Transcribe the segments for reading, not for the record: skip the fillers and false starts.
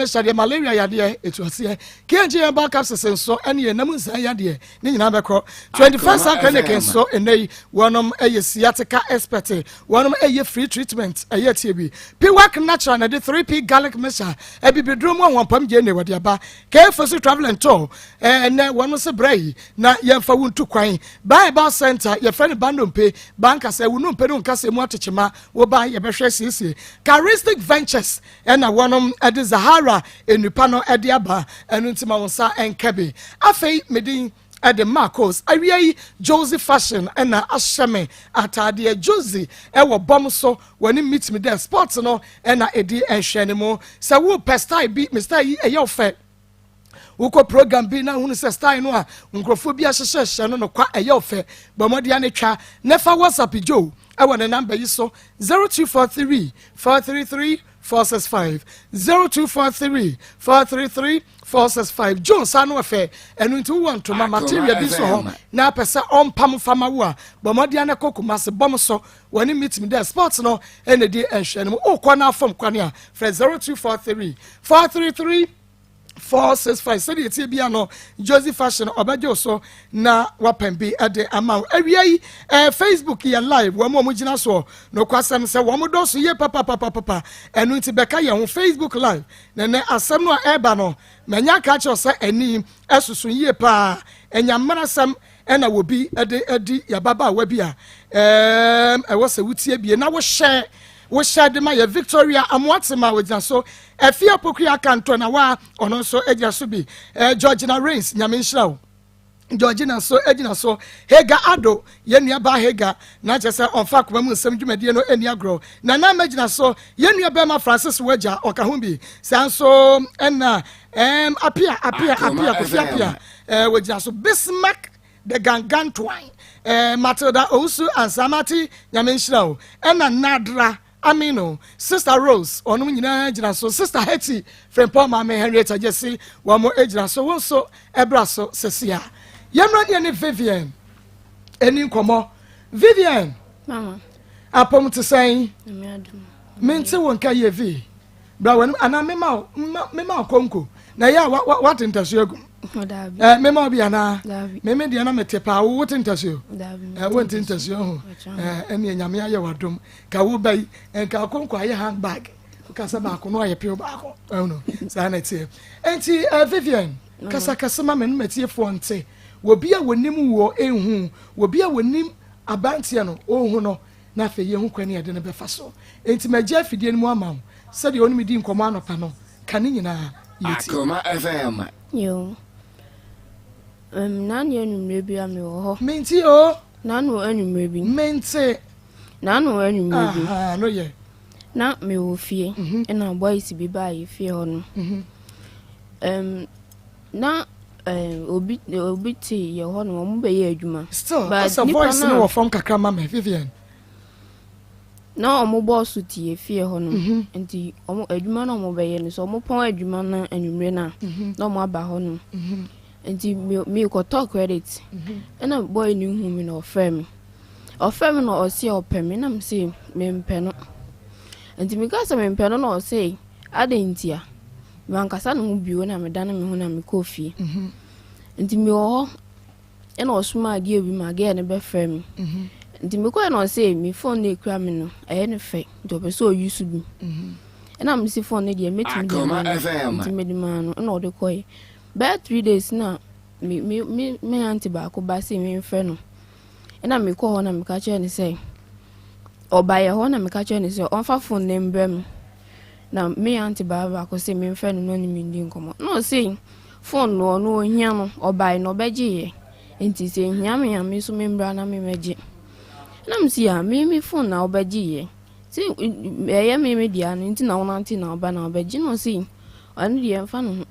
Mixture deɛ malaria yadeɛ ɛtu aseɛ. KNG herbal capsules nso ɛne yɛn nam nsaa yadeɛ ne nyinaa bɛkɔ. 21st Cell Clinic nso ɛnɛ yi wɔnom ɛyɛ sciatica expert, wɔnom ɛyɛ free treatment ɛyɛ tie bi. Piwak Natural na ɛde 3P garlic mixture abibiduro mu ahoɔmpam gye ne wɔde aba. KFC Travel and Tour ɛnɛ wɔnom se brɛ yi na yɛmfa wo ntu kwan. Bible Center yɛfrɛ no Bandompe bankasa wo numpe no nkasa mu atekyema wo ba yɛbɛhwɛ siesie. Charistic Ventures ɛna wɔnom ɛde Zahara nnipa no ɛde aba, ɛno nti ma wo nsa ɛnka bi. Afei medin ɛde Marcos awia yi Josie Fashion ɛna ahyɛ me ataadeɛ. Josie ɛwɔ bɔm so wɔne meet me there sports no ɛna ɛdi ɛhwɛ ne mu sɛ wopɛ style bi me style yi ɛyɛ ɔfɛ. Wokɔ program bi na hunu sɛ style no a nkurɔfoɔ bi ahyehyɛ hyɛ no nokwa ɛyɛ ɔfɛ, bɔ mmɔden ne twa ne fa WhatsApp Joe ɛwɔ ne number yi so, 0243 433 465, 0243 433 465. Joe nsa no ɔfɛ, ɛno nti wowɔ ntoma material bi so hɔ na apɛ sɛ ɔmpam fama wo a, bɔ mmɔden ne kɔ Kumase bɔm so wɔne meet me there sports no ɛna di nhwɛ no mu. Wokɔ no afam kwane a, frɛ 0243 433 465. Sɛdeɛ tie bia no, Josie Fashion ɔbɛgye wo so na wapɛn bi de ama wo. Awia yi Facebook yɛ live, wɔn a wɔn gyina soɔ nokwasɛm sɛ wɔn dɔso yie papapapapa, ɛno nti bɛka yɛn ho Facebook live. Na nɛ asɛm no a ɛreba no, manya ka kyerɛ sɛ ani ɛsoso yie paa, ɛnya mmarasɛm ɛna wɔbi ɛde ɛdi yababaawa bi a ɛwɔ sɛ wotie bie na wohyɛ de ma yɛ. Victoria Amoatema ogyina so, Afia Pokua Akantɔ na wa ɔno nso gyina so bi, Georgina Rains, Nyame nhyira wo. Georgina nso gyina so. Hega Ado, yɛn nua baa Hega na kyerɛ sɛ ɔmfa akoma mu nsɛm dwumadie no ani agorɔ. Nana gyina so, yɛn nua bɛrima Francis Wagya ɔka ho bi saa nso, ɛna Apia Apia Apia Kofi Apia wɔgyina so. Bismarck the Gangantoan, Matilda Owusu Ansamati, Nyame nhyira wo. Ɛna Nadra Amino, Sister Rose, ɔnom nyinaa gyina so. Sister Hetty Frempɔ, Maame Henrietta Jesse, wɔn mo gyina so. Wɔn nso ɛbra so sɛsi a yɛmmerɛ ne ne Vivian ɛni nkɔmɔ. Vivian. Mama. Apɔm te sɛn? Nyame adom. Mente wo nka yie. Vi bra w'anim anaa mema wo konko na ɛyɛ a wate ntasuo agu. Dabi. Mema wo bi anaa? Dabi. Meme deɛ na mete paa, wo wote ntasuo? Dabi. Wonte ntasuo ho. Ɛne Nyame ayɛ w'adom ka wo ba yi nka konko ayɛ handbag wokasa baako no ayɛ pew baako, ɛno saa na ɛteɛ. Enti Vivian, kasakasa ma me no matiefoɔ nte. Wɔbi a wɔnim wɔ ɛnhu, wɔbi a wɔnim aberanteɛ no ɔnhu no, na afei yɛhu kwan ne yɛde no bɛfa so. Enti magye afidie no mu ama wo sɛdeɛ ɔne me di nkɔmmɔ anɔpa no ka ne nyinaa yɛtie. Akoma FM. Yo. Nanu anwummerɛ bi a mewɔ hɔ. Mente o. Nanu anwummerɛ bi. Mente. Nanu anwummerɛ bi. Aha, no yɛ. Na mewɔ fie. Ɛna boys bi baa yɛ fie hɔ no. Na obi te yɛ hɔ no, wɔn bɛyɛ adwuma. Still But asɛ nipa voice no no wɔ fam kakra ma me, Vivian. Na wɔn bɔɔso te yɛ fie hɔ no. Nti wɔn adwuma na wɔn bɛyɛ no so, wɔn pɔn adwuma no anwummerɛ na na wɔn aba hɔ no. Nti mi kɔtɔ credit. Ɛna boy no hu mi na ɔfrɛ mi. Ɔfrɛ mi na ɔse ɔpɛ mi, na mi se mempɛ no. Nti mi ka sɛ mempɛ no na ɔse adɛn ntia. Mankasa ne ho bio na medane me ho na mekɔɔ fie. Nti mewɔ hɔ ɛna ɔsomaa girl bi ma girl no bɛfrɛ me. Nti mekɔɛ na ɔse me phone no ekura me no ɛyɛ ne fɛ, nti ɔpɛ sɛ ɔyi so bi. Ɛna mesi phone no deɛ mɛtumi de ama Akoma no. FM. Nti mede maa no ɛna ɔde kɔɛ. Bɛyɛ 3 days na me aunty baako ba sɛ memfrɛ no. Ɛna mekɔɔ hɔ na meka kyerɛ no sɛ ɔbaeɛ hɔ na meka kyerɛ no sɛ ɔmfa phone no mbrɛ me. Na me aunty baa baako sɛ memfrɛ no na ɔne me ndi nkɔmmɔ. Na ɔse phone no ɔno ohia no, ɔbaeɛ na ɔbɛgyeeɛ. Nti sɛ ehia me a, me nso membra na memmɛgye. Na mesi a me phone na wobɛgyeeɛ. Sɛ ɛyɛ me dea no nti na wonante na ɔba na ɔbɛgye, na ɔse ɔno deɛ mfa ne ho.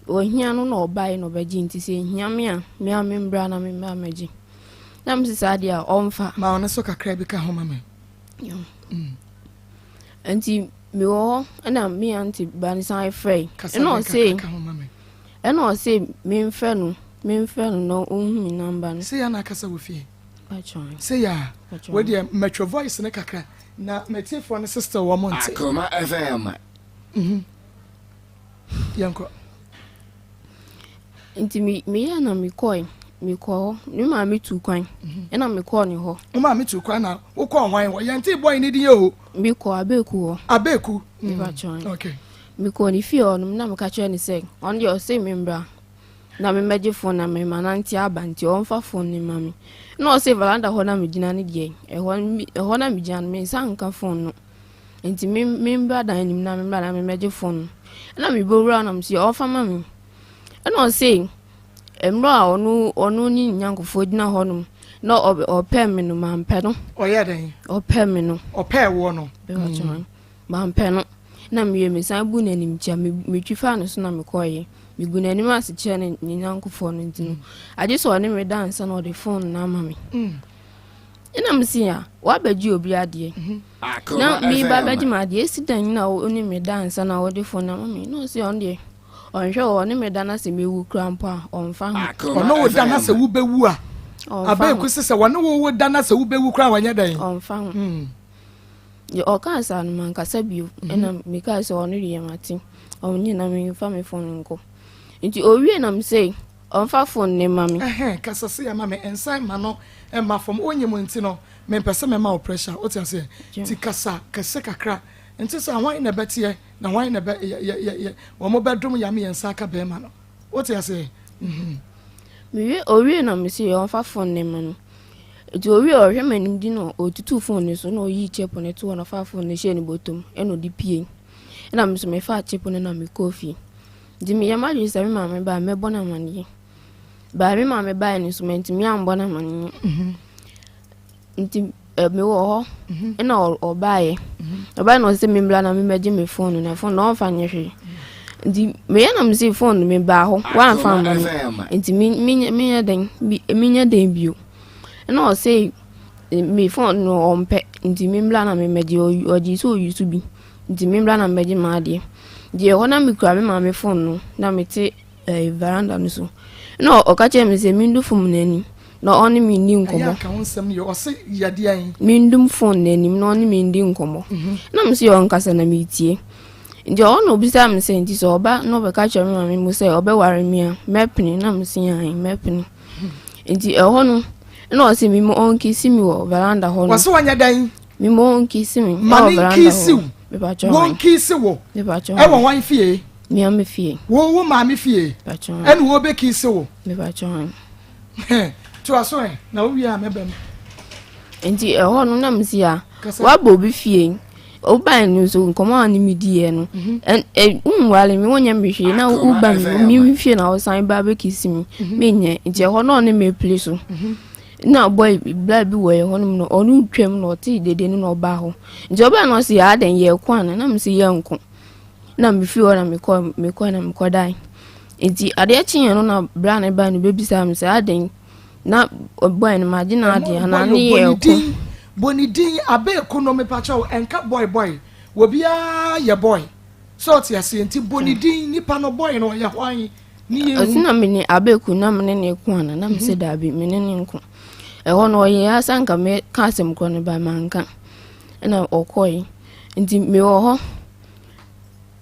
Ohia no na ɔbaeɛ na ɔbɛgye, nti sɛ ehia me a, me a membra na membra mɛgye. Na mesi saa deɛ a ɔmfa. Ma ɔno so kakra bi ka ho ma me. Nti mewɔ hɔ ɛna me aunty ba no san frɛ. Kasa Ɛna bi ɔse kakra ka ho ma me. Ɛna ɔse memfrɛ no na ɔnhu me number no. Sɛ yɛ na akasa wɔ fie? Patron. Sɛ yɛ a Patron. wodeɛ mɛtwɛ voice ne kakra na matiefoɔ no sister wɔ mo nte. Akoma FM. Yɛnkɔ. Nti me meyɛɛ na mekɔe. Mekɔɔ hɔ. Me maame tuu kwan. Mhm. Ɛna mekɔɔ ne hɔ. Wo maame tuu kwan na wokɔɔ hwan hɔ? Yɛntee bɔe ne din o. Mekɔɔ Abeeku hɔ. Abeeku. Mm. Mepakyɛ. Okay. Mekɔɔ ne fie hɔ nom na meka kyerɛ ne sɛ ɔno deɛ ɔse membra na memmɛgye fon na mema nante aba nti ɔmfa fon no ma me. Na ɔse veranda hɔ na megyina no deɛ ɛhɔ na megyina no me nsa nka fon no. Nti me membra dan no mu na membra na memmɛgye fon no. Ɛna mebɔwura na mese ɔmfa ma me. Ɛna ɔse mmerɛ a ɔno ɔno ne ne nyankofoɔ gyina hɔnom na ɔpɛ me no mampɛ no. Ɔyɛ dɛn? Ɔpɛ me no. Ɔpɛɛ woɔ no. Mm. Mampɛ no. Na mewie mesan bu n'anim kyia metwi faa no so na mekɔeɛ. Megu n'anim ase kyerɛ ne ne nyankofoɔ no nti no agye sɛ ɔne me da ansa na ɔde fon no ama me. Mm. Ɛna mese a woabɛgye obi adeɛ. Mhm. Na meba bɛgye me adeɛ esi dɛn na wo ne me da ansa na wɔde fon no ama me. Na ɔse ɔno deɛ ɔnhwɛ wɔ ɔne me da na sɛ mewu kura mpo a ɔmfa ho. Ɔne wo da na sɛ wobɛwu a abɛɛku sɛ sɛ wɔne wo wo da na sɛ wobɛwu kura wɔnyɛ dɛn. Ɔmfa ho. Hmm. Deɛ ɔkaa saa no mankasa bio mhm. ɛna mekaa sɛ ɔno deɛ mate ɔnyɛ na memfa me fon nkɔ. Nti owie na mesɛ ɔmfa fon ne ma me. Ɛhɛn kasa se ama me nsan ma no mma fam wonyim nti no mempɛ sɛ mɛma wo pressure wote aseɛ nti kasa kɛse kakra nti sɛ hwan na ɛbɛteɛ na hwan na ɛbɛ yɛ yɛ yɛ wɔn bɛdom yame yɛn nsa aka bɛrima no wote aseɛ mhm. Mewie owie na mese ɔmfa fon ne ma me nti owie ɔhwɛ m'anim di na ɔtutu fon no so na ɔyii chip no to hɔ na ɔfaa fon no hyɛɛ ne bɔtɔm ɛna ɔde pie ɛna me nso mefaa chip no na mekɔɔ fie nti meyɛ m'adwene sɛ me maame ba a mɛbɔ no amaneɛ Baa me maame bae no nso mantumi ambɔ no amanneɛ. Mhm. Nti eh, mewɔ hɔ mhm. ɛna ɔbaeɛ. Mhm. Ɔbaeɛ na ɔsɛ membra na memmɛgye me fon no na fon no ɔmfa nyɛ hwee. Nti meyɛ na mese fon no mebaa hɔ woamfa amma me. Nti menyɛ dɛn menyɛ dɛn bio. Ɛna ɔsɛ me fon no ɔmpɛ nti membra na memmɛgye ɔgye sɛ ɔyi so bi nti membra na memmɛgye m'adeɛ. Deɛ ɛhɔ na mekura me maame fon no na mete ɛɛ veranda no so. Ɛna ɔka kyerɛɛ me sɛ mendu fon no anim na ɔne me nni Ɛyɛ nkɔmmɔ. aka ho nsɛm no yɛ ɔse yɛ deɛn? Mendum fon no anim na ɔne me ndi nkɔmmɔ. Mhm. Na me sɛ ɔnkasa na metie. Nti ɔhɔ na obisaa me sɛ nti sɛ ɔba na ɔbɛka kyerɛ me maame mu sɛ ɔbɛware me a mɛpene na me se ae mɛpene. Nti ɛhɔ no na ɔse me ma ɔnkisi me wɔ veranda hɔ no. Wɔse wɔnyɛ dɛn? Me ma ɔnkisi me Ma ɛwɔ ne veranda nkisi hɔ. wo. Mepakyɛ hwan? Wɔnkisi wo. Mepakyɛ Ɛwɔ hwan? hwan fie? Mia me fie. Wo wo maame fie. Ɛna wo bɛ kiisi wo. Mepakyɛ hwan. Toa so ɛ na wo wie a mɛbɛ mu. Nti ɛhɔ no na mesi a wabɔ obi fie wobae no nso nkɔmɔ a ne me diiɛ no mhm. wonwale me wonyɛ me hwee na woba me me fie na wosan ba bɛkisi me mhm. menyɛ nti ɛhɔ na ɔne me pili so mhm. na bɔy bla bi wɔ yɛ hɔnom no ɔno twam na ɔte dede no na ɔbaa hɔ nti ɔbaa no ɔse adɛn yɛko ana na mese yɛnko Na mefiri hɔ na mekɔ mekɔe na mekɔdae. Nti adeɛ kyeeɛ no na bra no bae no bɛbisaa me sɛ adɛn na ɔbɔe no magye no adeɛ anaa ne yɛ ɛko. Bɔ ne din abeeko no mepakyɛw ɛnka boy boy obiara yɛ boy sɛ ɔte aseɛ nti bɔ ne din nipa no boy no ɔyɛ hwan ne yɛ hu. Ɔsi na mene abeeko na mene ne ko ana na mesɛ mhm. daabi mene ne nko. Ɛhɔ no ɔyɛ asa nka meka asɛm korɔ no ba manka ɛna ɔkɔe nti mewɔ hɔ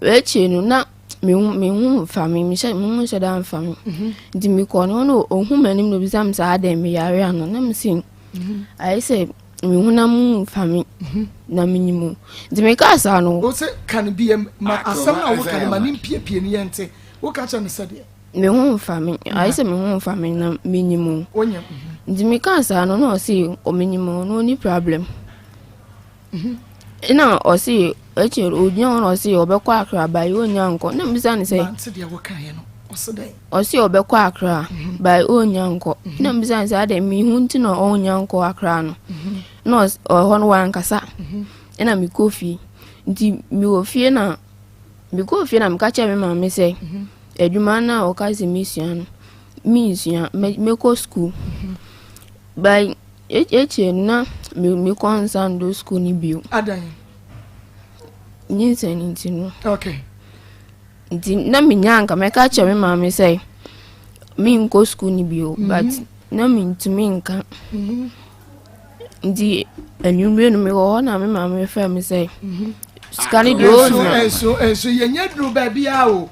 Akyire no na me ho me ho nfa me mehyɛ me ho nhyɛ da nfa me mhm. nti mekɔɔ no hɔ no ɔhu m'anim na obisa me sɛ adɛn meyare ano na mese mhm. ayɛ sɛ me honam mu nfa me mhm. na menyim o nti mekaa saa no wo sɛ ka no biam ma asɛm no a woka no ma ne mpiepie no yɛnte woka kyerɛ no sɛdeɛ me ho nfa me ayɛ sɛ me ho nfa me na menyim o nti mekaa saa no na ɔse ɔmenyim o na ɔni problem Nna ɔse ekyir ogyina hɔ na ɔse ɔbɛkɔ Accra but onnya nnkɔ. Nna mibisa no sɛ. Mantse deɛ wokaeɛ no, ɔse dɛn? Ɔse ɔbɛkɔ Accra but onnya nnkɔ. Nna mibisa no sɛ adɛn mehu ntsi na onnya nnkɔ Accra no. Nna ɔse ɔhɔ no ɔannkasa. Nna mekɔ fie. Ntsi mewɔ fie na mekɔɔ fie na meka kyerɛɛ me maame sɛ edwuma no a ɔka sɛ mesua no mennsua mɛkɔ skuul. But Ekyir no na me kɔn nnsan do skuul no bio. Adan? Nyinsɛn ntsi no. Okay. Ntsi na minya anka mɛka akyerɛ me maame sɛ mennkɔ skuul no bio mm -hmm. but na menntumi nnka. Mm -hmm. Nti anwummere no mewɔ hɔ na me maame frɛ me sɛ mhm. sika no deɛ ɔnnya. Nso nso yɛnyɛ duru baabiara o.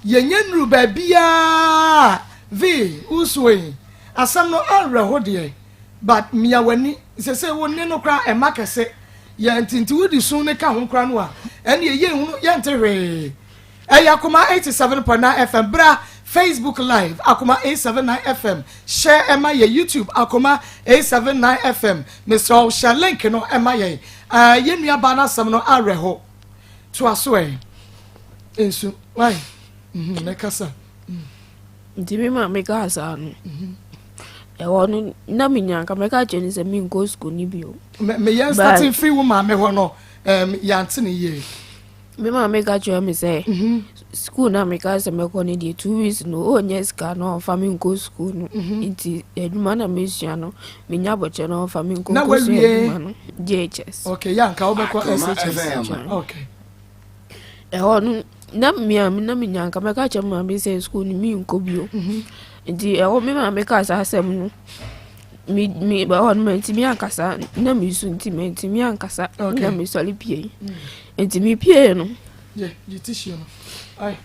Yɛnyɛ nnuru baabiaa. Vee, wosuo yi, asɛm no awerɛho deɛ, but mia w'ani. Sese wo nne no koraa ɛma kɛse. Yɛ nti nti wode su no ka ho koraa no a, ɛnneɛ yɛnhunu, yɛnte hwee. Ɛyɛ Akoma 87.9 FM. Bra Facebook Live, Akoma 879 FM. Hyɛ ɛma yɛ YouTube, Akoma 879 FM. Mesrɛ wo, hyɛ link no ɛma yɛn. Uh, yɛn nuabaa no asɛm no awerɛho. Toa so ɛ. Nsu, why? Mm -hmm, kasa. Nti me maame kaa saa no, ɛhɔ no na menya nka mɛka kyerɛ no sɛ menkɔ sukuu no bio. Meyɛ starting firi wo maame hɔ no, um, yɛante ne yie. Me maame ka kyerɛ me sɛ sukuu na meka sɛ mɛkɔ no deɛ, 2 weeks no ɔnyɛ sika na ɔmfa me nkɔ sukuu no. Nti adwuma na mesua no, menya abɔkyɛ na ɔmfa me nkɔ Na nkɔsua wawie? adwuma no, JHS. Okay, yɛ anka wobɛkɔ Akoma SHS. FM. Okay. Ɛhɔ no na mea na menya nka mɛka kyerɛ me maame sɛ sukuu no menkɔ bio. Nti ɛhɔ me maame kaa saa asɛm no, me me ɛhɔ no mantumi ankasa, na mesu nti mantumi ankasa. Na mesɔre pie, nti mepie no, Yɛ, gye tissue no. Ai.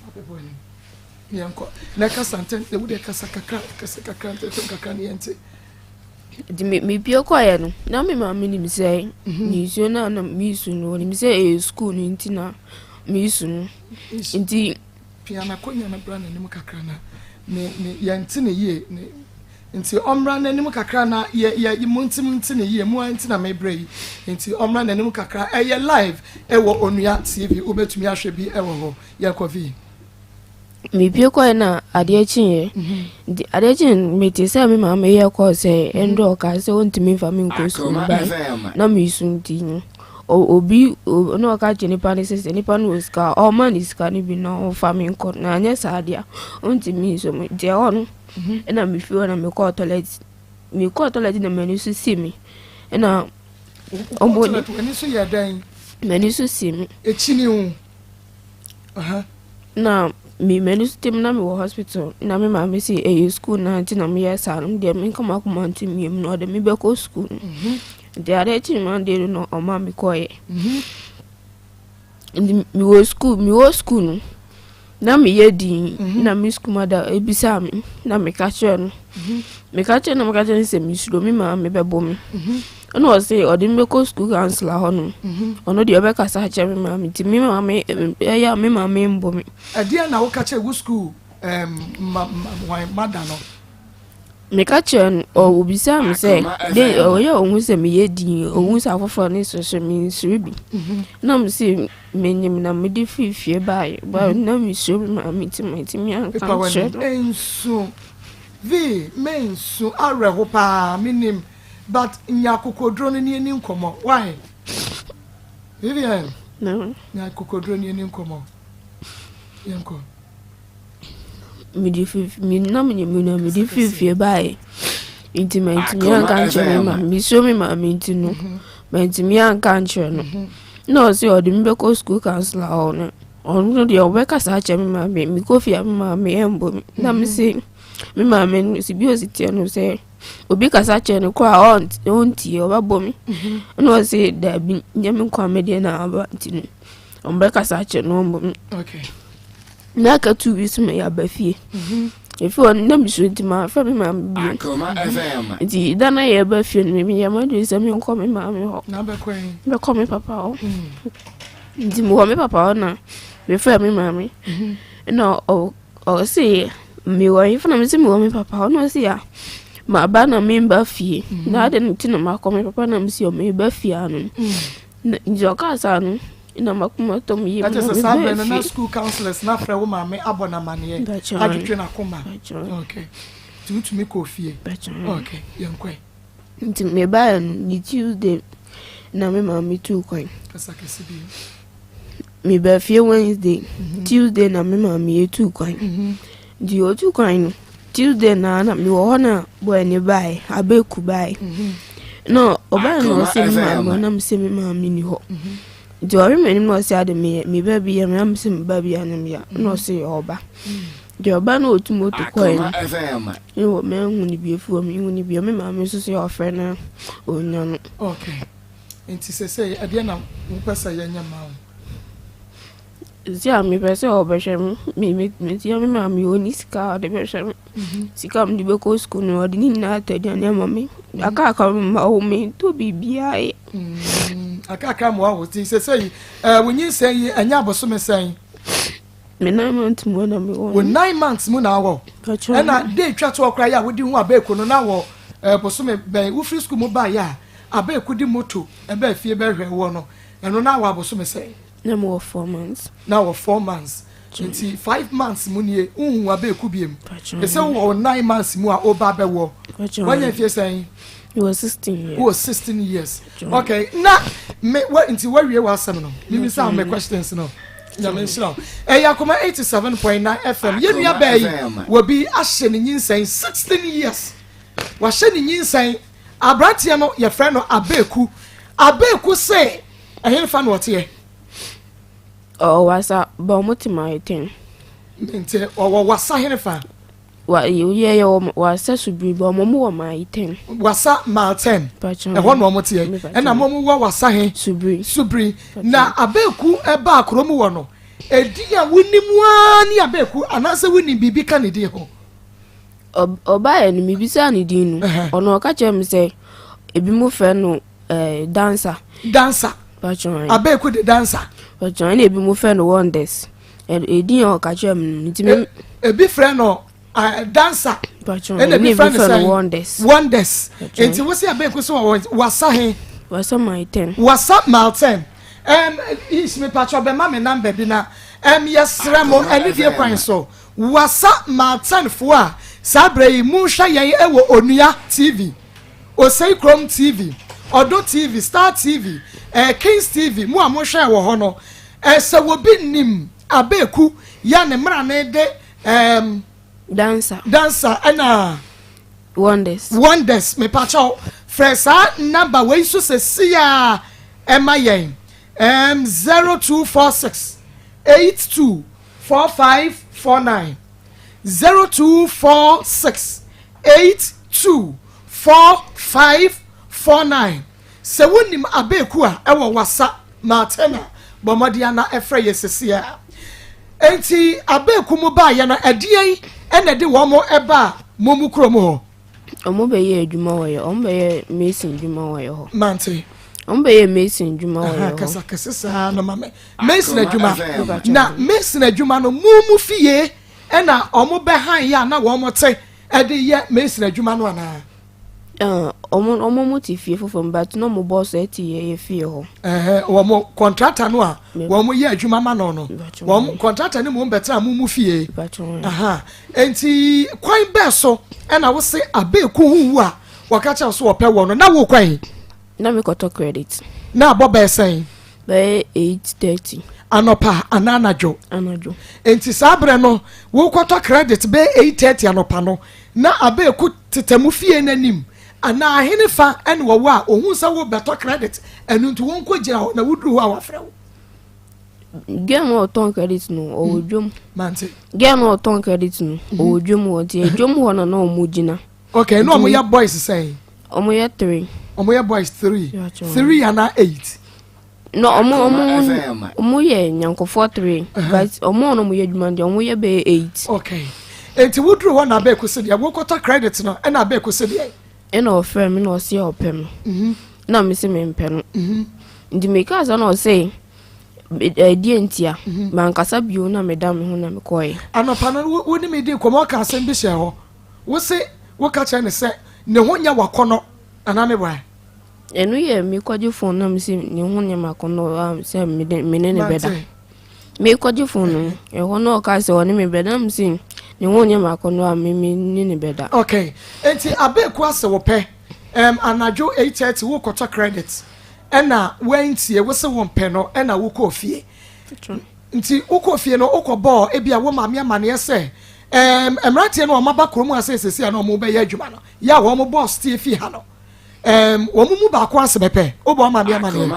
Fa paper anim. Yɛnkɔ. Na kasa ntɛm, ewu deɛ kasa kakra, kasa kakra ntɛm kakra ne yɛnte. Nti mepie kɔɛ no, na me maame nim sɛ nsuo no a na mesu no, ɔnim sɛ ɛyɛ sukuu no nti na mesu no. Nti Pia n'akonnwa no bra n'anim kakra na ne ne yɛnte ne yie ne nti ɔmmra n'anim kakra na yɛ yɛ mu nti mu nti ne yie mu a nti na mebrɛ yi nti ɔmmra n'anim kakra. Ɛyɛ live ɛwɔ Onua TV, wobɛtumi ahwɛ bi ɛwɔ hɔ. Yɛnkɔ vi. Mepie kɔɛ na adeɛ kyeeɛ, nti adeɛ kyee no mete sɛ me maame yɛ kɔɔ sɛ ɛndɛ ɔka sɛ ɔntumi mfa me nkɔ sukuu no Akoma bae FM. na mesu nti no obi na ɔka kyerɛ nipa no sɛ nipa no wɔ sika a, ɔma ne sika no bi na ɔmfa me nkɔ, na anyɛ saa deɛ a ɔntumi nso me. Nti ɛhɔ no ɛna mefiri hɔ na mekɔɔ toilet. Mekɔɔ toilet na m'ani so si me ɛna ɔmo Toilet, w'ani so yɛ dɛn? M'ani so si me. Ekyi ni ho. Aha. Na me m'ani so tem na mewɔ hospital, na me maame si ɛyɛ school na nti na meyɛ saa no deɛ, menka m'akoma nto mmiam na ɔde me bɛkɔ school no. Nti adeɛ kye Monday no na ɔma me kɔɔyɛ. Nti mewɔ school no na meyɛ din na me school mada ebisaa me na meka kyerɛ no meka kyerɛ no sɛ mesuro me maame bɛbɔ me. Ɛna ɔse ɔde me bɛkɔ school counselor hɔ nom, ɔno deɛ ɔbɛkasa akyerɛ me maame, nti me maame ɛyɛ a me maame mbɔ me. Ɛdeɛ na woka kyerɛ wo school ma ma wan mada no? Meka kyerɛ no, ɔbisaa me sɛ Akoma de FM. ɔyɛ ɔhu sɛ meyɛ din, ɔhu sɛ afoforɔ ne soso mensuro bi, na me sɛ menyim na mede firi fie baeɛ ba na mesuro me maame nti mantumi anka Pepa nkyerɛ w'anim. no. Nsu vi mensu awerɛho paa menim, but nya akokoduro no ne ani nkɔmmɔ. Why, Vivian? Na Nya akokoduro ne ani nkɔmmɔ, yɛnkɔ. Mede firi me na menyim na mede firi fie baeɛ nti mantumi Akoma anka nkyerɛ me FM. maame. Mesuro me maame nti no mantumi anka nkyerɛ no, na ɔse ɔde me bɛkɔ school counselor hɔ no, ɔno deɛ ɔbɛkasa akyerɛ me maame, mekɔ fie a me maame ɛmbɔ me. Na mese me maame no si bi osi teɛ no sɛ obi kasa kyerɛ no koraa a ɔntie, ɔbɛbɔ me. Ɛna ɔse daabi, nyɛ me nkwa me deɛ na aba nti no ɔmbɛkasa akyerɛ no, ɔmbɔ me. Na aka 2 weeks ma yɛaba fie. Efi hɔ no na mesuro nti maamfrɛ me maame bio. Akoma FM. Nti da na yɛba fie no, meyɛ m'adwene sɛ menkɔ me maame hɔ. Na bɛkɔ yi? Mɛkɔ me papa hɔ. Nti mewɔ me papa hɔ na mefrɛ me maame na ɔse mewɔ hefa, na mese mewɔ me papa hɔ, na ɔse a maba na memba fie na ade no nti na makɔ me papa, na mese ɔmeba fie ano no. Nti ɔkaa saa no na makoma tɔ me yam. Ɛkyɛ na sɛ saa mebaa berɛ no na fie. school counselors na frɛ wo maame abɔ no amanneɛ Bɛkyɛ. adwetwe n'akoma. Bɛkyɛ. Okay, nti wotumi kɔɔ fie? Bɛkyɛ. Okay, yɛnkɔe. Nti mebaeɛ no ne Tuesday na me maame tuu kwan. Kasa kɛse bi. Meba fie Wednesday, Tuesday na me maame yɛtuu kwan. Nti ɔtuu kwan no Tuesday na mewɔ hɔ na boy ne baeɛ, abɛku baeɛ, na ɔbaeɛ na Akoma ɔsɛ me maame FM. hɔ, na mesɛ me maame ni hɔ. Nti ɔhwɛ m'anim na ɔsɛ ade meyɛ me ba bi yɛ me, na mesɛ me ba bi yɛ no meyɛ, na ɔsɛ yɛ ɔba. Nti ɔba na ɔtu moto kɔɛ no Akoma FM. ne wɔ mahu ne bio fi wɔ mehu ne bio. Me maame nso sɛ ɔfrɛ na ɔnya no. Okay, nti sɛ ɛdeɛ na wopɛ sɛ yɛnyɛ ma wo? Sisi a mepɛ sɛ ɔbɛhwɛ me me metia me maame ɔnni sika a ɔde bɛhwɛ me mhm. sika a mede bɛkɔ sukuu no ɔde ne nyinaa atɔ aduane ama me mhm. akaaka mma wo mentɔ biribiaa yɛ mm, akaaka mmoa wo nti sɛ sɛ yi eh, wo nyinsɛn yi ɛnyɛ abosome sɛn me nine months mu na mewɔ wo nine months mu na awɔ ɛna de twa toɔ koraa yɛ a wode hu abɛɛku no na wɔ eh, bosome bɛn wofiri sukuu mu baeɛ a abɛɛku de moto ɛbɛɛ fie bɛhwɛ woɔ no ɛno na awɔ abosome sɛn Na mewɔ 4 months. Na wɔ 4 months, nti 5 months mu nie nhu abeeku biem. Ɛsɛ wɔ 9 months mu a ɔba abɛwɔ. Wanya mfie sɛn? Wɔ 16 years. Wɔ 16 years, okay. Na me wa nti wawie w'asɛm no, mimi sa me questions no. Nyame nhyira wo. Ɛyɛ Akoma 87.9 FM. Yɛn nua bɛɛ yi wɔbi ahyɛ ne nyinsɛn 16 years. Wahyɛ ne nyinsɛn. Aberanteɛ no yɛfrɛ no Abeeku. Abeeku sɛ ɛhefa na ɔteɛ? Ɔwɔ Wasa ba ɔmo te Mile 10. Nti ɔwɔ Wasa henefa? Wa yɛ yɛ wɔ Wasa Subiri ba ɔmo wɔ Mile 10. Wasa Mile 10. Ɛhɔ na ɔmo teɛ. Ɛna mo wɔ Wasa he? Subiri. Subiri. Na Abeeku ɛbaa kurom wɔ no, edi a wonim waa ne Abeeku anaasɛ wonim biribi ka ne din ho? Ɔbaeɛ no mebisaa ne din no, ɔno ɔka kyerɛ me sɛ ebi mo frɛ no Dancer. Dancer. Abeeku de Dancer. Patron, ɛna ebi mo frɛ no Wonders. Edin a ɔka kyerɛ me no nti me. Ebi frɛ no Dancer. Patron, ɛna ebi frɛ no sɛ Wonders. Wonders. Nti wosi Abeeku so wɔ Wasa he? Wasa Mile 10. Wasa Mile 10. Is me patron bɛma me number bi na yɛsrɛ mo anidie kwan so. Wasa Mile 10 foɔ a saa berɛ yi monhwɛ yɛn wɔ Onua TV, Osei Krom TV, Ɔdɔ TV, Star TV, Kings TV, mo a mohwɛ wɔ hɔ no, sɛ wɔbi nim Abeeku yɛ ne mmara ne de Dancer. Dancer ɛna Wonders. Wonders, mepakyɛw frɛ saa number wei so sɛ sia ɛma yɛn 0246 82 4549, 0246 82 4549. Sɛ wonim Abeeku a ɛwɔ Wasa Mile 10 a, bɔ mmɔden ana ɛfrɛ yɛ sɛsi a. Enti Abeeku mu baayɛ no, ɛdeɛn ɛna ɛde wɔn mo ɛbaa mo mu kurom hɔ? Ɔmo bɛyɛ adwuma wɔ yɛ, ɔmo bɛyɛ mason adwuma wɔ yɛ hɔ. Mante. Ɔmo bɛyɛ mason adwuma wɔ yɛ hɔ. Kasa kɛse saa no ma me. Mason adwuma na mason adwuma no mu fie ɛna ɔmo bɛhan yɛ a na wɔn te ɛde yɛ mason adwuma no anaa? Ɔmo mo te fie foforɔ mu but na ɔmo boss ɛte yɛ fie hɔ. Ɛhɛ, wɔn contractor no a wɔn yɛ adwuma ma no, wɔn contractor no mu bɛtena mo mu fie. Nti kwan bɛɛ so ɛna wose Abeeku ho wu a wɔka kyerɛ so wɔpɛ wɔ no na wo kwan? Na mi kɔtɔ credit. Na abɔ bɛɛ sɛn? Bɛyɛ 8:30. Anɔpa anaa anadwo? Anadwo. Nti saa berɛ no wokɔtɔ credit bɛyɛ 8:30 anɔpa no na Abeeku tete mu fie n'anim anaa ahene fa ɛne wɔwɔ a ohun sɛ wobɛtɔ credit ɛno nti wɔn nkɔ gyina hɔ na woduru hɔ a wafrɛ wo? Girl no ɔtɔn credit no ɔwɔ dwom. Mante. Girl no ɔtɔn credit no ɔwɔ dwom hɔ, nti dwom hɔ na ɔmo gyina. Okay, na ɔmo yɛ boys sɛn? Ɔmo yɛ three. Ɔmo yɛ boys three, three ana eight? No, ɔmo yɛ nyankofoɔ three, but ɔmo a ɔmo yɛ adwuma deɛ, ɔmo yɛ bɛyɛ eight. Okay, nti woduru hɔ na Abeeku si deɛ wokɔtɔ credit no ɛna Abeeku si deɛ? Ɛna ɔfrɛ mi na ɔsi ɔpɛ mi na mi si mi mpɛ no, nti mi kaa sɛ na ɔsɛ ɛdeɛ ntia mankasa bio na meda me ho na mekɔɛ. Anɔpa no wo ne mi di nkɔmɔ ɔka asɛm bi hyɛ hɔ, wo se woka kyerɛ ne sɛ ne ho nyɛ wakɔnɔ anaa me bɔ? Ɛno yɛ mekɔgye phone na mesi ne ho nyɛ makɔnɔ sɛ me ne ne bɛda. Mekɔgye phone no ɛhɔ na ɔka sɛ ɔne me bɛda na mesi ne ho nyɛ makɔnɔ a me ne ne bɛda. Okay, nti Abeeku asɛ wɔpɛ anadwo 8:30 wokɔtɔ credit ɛna wantie wo sɛ wompɛ no ɛna wokɔɔ fie. Nti wokɔ fie no wokɔ bɔɔ ebi a wo maame amaneɛ sɛ mmeranteɛ no a wɔaba kurom ha sɛ sɛsi a na wɔn bɛyɛ adwuma no yɛ a wɔn boss tie fie ha no wɔn mu baako ase bɛpɛ wobɔ maame amaneɛ?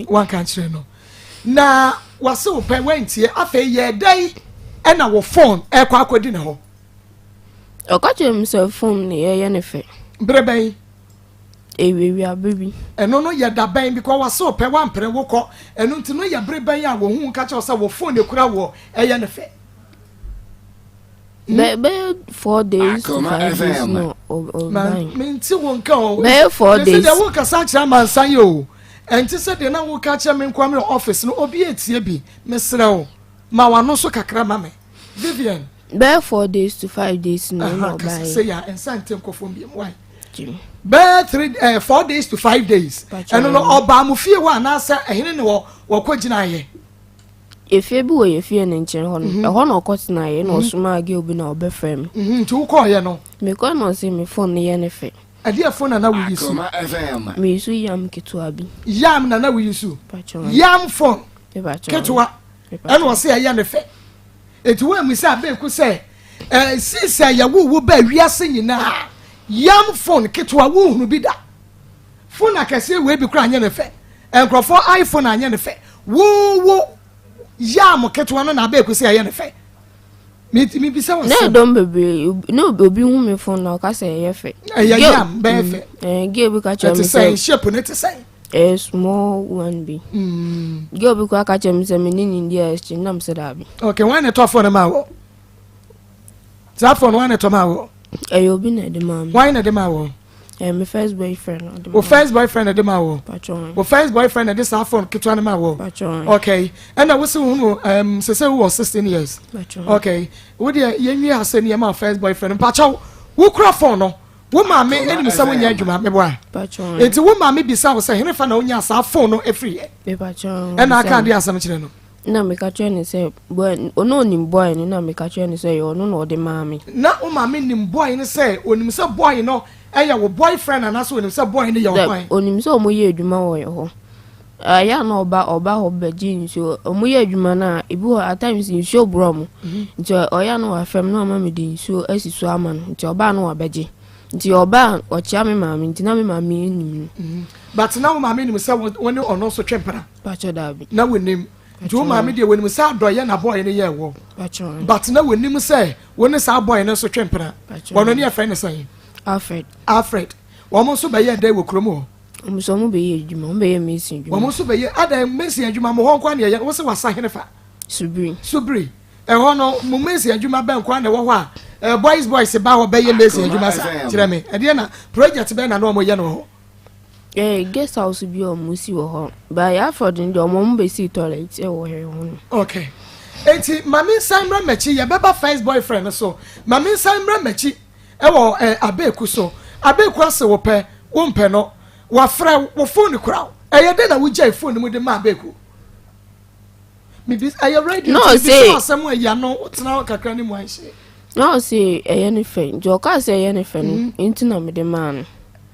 Wanka nkyerɛ no na wase wo pɛ wantie. Afei yɛ dɛn ɛna wo phone ɛkɔ akɔdi ne hɔ? Ɔka kyerɛ me sɛ phone ne yɛyɛ ne fɛ. Berɛ bɛn? Awiabere bi. Ɛno no yɛ da bɛn? Because wase ɔpɛ wampere wo kɔ. Ɛno nti no yɛ bere bɛn a wɔhu wo ka kyerɛ wo sɛ wo phone ekura woɔ ɛyɛ ne fɛ? Hmm? Bɛyɛ 4 days to 5 days na ɔban. Mente wo nka o. Bɛyɛ 4 days. Sɛ deɛ wokasa akyerɛ amansan yi o. Ɛnte sɛ deɛ na woka kyerɛ me nkoa me wɔ office no obi etie bi. Mesrɛ wo ma w'ano so kakra ma me. Vivian. Bɛyɛ 4 days to 5 days na ɔban. Kasa sɛ yɛ nsa nte nkɔfo mbiem why? Bɛyɛ three 4 days to 5 days. Ɛno no ɔbaa mo fie hɔ anaasɛ ɛhene ne wɔ wɔkɔ gyinaeɛ? Efie bi wɔ yɛ fie no nkyɛn hɔ no, ɛhɔ na ɔkɔtenaeɛ na ɔsomaa girl bi na ɔbɛfrɛ me. Nti wokɔɔyɛ no? Mekɔɛ na ɔse me phone no yɛ ne fɛ. Ɛdeɛ phone na na woyi su? Meyi so yam ketewa bi. Yam na na woyi su? Yam phone ketewa ɛna ɔse ɛyɛ ne fɛ. Eti woamu sɛ abeeku sɛ ɛɛ since a yɛwo wo baa wiase nyinaa yam phone ketewa wohunu bi da. Phone akɛseɛ wei bi koraa anyɛ ne fɛ. Nkurɔfoɔ iPhone anyɛ ne fɛ. Wo wo yam ketewa no na abeeku sɛ ɛyɛ ne fɛ. Mebisa wɔ sɛ. Na ɛdɔm bebree na obi hu me phone na ɔka sɛ ɛyɛ fɛ. Ɛyɛ yam bɛyɛ fɛ. Ɛɛ girl bi ka kyerɛ me sɛ. Ɛte sɛn shape ne te sɛn? Ɛyɛ small one bi. Girl bi koraa ka kyerɛ me sɛ me ne ne ndi exchange na me sɛ daabi. Okay, wɔn na ɛtɔ phone no ma wɔ? Saa phone wɔn na ɛtɔ ma wɔ? Ɛyɛ obi na ɛde maa me. Wɔn na ɛde maa wɔ? Ɛyɛ me first boyfriend na ɔde maa. Wo first boyfriend na ɛde maa wɔ? Patro. Wo first boyfriend na ɛde saa phone ketewa no maa wɔ? Patro. Okay, ɛna wosi wo no sese wowɔ 16 years. Patro. Okay, wo deɛ yɛn nwi ase ne yɛ ma first boyfriend mpakyɛw wokura phone no. Wo maame anim sɛ wonyɛ adwuma meboa. Enti wo maame bisa wo sɛ henefa na wonya saa phone no afiri ɛ? Ɛna aka adeɛ asɛm kyerɛ no. Na meka kyerɛ no sɛ boy ɔno onim boy no na meka kyerɛ no sɛ ɛyɛ ɔno na ɔde maa me. Na wo maame nim boy no sɛ onim sɛ boy no ɛyɛ wo boyfriend anaasɛ onim sɛ boy no yɛ wo hwan? Onim sɛ ɔmo yɛ adwuma wɔ yɛ hɔ. Ɛyɛ a na ɔba ɔba hɔ bɛgye nsuo. Ɔmo yɛ adwuma no a ebi wɔ at times nsuo borɔ ɔmo. Nti ɔyɛ a na wafrɛ me na wama mede nsuo asi so ama no. Nti ɔba a na wabɛgye. Nti ɔba a ɔkyea me maame nti na me maame nim no. But na wo maame nim sɛ wo ne ɔno nso twe mpena? Pakyɛ daabi. Na wonim. Nti wo maame deɛ wɔnim sɛ adɔyɛ na boy no yɛɛ wɔ. Pakyɛ. But na wɔnim sɛ wo ne saa boy no nso twe mpena. Pakyɛ. Wɔno ne yɛfrɛ no sɛn? Alfred. Alfred. Wɔn nso bɛyɛ dɛn wɔ kurom hɔ? Wɔn nso wɔn bɛyɛ adwuma, wɔn bɛyɛ mason adwuma. Wɔn nso bɛyɛ adan mason adwuma mo hɔ nkoa na ɛyɛ, wosɛ wasa hene fa? Subiri. Subiri. Ɛhɔ no mo mason adwuma bɛn nkoa na ɛwɔ hɔ a eh, boys boys ba hɔ bɛyɛ mason adwuma sa kyerɛ me. Ɛdeɛ na project bɛn na na wɔn yɛ no wɔ hɔ? Eh, guest house bi a wɔn si wɔ hɔ. Ba yɛ afɔde no deɛ wɔn wɔn bɛsi toilet ɛwɔ hɛ hɔ no. Okay. Eti maame nsan mmra m'akyi yɛbɛba first boyfriend no so. Maame nsan mmra m'akyi. Ɛwɔ ɛ Abeku so. Abeku ase wo pɛ, wo mpɛ no, wafrɛ wo, wo phone kura wo. Ɛyɛ dɛn na wogyae phone no mu de maa Abeku? Mebis ɛyɛ radio Na nti ɔse mebisa wo asɛm a yi ano, wotena hɔ kakra ne mu anhye. Na ɔse ɛyɛ ne fɛ, nti ɔkaa sɛ ɛyɛ ne fɛ no nti na mede maa no.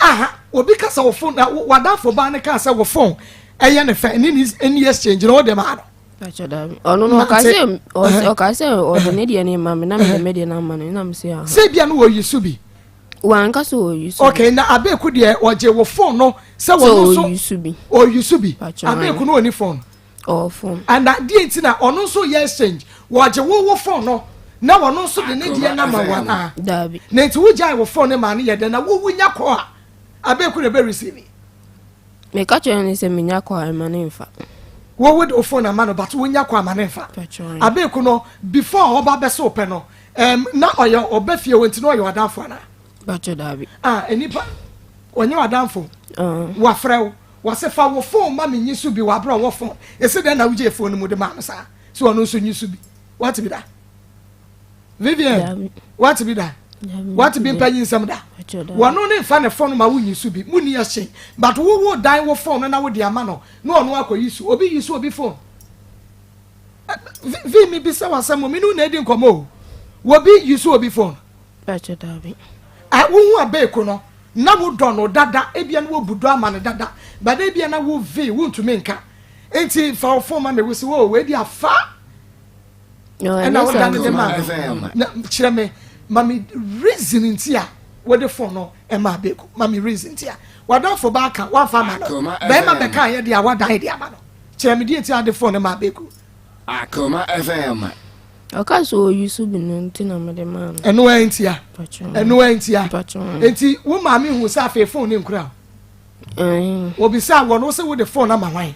Aha, obi ka sɛ wo phone, na w'adamfo baa no kaa sɛ wo phone ɛyɛ ne fɛ, ne ne exchange no wode maa no. Pacho dabi. Ɔno no ɔka sɛ ɔka sɛ ɔde ne deɛ no ma me na mede me deɛ no ama no na me sɛ aha. Sɛ bia no wɔyi so bi. Wanka sɛ ɔyi so bi. Okay, na abeeku deɛ ɔgye wo phone no sɛ wɔn nso ɔyi so bi. Ɔyi so bi. Abeeku no ɔni phone. Ɔwɔ phone. And deɛ nti na ɔno nso yɛ exchange wɔgye wo phone no na wɔn nso de ne deɛ no ama wɔn a. Dabi. Na nti wogyae wo phone no ma no yɛ dɛ na wo wunya kɔ a abeeku na ɛbɛ receive. Meka kyerɛ no sɛ menya kɔ a ɛma ne nfa. Wo wo de wo phone ama no but wonya kɔ ama ne nfa. Abeeku no before ɔba bɛsɛ wo pɛ no um, na ɔyɛ ɔba fie hɔ nti na ɔyɛ ɔdamfo anaa? Bàtchɛ daabi. Ah, nipa ɔnyɛ ɔdamfo. Wafrɛ wo wɔse fa wo phone ma me nyi so bi wɔ aberɛ ɔwɔ phone. Ese dɛn na wogyee phone no mu de maa no saa sɛ ɔno nso nyi so bi. Wate bi da? Vivian, wate bi da? Wate bi mpa nyinsɛm da? Wɔno ne nfa ne fɔn ma wonyi so bi, mu ni ɛhye. But wo wo dan wo fɔn no na wode ama no na ɔno akɔ yi so. Obi yi so obi fɔn. Vi mi bisa wasɛm o, me ne wo na edi nkɔmɔ o. Wobi yi so obi fɔn. Wohu abeeko no na wodɔ no dada, ebia na wobu dɔ ama no dada, but ebia na wo vi wontumi nka. Nti fa wo fɔn ma me wo si wo wei di afa. Ɛna woda ne de ma no na kyerɛ me ma me reason nti a wode phone no ɛma abeko ma me reason nti a wadamfo ba aka wamfa ama no bɛrima bɛka yɛ de a wadan de ama no kyerɛ me deɛ nti a wode phone no ma abeko. Akoma FM. Ɔka sɛ ɔyi so bi no nti na mede maa no. Ɛno ara nti a. Ɛno ara nti a. Nti wo maame hu sɛ afei phone no nkura o. Wɔbisaa wɔ no, wo se wode phone ama hwan?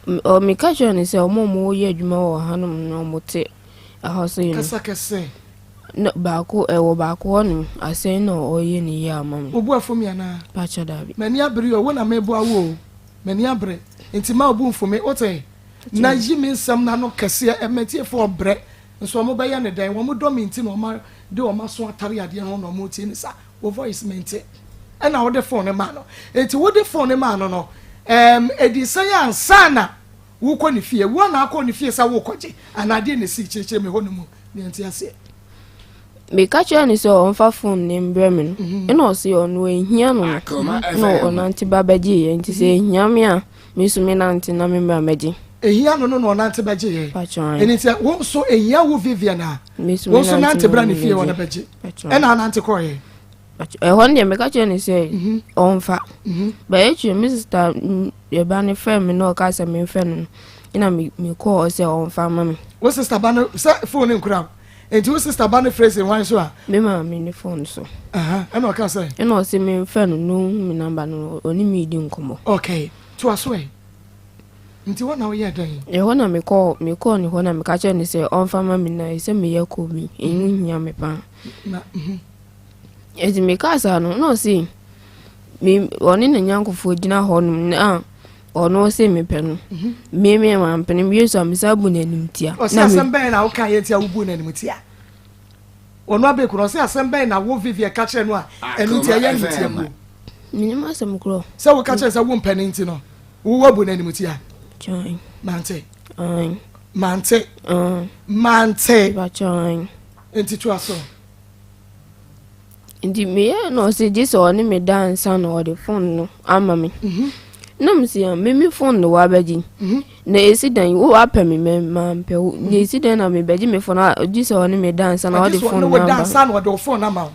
Meka kyerɛɛ no sɛ ɔmo a ɔmo yɛ adwuma wɔ hanom no ɔmo te ɛhɔ sei no. Kasa kɛse. Na baako ɛwɔ baako hɔ nom asɛn na ɔyɛ ne yie ama me. Wo bo afu me anaa? Pakyɛ daabi. M'ani abere o, wo na meboa wo o. M'ani abere nti mma wo bo mfu me, wote? Na yi me nsɛm no ano kɛseɛ, m'atiefoɔ brɛ nso ɔmo bɛyɛ no dɛn? Wɔn dɔ me nti na wɔn de wɔn aso atare adeɛ ho na wɔn retie me saa. Wo voice mente. Ɛna wode phone no maa no. Enti wode phone no maa no no, ɛɛm, ɛdii sɛn ansa na wokɔ ne fie? Wo na akɔ ne fie sɛ wokɔgye anaa deɛ na ɛsii? Kyerɛkyerɛ me hɔ no mu na yɛnte aseɛ. Meka kyerɛɛ no sɛ ɔmfa phone no mbrɛ me no, ɛna ɔse ɔno ɛhia no no, na ɔnante ba bɛgyeeɛ, nti sɛ ɛhia me a, me nso menante na me mmra mɛgye. Ehia no no na ɔnante bɛgye yɛ. Ɛni sɛ wo nso ehia wo Vivian a, wo nso nante bra ne fie hɔ na bɛgye. Ɛna anante kɔɔ yɛ. Ɛhɔ no deɛ meka kyerɛ no sɛ mhm. ɔmfa. Mhm. Bɛyɛ kyerɛ me sista ɛba no frɛ me na ɔka sɛ memfrɛ no no ɛna mekɔɔ hɔ sɛ ɔmfa ma me. Wo sista ba no sɛ phone nkura wo. Nti wo sista ba no frɛ si hwan so a? Me maame ne phone so. Ɛna ɔka sɛ? Ɛna ɔse memfrɛ no na ɔhu me namba no ɔne me di nkɔmmɔ. Okay. Toa so ɛ. Nti hɔ na woyɛɛ dɛn? Ɛhɔ na mekɔɔ mekɔɔ ne hɔ na meka kyerɛɛ no sɛ ɔmfa ma me na sɛ meyɛ kɔ bi ɛho hia me paa. Na mhm. Nti mekaa saa no na ɔse me ɔne ne nyankofoɔ gyina hɔ nom na ɔno ɔse mepɛ no mhm. me me mampene mewie so a mesan bu no animtia. Ɔse asɛm bɛn na woka yɛ nti a wobu no animtia? Ɔno abeku no ɔse asɛm bɛn na wo Vivian ka kyerɛ no a ɛno nti ɛyɛ animtia buo? Menim asɛm korɔ. Sɛ woka kyerɛ sɛ wompɛ no nti no Wo wabu no animtia. Mante. Mante. Mante. Nti toa so. Nti meyɛ na ɔsɛ gye sɛ ɔne me da ansa na ɔde fon no ama me. Mhm. Na me sɛ ah, me me fon no wabɛgye. Mhm. Na esi dan wo apɛ me mɛ mampɛ wo. Na esi dan na mebɛgye me fon a gye sɛ ɔne me da ansa na ɔde fon no ama. Da ansa na ɔde fon ama wo.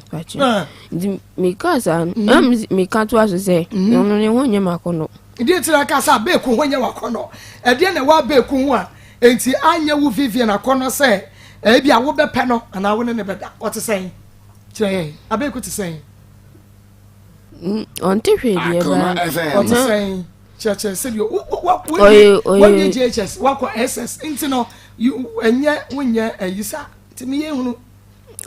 Nti meka saa no, mhm. meka toa so sɛ ɔno ne ho nyɛ m'akɔnnɔ. Deɛ nti na aka sɛ abeeku ho nyɛ w'akɔnnɔ? Ɛdeɛn na ɛwɔ abeeku ho a enti anyɛ wo Vivian akɔnnɔ sɛ ebi a wobɛpɛ no anaa wo ne no bɛda? Ɔte sɛn? Kyerɛ yɛn. Abeeku te sɛn? Mm, ɔnte hwee deɛ baa. Ɔte sɛn? Kyerɛkyerɛ sɛdeɛ wowie JHS wakɔ SS nti no ɛnyɛ wonyɛ ayi saa nti meyɛ hunu.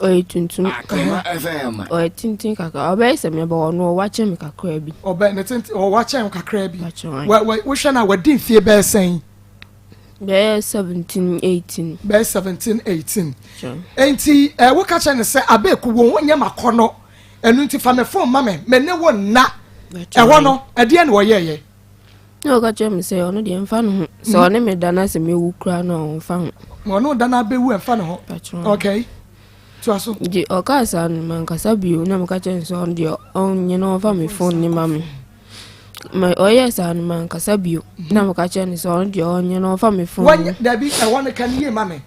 Ɔyɛ tuntum. Akoma FM. Ɔyɛ tenten kakra. Ɔbɛyɛ sɛ mɛbɔ ɔno ɔwa kyɛn me kakra bi. Ɔbɛ ne tenten ɔwa kyɛn kakra bi. Wɔ wɔ wohwɛ na wadi mfie bɛyɛ sɛn? Bɛyɛ 17 18. Bɛyɛ 17 18. Enti ɛ woka kyerɛ ne sɛ abeeku wo ho nyɛ makɔnɔ ɛno nti fa me fon ma me me ne wo nna ɛhɔ no ɛdeɛ na ɔyɛɛyɛ. Na ɔka kyerɛ me sɛ ɔno deɛ mfa ne ho sɛ ɔne me da na sɛ mewu koraa no a ɔmfa ho. Na ɔne wo da na abɛwu ɛmfa ne ho. Okay. Toa so. Nti ɔkaa saa no mankasa bio na meka kyerɛ no sɛ ɔno deɛ ɔnyɛ na ɔmfa me phone ne ma me. Ma ɔyɛɛ saa no mankasa bio na meka kyerɛ no sɛ ɔno deɛ ɔnyɛ na ɔmfa me phone. Wɔnyɛ dabi ɛhɔ no ka ne yie ma me.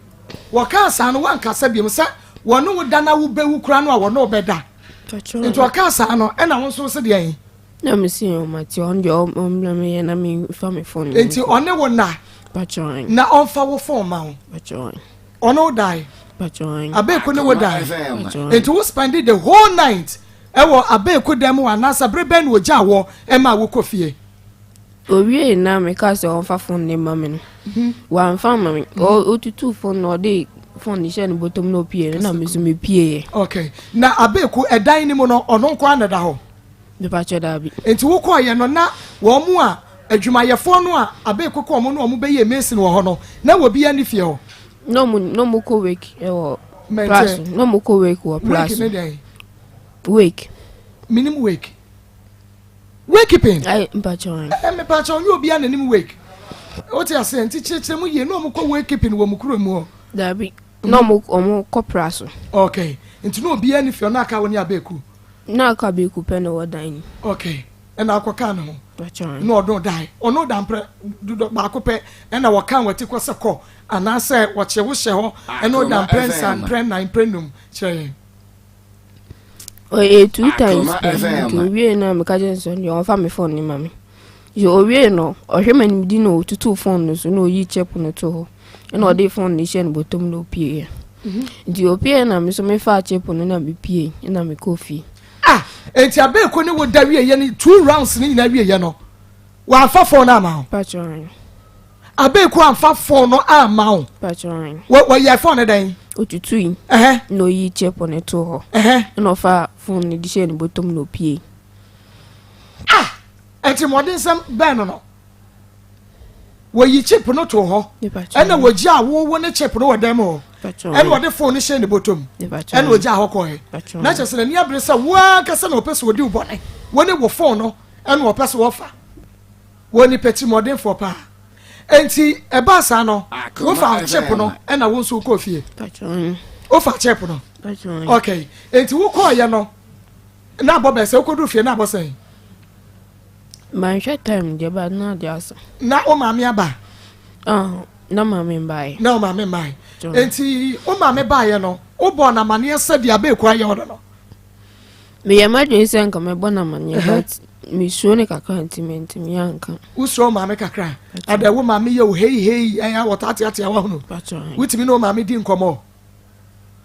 Wɔkaa saa no wankasa bio sɛ wɔne wo da na wobɛwu koraa no a wɔne wo bɛda. Nti ɔkaa saa no ɛna wo nso wo se deɛn? Na me se o mate ɔno deɛ ɔmmrɛ me yɛ na memfa me phone no. Nti ɔne wo na na ɔmfa wo phone ma wo. Ɔne wo dae. Abeeku ne wo dae. Nti wo spend the whole night ɛwɔ Abeeku dan mu anaasɛ bere bɛn na ogyaa wɔ ɛma wokɔ fie? Owiei na meka sɛ ɔmfa phone no ma me no. Mhm. Wamfa ama me. Otutuu phone no ɔde phone no hyɛɛ ne bɔtɔm na opie no na me nso mepieeɛ. Okay. Na Abeeku ɛdan no mu no ɔno nko ara na ɛda hɔ? Mepakyɛ daabi. Nti wo kɔɔ yɛ no na wɔn mo a adwumayɛfoɔ no a abɛɛko kɔ wɔn no wɔn bɛyɛ mason wɔ hɔ no na wɔ biara nni fie hɔ? Na wɔn na wɔn kɔ wake wɔ plaso na wɔn kɔ wake wɔ plaso. Wake ne dɛn? Wake. Minim wake. Wake keeping. Ayi mpakyɛ wɔn. Ɛ mepakyɛ wɔn nyɛ obiara na nim wake. Wote aseɛ nti kyerɛkyerɛ mu yie na wɔn kɔ wake keeping wɔ mo kuro mu hɔ. Daabi na wɔn wɔn kɔ plaso. Okay nti na obiara nni fie hɔ na aka wo ne abɛɛku. Na aka biako pɛ na ɛwɔ dan no mu. Okay, ɛna akɔ kaa ne ho. Na ɔno dae. Ɔno da mprɛ dodɔ baako pɛ ɛna wɔkaa wɔn ti kɔ sɛ kɔ anaasɛ wɔkye wo hyɛ hɔ ɛna ɔda mprɛ nsa mprɛ nnan mprɛ num kyerɛ yɛn. Ɔyɛ two times pɛ nti owie na meka kyerɛ no sɛ deɛ ɔmfa me phone no ma me. Nti owiee no, ɔhwɛ m'anim di na otutuu phone no so na oyii chip no too hɔ. Ɛna ɔde phone no hyɛɛ ne bɔtɔ mu na opieeɛ. Nti opieeɛ na me nso mefaa chip no na mepie na mekɔɔ fie. Ah, enti abeeko ne wo da wieɛ ne two rounds ne nyinaa wieɛ no, wamfa phone no ama wo? Patron. Abeeko amfa phone no ama wo? Patron. Wɔyɛ phone no dɛn? Otutui. Na oyi chip no too hɔ. Ɛna ɔfa phone no de hyɛɛ ne bɔtɔm na opie. Ah, enti mmɔdensɛm bɛn no no? Wɔyi chip no too hɔ ɛna wɔgyaa wo wo ne chip no wɔ dan mu hɔ ɛna ɔde phone no hyɛɛ ne bɔtɔm ɛna ɔgyaa hɔ kɔɛ na kyerɛ sɛ n'ani abere sɛ wo ankasa na ɔpɛ sɛ ɔdi wo bɔne wo ne wo phone no ɛna ɔpɛ sɛ wɔfa wɔ nipa tirimɔdenfoɔ paa enti ɛbaa saa no wofa chip no ɛna wo nso wokɔɔ fie wofa chip no ok enti wokɔɔyɛ no na abɔ bɛn sɛ wokɔduru fie na abɔ sɛn? Manhwɛ time deɛ but na ade asa. Na wo maame aba? Ah, na maame mbaeɛ. Na wo maame mbaeɛ. Nti wo maame baeɛ no, wobɔɔ no amaneɛ sɛ deɛ abeeku ayɛ wo no no? Meyɛ m'adwene sɛ nka mɛbɔ no amaneɛ but mesuro no kakra nti mantumi anka. Wosuro wo maame kakra? Adɛ wo maame yɛ wo hei hei ɛyɛ a wɔtaateatea wahunu? Wotumi ne wo maame di nkɔmmɔ?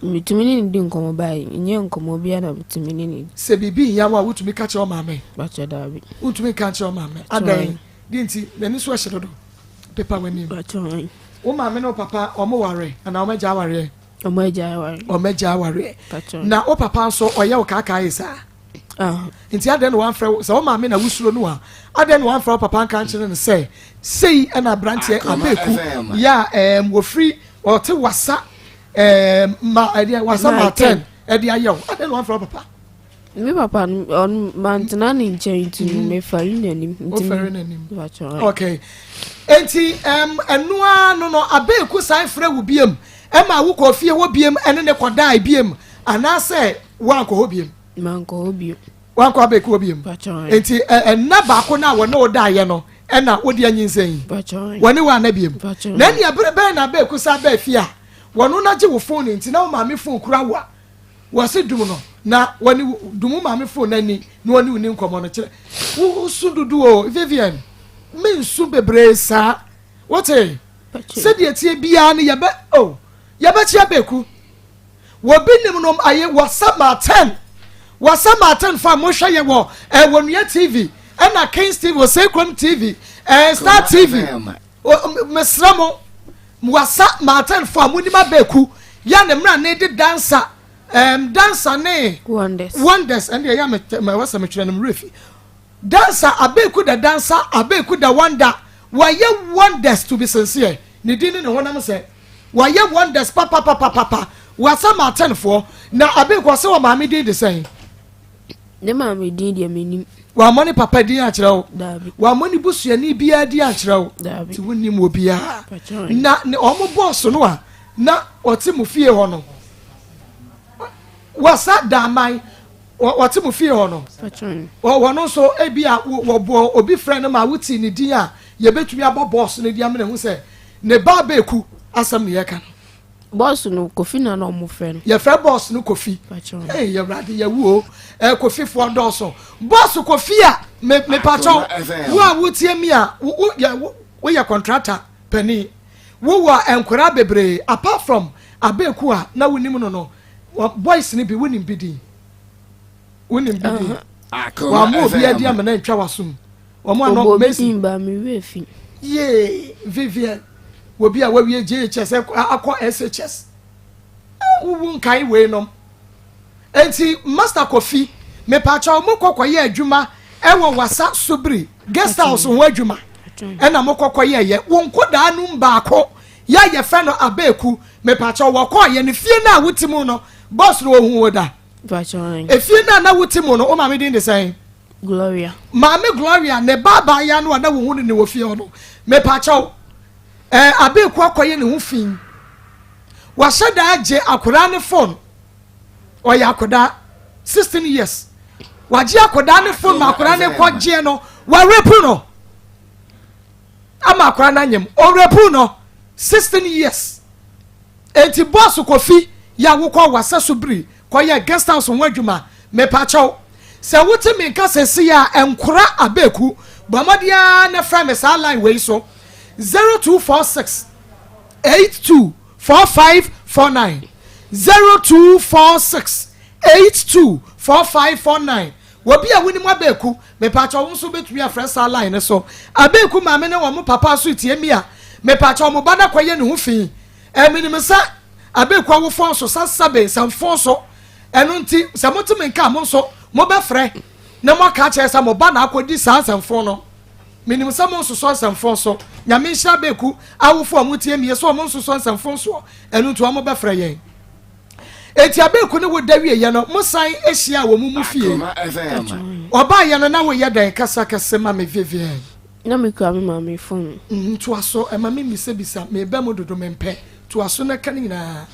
Metumi ne no di nkɔmmɔ but ɛnyɛ nkɔmmɔ biara na metumi ne no di. Sɛ biribi hia wo a, wotumi ka kyerɛ wo maame? Pakyɛ daabi. Wontumi nka nkyerɛ wo maame? Adɛn? Deɛ nti? N'ani so ɛhye dodo. Pepa w'anim. Pakyɛ. Wo maame ne wo papa wɔn ware anaa wɔn agya awareɛ? Wɔn agya awareɛ. Wɔn agya awareɛ. Pakyɛ. Na wo papa nso ɔyɛ wo kaakae saa? Ah. Nti adɛn na wamfrɛ wo sɛ wo maame na wosuro no a adɛn na wamfrɛ wo papa nka nkyerɛ no sɛ sei ɛna aberanteɛ Abeku yɛ a ɛɛm wɔfiri Ɔte wasa ɛɛ ma ɛdeɛ wasa ma ten ɛde ayɛ o adɛn na wamfrɛ wo papa. Me papa no ɔno mantena ne nkyɛn nti no mhm. mefɛre n'anim. Wofɛre n'anim. Okay. Enti ɛm ɛnoa no no abeeku san frɛ wo biem ɛma wokɔ fie hɔ biem ɛne ne kɔdae biem anaasɛ woankɔ hɔ biem. Mankɔ hɔ bio. Wankɔ abɛku hɔ biom. Nti ɛnna baako no a wɔne wo daeɛ no ɛna wode anyinsɛn yi. Wɔne wo anna biom. Na ɛnea bere bɛn na abɛku san baa fie a wɔno no agye wo fon nti na wo maame fon kura wo a wɔse dum no na wɔne dum wo maame fon no ani na wɔne wo ni nkɔmmɔ no kyerɛ wo su dodo o Vivian mensu bebree saa wote sɛdeɛ tie biara no yɛbɛ oh yɛbɛkye abɛku Wɔbi nim nom aye wɔ Martin wɔ Martin fa mo hwɛ yɛ wɔ eh, wɔ Nua TV ɛna Kings TV wɔ Sekurom TV eh, Star TV mesrɛ mo wasa Martin fa mo nim abɛku yɛ ne mmra ne de dansa um, dansa ne wonders wonders ɛne ɛyɛ mɛ wɔ sɛ metwerɛ no mmerɛ fi Dancer Abeku the dancer Abeku the wonder Wayɛ wonders to be sincere Ne din ne ne honam sɛ Wayɛ wonders papapapapa Wasa Martin foɔ Na Abeku ɔse wɔ maame din de sɛn? Ne maame din deɛ mennim. Wammɔ ne papa din ankyerɛ wo? Daabi. Wammɔ ne busuani biara din ankyerɛ wo? Daabi. Nti wonnim obiara. Na ne wɔn bɔɔso no a na ɔte mo fie hɔ no wasa daaman Wɔte mo fie hɔ no, wɔn nso ebia wɔbɔ obi frɛ no ma wote ne din a, yɛbɛtumi abɔ bɔs no din amena hu sɛ ne ba abɛɛku asɛm ne yɛka no. Bɔs no Kofi na na wɔn frɛ no. Yɛfrɛ bɔs no Kofi. Ee Awurade yɛwu o. Ɛɛ Kofifoɔ dɔɔso. Bɔs Kofi a me mepakyɛw wo a wotie mi a wo wo yɛ woyɛ kɔntrata panin. Wowɔ nkwadaa bebree apart from abɛɛku a na wonim no no. Boys no bi wonim bi din wonim bi din wɔn obi adi amena ntwa wasom wɔn ano Mason ba mi werɛ fi yee Vivian obi a wawie JHS akɔ SHS wowu nkae wei nom nti Master Kofi mepaakyɛw mo kɔkɔ yɛ adwuma ɛwɔ wasa sobiri guest house ho adwuma ɛna mo kɔkɔ yɛ yɛ wɔn nkɔdaa num baako Yɛ a yɛfrɛ no Abeeku. Mepakyɛw, wɔkɔɔ yɛ no fie no a wote mu no, bɔs no ohuu wo da? Efie no a na wote mu no, wo maame din de sɛn? Gloria. Maame Gloria, ne ba abaayewa no a na wohu no ne wɔ fie hɔ no, mepakyɛw, ɛɛ Abeeku akɔyɛ ne ho fi. Wahyɛ da agye akwadaa ne phone. Ɔyɛ akwadaa, 16 years. Wagye akwadaa ne phone ma akwadaa ne kɔgyeɛ no, warepu no. Ama akwadaa no anyem. Ɔrepu no 16 years. Enti boss Kofi yɛ a wokɔ wasa so biri kɔyɛ guest house ho adwuma. Mepakyɛw, sɛ wote me nka sɛsei a ɛnkora abeku. Bɔ mmɔden ara na frɛ me saa line wei so 0246 82 4549 0246 82. 4549. Obi a wonim Abeeku, mepaakyɛw wo nso wobɛtumi afrɛ saa line no so. Abeeku maame ne wɔn papa nso tie mi a, mepaakyɛw mo ba no akɔyɛ ne ho fi. Eh, menim sɛ Abeeku awofoɔ nso sa sabe nsɛmfo so. Ɛno nti, sɛ mote me nka a, mo nso mobɛfrɛ na moaka akyerɛ sɛ mo ba na akɔdi saa nsɛmfo no. Menim sɛ monsosɔ nsɛmfo so. Nyame nhyira Abeeku awofo a wɔtie mi sɛ wɔn nsosɔ nsɛmfo soɔ. Ɛno nti wɔn bɛfrɛ yɛn. Enti Abeeku ne wo da wieɛ no, mo san hyiaa wɔ mo mu fie. Ɔbaeɛ no na woyɛ dɛn? Kasa kɛse ma me Vivian. Na me kura me maame phone. Mm, toa so, ɛma me mmisabisa, meba mu dodo mempɛ. Toa so na ka ne nyinaa.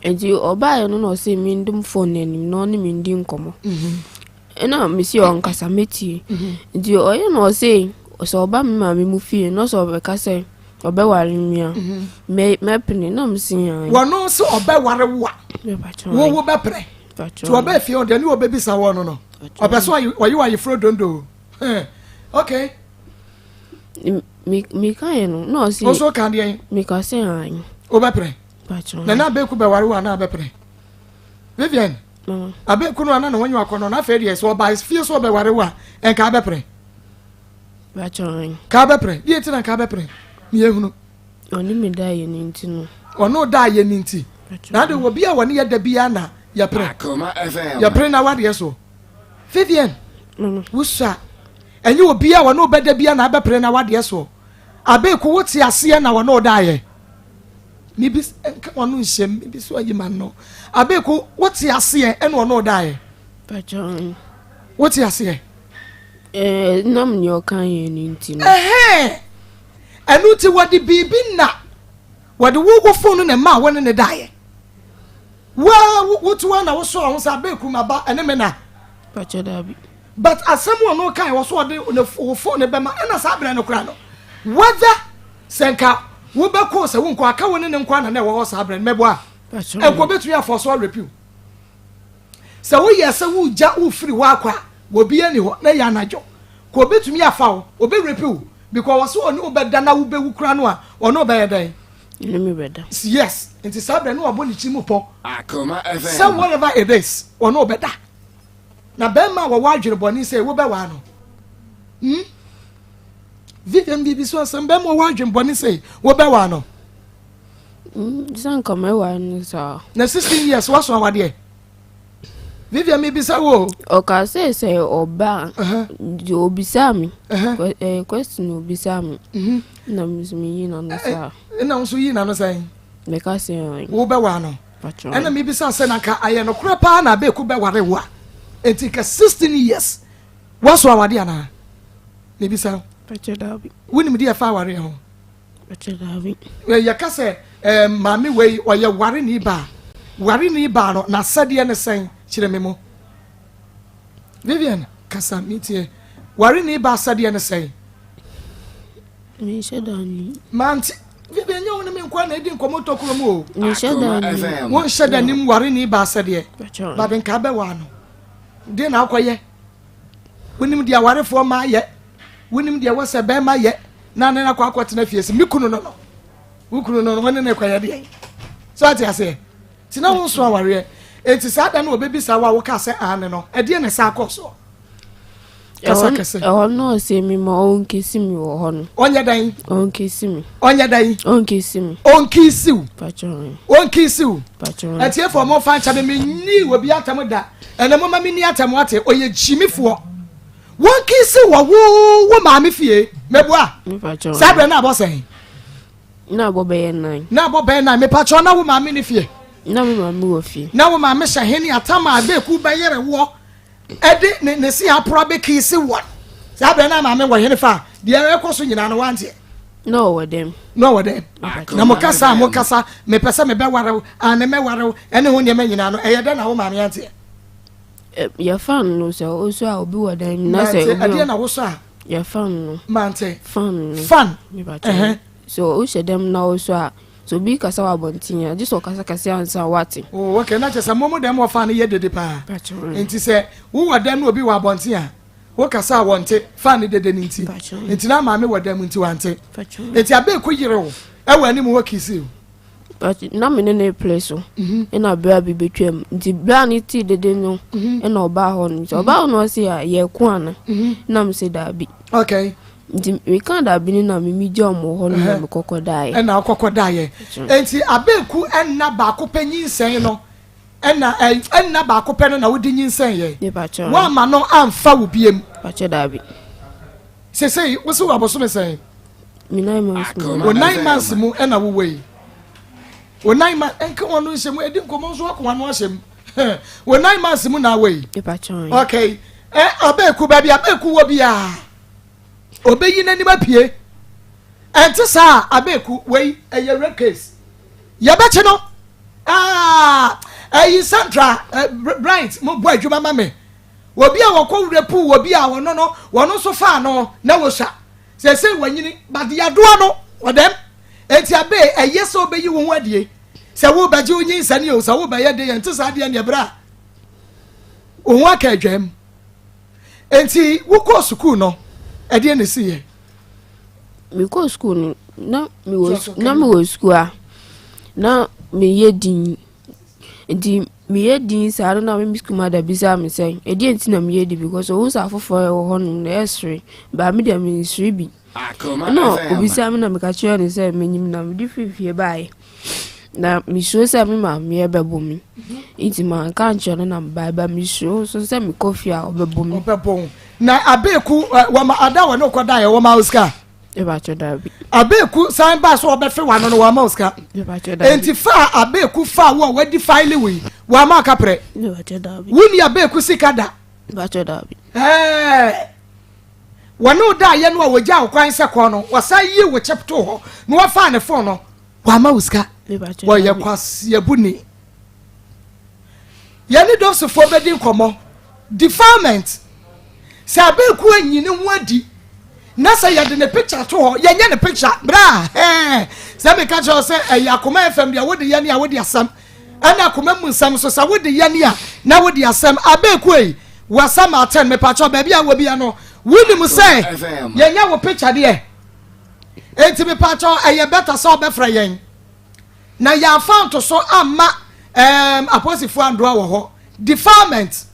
Enti ɔbaeɛ no na ɔse mendom phone no anim na ɔne me ndi nkɔmmɔ. Ɛna mesi ɔnkasa mɛtie. Nti ɔyɛ na ɔse sɛ ɔba me maame mu fie na sɛ ɔbɛka sɛ ɔbɛware me a mɛpene na mese ae. Wɔno sɛ ɔbɛware wo a wo wo bɛpene. Nti ɔbɛ fie ɔdeɛ ne ɔbɛbisa wɔ no no ɔpɛ sɛ ɔyɛ wɔ ayeforɔ dondo. Okay. Mekaeɛ no na ɔse. Wo nso ka deɛn? Meka sɛ ae. Wobɛpene? Na na abɛku bɛware wo a na abɛpene? Vivian. Abeku no a na ne ho nyɛ akɔnnɔ no, afei deɛ sɛ ɔba fie sɛ ɔbɛware wo a, ɛnka abɛpere. Ka abɛpere. Deɛ nti na nka abɛpere. Meyɛ Ɔne me da yɛ ne nti no. Ɔne da yɛ ne nti. Na ade wɔ bi a wɔne yɛ da biara na yɛpere. Yɛpere na wadeɛ so. Vivian, wosua. Ɛnyɛ obi a wɔne wobɛda biara na abɛpere na wadeɛ so. Abeku wote aseɛ na wɔne wo da yɛ. Mibi nka wɔn nhyɛm mibi so ayi ma no abeko wote aseɛ ɛna ɔno ɔdaeɛ wote aseɛ. Ɛɛ nam nea ɔka yɛn no nti no. Ɛhɛn ɛno nti wɔde biribi na wɔde wo wo fon no na ɛma wo ne ne daeɛ waa wotu wa na wosɔ ɔho sɛ abeko ma ba ɛne me na. Pàtó daabi. But asɛm ɔno kan wɔ so ɔde ne wo fon no bɛma ɛna saa abirɛ no kora no whether. Sɛ nka wobɛkɔ o sɛ wonkɔ aka wo ne ne nkoa na na ɛwɔ hɔ saa berɛ no mɛboa a nka obɛtumi afɔ so arepiw sɛ woyɛ sɛ wogya wofiri hɔ akɔ a wɔbi ani hɔ na ɛyɛ anadwo ka obɛtumi afa wo obɛrepiw because wɔ sɛ ɔne wobɛda na wobɛwu kora no a ɔne wobɛyɛ dɛn? Yes, nti saa berɛ no wabɔ ne kyi mu pɔ sɛ whatever it is ɔne wobɛda na bɛrima a wɔwɔ adwene bɔne sɛ wobɛwaa no hmm? Vivian biribi so asɛm bɛma ɔwɔ adwembɔne sɛ wobɛwa no. Mm, sɛ nka mɛwa no saa. Na 16 years waso awadeɛ. Vivian mebisa wo. Ɔka sɛ sɛ ɔba deɛ ɔbisaa me eh, question ɔbisaa me mhm. na nso meyi n'ano eh, saa. Ɛna nso yi n'ano sɛn? Meka sɛ wobɛwa no. Ɛna mebisa sɛ na nka ayɛ nokorɛ paa na abɛɛku bɛware wo a. Enti nka 16 years Woaso awadeɛ anaa? Mebisa wo. Pakyɛ daabi. Wonim deɛ ɛfa awareɛ ho? Pakyɛ daabi. Yɛka sɛ eh, maame wei ɔyɛ wareni baa. Wareni baa no, n'asɛdeɛ ne sɛn? Kyerɛ me mu. Vivian, kasa metie. Wareni baa asɛdeɛ ne sɛn? Menhyɛ da nnim. Mante. Vivian, nyɛ wo ne me nkoa na ɛdi nkɔmmɔ tɔkuro mu o. Menhyɛ da nnim. Wonhyɛ da nim wareni baa asɛdeɛ. But nka bɛwaa no. Deɛ na akɔyɛ. Wonim deɛ awarefoɔ mmaa yɛ. Wonim deɛ ɛwɔ sɛ bɛrima yɛ na ne akɔ akɔtena fie sɛ me kunu no no. Wo kunu no no, wo ne ne kɔyɛ deɛ. So ate aseɛ? Nti na wo nso awareɛ. Enti saa da no wɔbɛbisa wo a wokaa sɛ aane no, ɛdeɛ na ɛsan kɔɔ soɔ? Kasa kɛse. Ɛhɔ no ɔsɛ mi ma ɔnkisi mi wɔ hɔ no. Ɔnyɛ dɛn? Ɔnkisi mi. Ɔnyɛ dɛn? Ɔnkisi mi. Ɔnkisi wo. Ɔnkisi wo. Atiefoɔ mo fa nkyɛ me menni obi atɛm da. Ɛnɛ mo ma menni atɛm wate ɔyɛ gyimifoɔ. Wɔnkisi wɔ wo wo maame fie. Mɛboa. Saa berɛ na abɔ sɛn? Na abɔ bɛyɛ nan. Na abɔ bɛyɛ nan. Mepakyɛw na wo maame ne fie? Na me maame wɔ fie. Na wo maame hyɛ hene atam a bɛku bɛyere woɔ. ɛde ne ne se apora bɛkiisi wɔn saa berɛ na maame wɔ hene fa deɛ ɛkɔ so nyinaa no wanteɛ na ɔwɔ dɛm na ɔwɔ dɛm na mo kasa a mo kasa mepɛ sɛ mebɛware wo ane mɛware wo ɛne ho nneɛma nyinaa no ɛyɛ dɛn na wo maame anteɛ yɛfa no sɛ wosɔ a obi wɔ dan mu na sɛ obi ɛdeɛ na wosɔ a yɛfa no mante fan no fan so wohyɛ dɛm na wosɔ a Sɛ obi rekasa wɔ abɔnten a, gye sɛ ɔkasa kɛse ansa woate. Oh, okay, na kyerɛ sɛ mo mo dɛm wɔ fan no yɛ dede paa. Nti sɛ wowɔ dɛm na obi wɔ abɔnten a, wokasa a wɔnte, fan no dede no nti. Nti na maame wɔ dɛm nti wante. Nti abeeku yere wo ɛwɔ anim hɔ kisi o. But na me ne no repere so. Ɛna berɛ a bi bɛtwam. Nti berɛ a ne tee dede no, ɛna ɔbaa hɔ no. Nti ɔbaa hɔ no ɔse a yɛko ana? Na me se daabi. Okay. Nti meka daabi no na me megya ɔmo wɔ hɔ no na mekɔkɔ daeɛ. Ɛna ɔkɔkɔ daeɛ. Nti abeeku ɛnna baako pɛ nyinsɛn no ɛna ɛnna baako pɛ no na wode nyinsɛn yɛ. Woamma no amfa wo biem. Pakyɛ daabi. Sesei wo se wɔ abosome sɛn? Me 9 months mu. Wo 9 months mu ɛna wowɔ yi. Wo 9 months nka wɔn no nhyɛ mu edi nkɔmɔ nso akɔ wɔn ano ahyɛ mu. Wo 9 months mu na awɔ yi. Okay. Ɛ abeeku baabi abeeku wɔ biara obeyi n'anim apue. Ɛnte saa abeeku wei ɛyɛ rape case. Yɛbɛkye no. Ah, ɛyi Sandra Bryant mo bɔ adwuma ma me. Obi a wɔkɔ rape wɔ bi a ɔno no wɔn nso faa no na wɔsua. Seesei wanyini but yadoa no ɔdɛm. Enti abe ɛyɛ sɛ wobɛyi wo ho adie sɛ wobɛgye wo nyinsɛne o sɛ wobɛyɛ de yɛnte saa deɛ neɛ berɛ a wo ho aka adwam. Enti wokɔɔ sukuu no ɛdeɛ na ɛsiiɛ? Mekɔɔ sukuu no na mewɔ na mewɔ sukuu a na meyɛ din nti meyɛ din saa no na me sukuu mada bisaa me sɛ ɛdeɛ nti na meyɛ din because ɔhu sɛ afoforɔ wɔ hɔnom na ɛsere baa me deɛ mensere bi ɛna obisaa me na meka kyerɛ no sɛ menyim na mede firi fie baeɛ na mesuro sɛ me maame bɛbɔ me nti manka ankyerɛ no na mebae ba mesuro nso sɛ mekɔ fie a ɔbɛbɔ me. Ɔbɛbɔ wo na abeeku wɔma ada wɔ ne wokɔ daeɛ wɔma wo sika. Mebakyɛ daabi. Abeeku san baa so ɔbɛfe wano no wɔama wo sika. Mebakyɛ daabi. Enti fa a abeeku fa wo a wadi faile wo yi wɔama kaprɛ. Mebakyɛ daabi. Wonni abeeku sika da. Mebakyɛ daabi. Ɛɛ wɔne wo daeɛ no a wɔgyaa wo kwan sɛ kɔ no wɔsan yii wo kyɛp too hɔ na wɔfaa ne fon no wama wo sika. Wɔyɛ kwaseabuni. Yɛne dɔmsofoɔ bɛdi nkɔmmɔ. Defilement. Sɛ abeeku anyi ne ho adi na sɛ yɛde ne picture to hɔ, yɛnyɛ ne picture bra hɛn. Sɛ meka kyerɛ wo sɛ ɛyɛ Akoma FM deɛ wode yɛne a wode asɛm. Ɛna akoma mu nsɛm nso sɛ wode yɛne a na wode asɛm. Abeeku ei, wasɛm atɛn mepakyɛw baabi a wɔ bia no wonim sɛ yɛnyɛ wo picture deɛ. Enti mepakyɛw ɛyɛ better sɛ ɔbɛfrɛ yɛn. Na yɛamfa ntoso amma um, apolisifoɔ andoa wɔ hɔ. Defilement.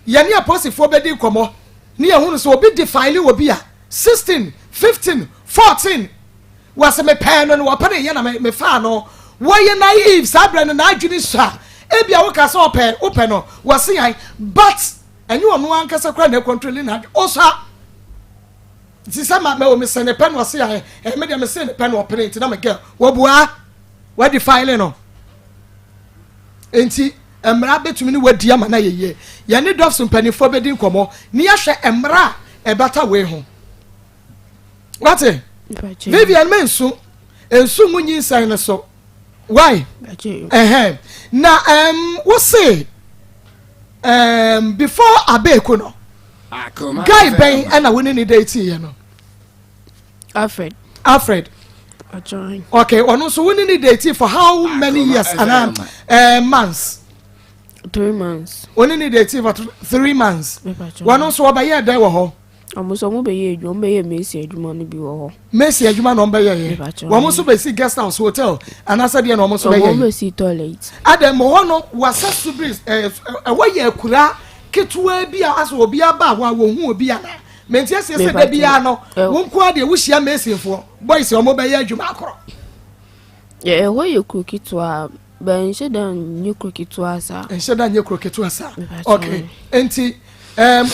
Yɛne apolisifoɔ bɛdi nkɔmmɔ ne yɛhunu sɛ obi defile obi a 16, 15, 14 wɔse mepɛɛ no no wɔpene yɛ na mefaa no. Wɔyɛ naive saa berɛ no n'adwene sua. Ebia woka sɛ ɔpɛ wopɛ no wɔse yan but ɛnyɛ ɔno ankasa koraa na ɛkɔntroli n'adwene ɔsua. Nti sɛ ma mɛwɔ mesɛ ne pɛ na ɔse ayɛ ɛɛ me deɛ mese ne pɛ na ɔpene nti na me girl wɔbua wadi file no nti mmara bɛtumi ne wadi ama no ayɛ yie. Yɛne dɔfso mpanimfoɔ bɛdi nkɔmmɔ ne yɛahwɛ mmara a ɛbata wei ho. Wate? Vivian mensu nsu ngu nyinsɛn no so. Why? Ɛhɛn. Na um, wo se um, before abeeku no, guy bɛn ɛna wo ne ne date yɛ no? Alfred. Alfred. Okay, ɔno nso wo ne ne date for how many years ana uh, months? 3 months. Wo ne ne date for 3 months. Wɔn nso wɔbɛyɛ dɛ wɔ hɔ. Wɔn nso wɔn bɛyɛ adwuma, wɔn bɛyɛ mason adwuma no bi wɔ hɔ. Mason adwuma na wɔn bɛyɛ yɛ. Wɔn nso bɛsi guest house hotel anaasɛ deɛ na wɔn nso bɛyɛ. Wɔn bɛsi toilet. Adɛ mo hɔ no wasa subiri ɛɛ ɛwɔ yɛ akura ketewa bi a asɛ obi aba hɔ a wɔn hu obi ana mɛnti aseɛ sɛ da biara no wɔn nko adeɛ wohyia masonfoɔ boys wɔn bɛyɛ adwuma akorɔ. Ɛhɔ yɛ kuro ketewa. But nhyɛ da nyɛ kuro ketewa saa. Nhyɛ da nyɛ kuro ketewa saa. Okay. Nti um,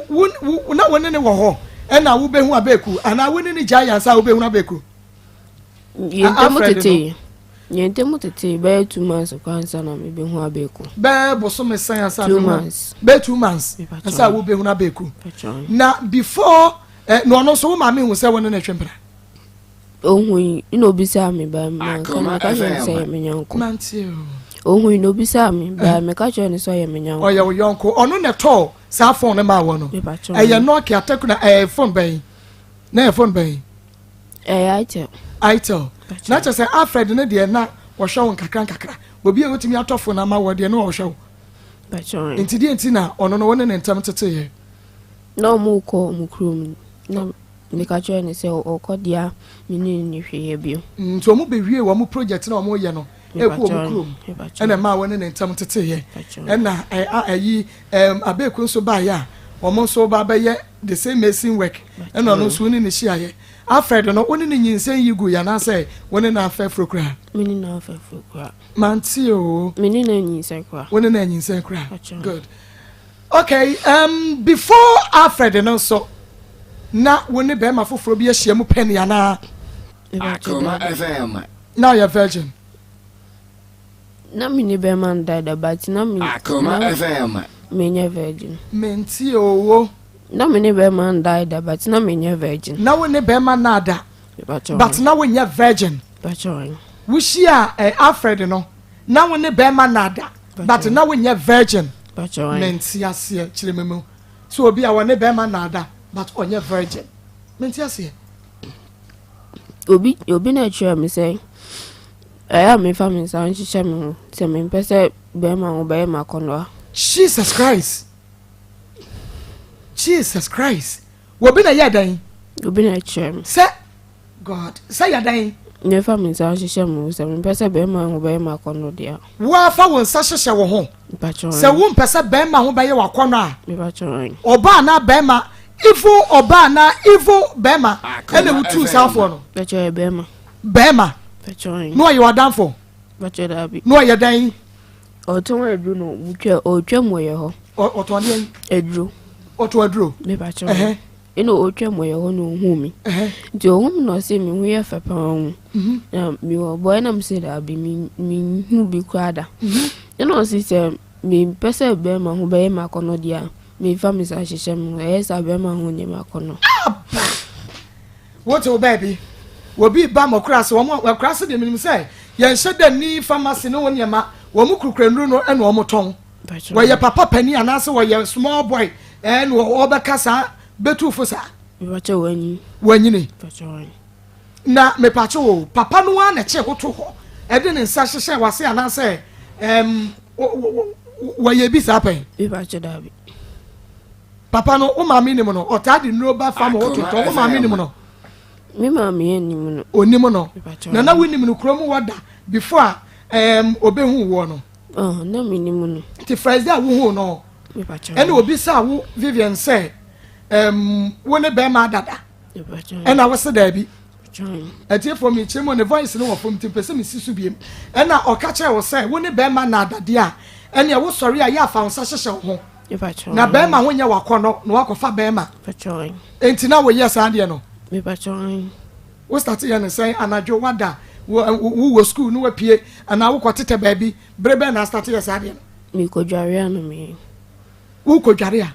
wo, wo, na wo ne ne wɔ hɔ ɛna wobɛhu abeeku anaa wo ne ne gyae ansa wobɛhu abeeku? Yɛn ntam tete. Yɛn ntam tete bɛyɛ 2 months kora ansa na mebɛhu abeeku. Bɛyɛ bosome sɛn ansa 2 months. Bɛyɛ 2 months ansa wobɛhu abeeku. Na before eh, na ɔno nso wo maame hu sɛ wo ne ne twe mpena? Ohui na obisaa me ba manka meka kyerɛ no sɛ ɔyɛ me yɔnko. Ohui na obisaa me ba meka kyerɛ no sɛ ɔyɛ me yɔnko. Ɔyɛ wo yɔnko. Ɔno na ɛtɔɔ saa phone no maa wɔ no. Ɛyɛ Nokia Tecno ɛyɛ phone bɛn? Na ɛyɛ phone bɛn? Ɛyɛ Itel. Itel. Na kyerɛ sɛ Alfred no deɛ na wɔhwɛ wo nkakra nkakra. Obi a otumi atɔ phone ama wɔ deɛ na ɔhwɛ wo. Nti deɛ nti na ɔno no wo ne ne ntam teteeɛ? Na ɔmo kɔ ɔmo kurom na Meka kyerɛɛ no sɛ ɔkɔ deɛ a me ne no nni hwee yɛ bio. Nti wɔn bɛwiee wɔn project no a wɔn reyɛ no. ɛkɔ wɔn kurom ɛna ɛmaa wɔne ne ntam teteeɛ ɛna ɛyi ɛm abeeku nso baeɛ a wɔn nso ba bɛyɛ the same mason work ɛna ɔno nso wo ne ne hyiaeɛ Alfred no wo ne ne nyinsɛn yi gu yɛ anaasɛ wo ne no afɛ furo koraa? Me ne no afɛ furo koraa. Mante o. Me ne no anyinsɛn koraa. Wo ne no anyinsɛn koraa. Good. Okay, um, before Alfred no nso na wo ne bɛrima foforɔ bi ahyia mu pɛn anaa? Akoma FM. Na ɔyɛ virgin. Na me ne bɛrima no dada but na me Akoma FM. Menyɛ virgin. Mente o. Na me ne bɛrima ndae da but na menyɛ virgin. Na wo ne bɛrima nna da but na wonyɛ virgin. Wohyia eh, Alfred no na wo ne bɛrima nna da but na wonyɛ virgin. Mente aseɛ kyerɛ me mu. So obi a wɔne bɛrima nna da but ɔnyɛ virgin. Mente aseɛ. Obi obi na ɛkyerɛ me sɛ ɛyɛ a mefa me nsa nhyehyɛ me ho sɛ mempɛ sɛ bɛrima ho bɛyɛ m'akɔnnɔ a. Jesus Christ. Jesus Christ. Obi na yɛ dɛn? Obi na ɛkyerɛ me. Sɛ God sɛ yɛ dɛn? Mefa me nsa hyehyɛ me ho sɛ mempɛ sɛ bɛrima ho bɛyɛ m'akɔnnɔ deɛ. Woafa wo nsa hyehyɛ wo ho. Sɛ wompɛ sɛ bɛrima ho bɛyɛ w'akɔnnɔ a. Ɔbaa anaa bɛrima evil ɔbaa anaa evil bɛrima ɛna wotuu saa afoɔ no. Bɛrima. Bɛrima. Na ɔyɛ w'adamfo. Na ɔyɛ dɛn? Ɔtɔn aduro na ɔtwa ɔtwa mu yɛ hɔ. Ɔtɔn deɛ? Aduro. Ɔtɔn aduro. Mepa kyɛw. Ɛhɛn. Ɛna ɔtwa mu yɛ hɔ na ɔhu mi. Nti ɔhu mi na ɔse me ho yɛ fɛ paa ho. Mhm. Na mi wɔ bɔ ɛna mi se daabi mi mi hu bi koraa da. Mhm. Ɛna ɔse sɛ mi mpɛ sɛ bɛrima ho bɛyɛ mi akɔnɔ deɛ a mi nfa mi nsa hyehyɛ mi ho ɛyɛ saa bɛrima ho nyɛ mi akɔnɔ. Aba. Wote wo baabi. Obi ba mɔkorase, wɔn akurase deɛ menim sɛ yɛnhyɛ da nni pharmacy ne ho nneɛma, wɔn kurakura nnuru no ɛna wɔn tɔn. Wɔyɛ papa panin anaasɛ wɔyɛ small boy ɛna wɔbɛka saa bɛtu fo saa. Wanyini. Na mepakye wo papa no ara na ɛkye ho to hɔ ɛde ne nsa hyehyɛ wase anaasɛ ɛm wɔyɛ bi saa pɛn. Papa no, wo maame nim no? Ɔtaa de nnuro ba fam hɔ tontɔn. Wo maame nim no? Me maame anim no. Onim no. Na na wonim no kurom hɔ da before a um, obehu woɔ no. Oh, na menim no. Nti first day a wohu no, ɛna obisa wo Vivian sɛ um, wo ne bɛrima adada. Ɛna wo se daabi. Atiefoɔ mekyerɛ mu ne voice no wɔ fam nti mpɛ sɛ mesi so biem. Ɛna ɔka kyerɛ wo sɛ wo ne bɛrima na adadeɛ a ɛneɛ wosɔre a yɛ afa wo nsa hyehyɛ wo ho. Na bɛrima ho nyɛ wakɔnɔ na wakɔfa bɛrima. Enti na woyɛ saa deɛ no? Wo start yɛ no sɛn anadwo wada wowɔ school no wapue anaa wokɔ tetɛ baabi bere bɛn na start yɛ saa deɛ no? Mekɔdware a na meyɛ. Wokɔdware a?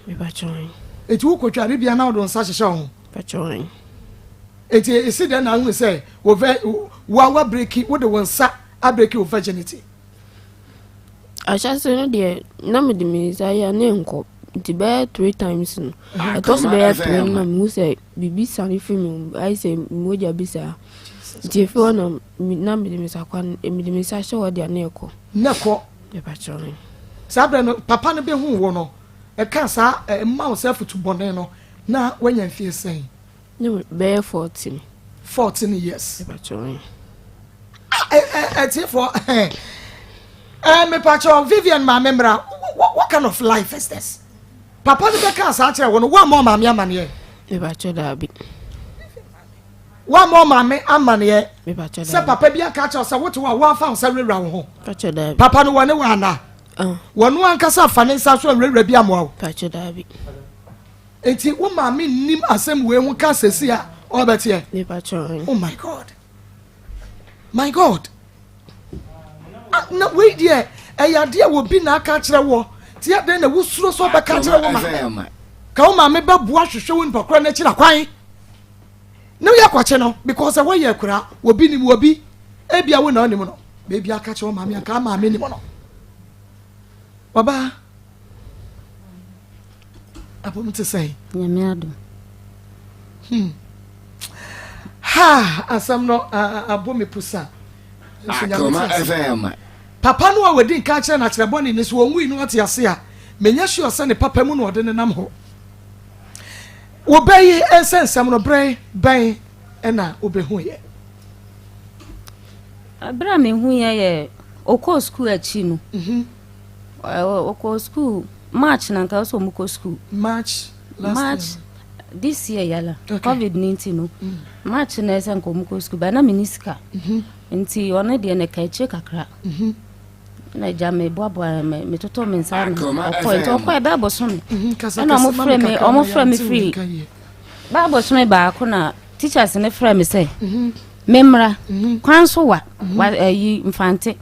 Enti wokɔdware bia na wode wo nsa hyehyɛ wo ho? Enti esi dɛn na ahunu sɛ wo wa wa breki wode wo nsa abreki wo virginity? Ahyɛse no deɛ na mede me nsa yɛ a na ɛnkɔ nti bɛyɛ three times no ɛtɔ so bɛyɛ three no na mehu sɛ biribi sane firi me mu ayɛ sɛ mogya bi saa nti ɛfiri hɔ na na mede me nsa kwa mede me nsa hyɛ hɔ deɛ na ɛkɔ na ɛkɔ mepakyɛw no saa berɛ no papa no bɛhu wo no ɛka saa ɛma wo sɛ afutu bɔne no na wanya mfie sɛn Ne bɛyɛ 14. 14 years. Ɛtiefo ɛɛ mepakyɛw Vivian maame mmra what kind of life is this? Papa no bɛka saa kyerɛ wo no woammɔ maame amaneɛ? Mepakyɛw daabi. Woammɔ maame amaneɛ? Sɛ papa bi aka kyerɛ sɛ wote hɔ a woamfa wo nsa wurawura wo ho. Papa no wɔne wo ana? Ah. Wɔno ankasa afa ne nsa so awurawura bi amoa wo? Pakyɛw daabi. Enti wo maame nnim asɛm wei ho ka sɛsi a ɔbɛteɛ? Oh my God. My God. Ah, na wei deɛ ɛyɛ adeɛ wɔ bi na aka akyerɛ wɔ ti adɛn na wosuro sɛ ɔbɛka akyerɛ wo maame ka wo maame bɛboa hwehwɛ wo nipa korɔ no akyiri akwan na woyɛ kwakye no because ɛhɔ yɛ akura obi nim obi ebia wo na ɔnim no baabi aka kyerɛ wo maame anka maame nim no ɔbaa Apom te sɛn? Nyame adom. Hmm. Ha asɛm no abɔ me pusa. Nso Nyame te ase. Papa no a wɔdi nka kyerɛ no akyerɛ bɔne ne so ɔnwui no ɔte ase a menyɛ sure sɛ ne papa mu na ɔde ne nam hɔ. Wobɛyi nsɛnsɛm no berɛ bɛn na wobɛhuiɛ? Berɛ a mehuiɛ yɛ. Ɔkɔɔ sukuu akyi no. Ɔkɔɔ sukuu March na nka ɔsɛ ɔmo kɔ sukuu. March last March year. this year yala. Okay. Covid ne nti no. March na ɛsɛ nka ɔmo kɔ sukuu ba na me ni sika. Nti ɔno deɛ ne ka akyire kakra. Na gya me boaboa me metotɔ me nsa ano. Akoma Ɔkɔɔ nti FM. ɔkɔɔ ɛbɛɛ bosome. Kasa Ɛna ɔmo kɛse ma frɛ me me kakra ɔmo na frɛ me yɛnte wo firi nka yie. bɛɛ bosome baako na teachers ne frɛ me sɛ memmra kwan so wa wa ɛyi mfante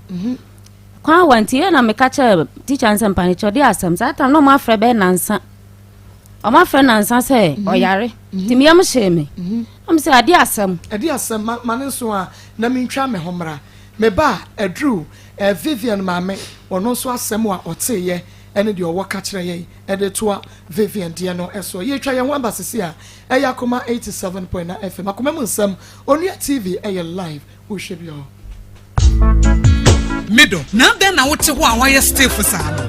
kwan wa nti yɛ na meka kyerɛ teacher no sɛ mpanikyɛ ɔde asɛm saa tam na ɔmo afrɛ bɛɛ nansa ɔmo afrɛ nansa sɛ ɔyare nti meyam hyee me na me sɛ ade asɛm. Ɛde asɛm ma ma ne nso a na mentwa me ho mmra. Me ba aduru eh, Vivian maame ɔno nso asɛm a ɔteeɛ ɛne deɛ ɔwɔ ka kyerɛ yɛn ɛde toa Vivian deɛ no ɛso. Yɛtwa yɛn ho aba sisi a ɛyɛ Akoma 87.9 FM Akoma mu nsɛm Onua TV ɛyɛ live wohwɛ bi hɔ. Middle. Na dɛn na wote hɔ a woayɛ stiff saa no?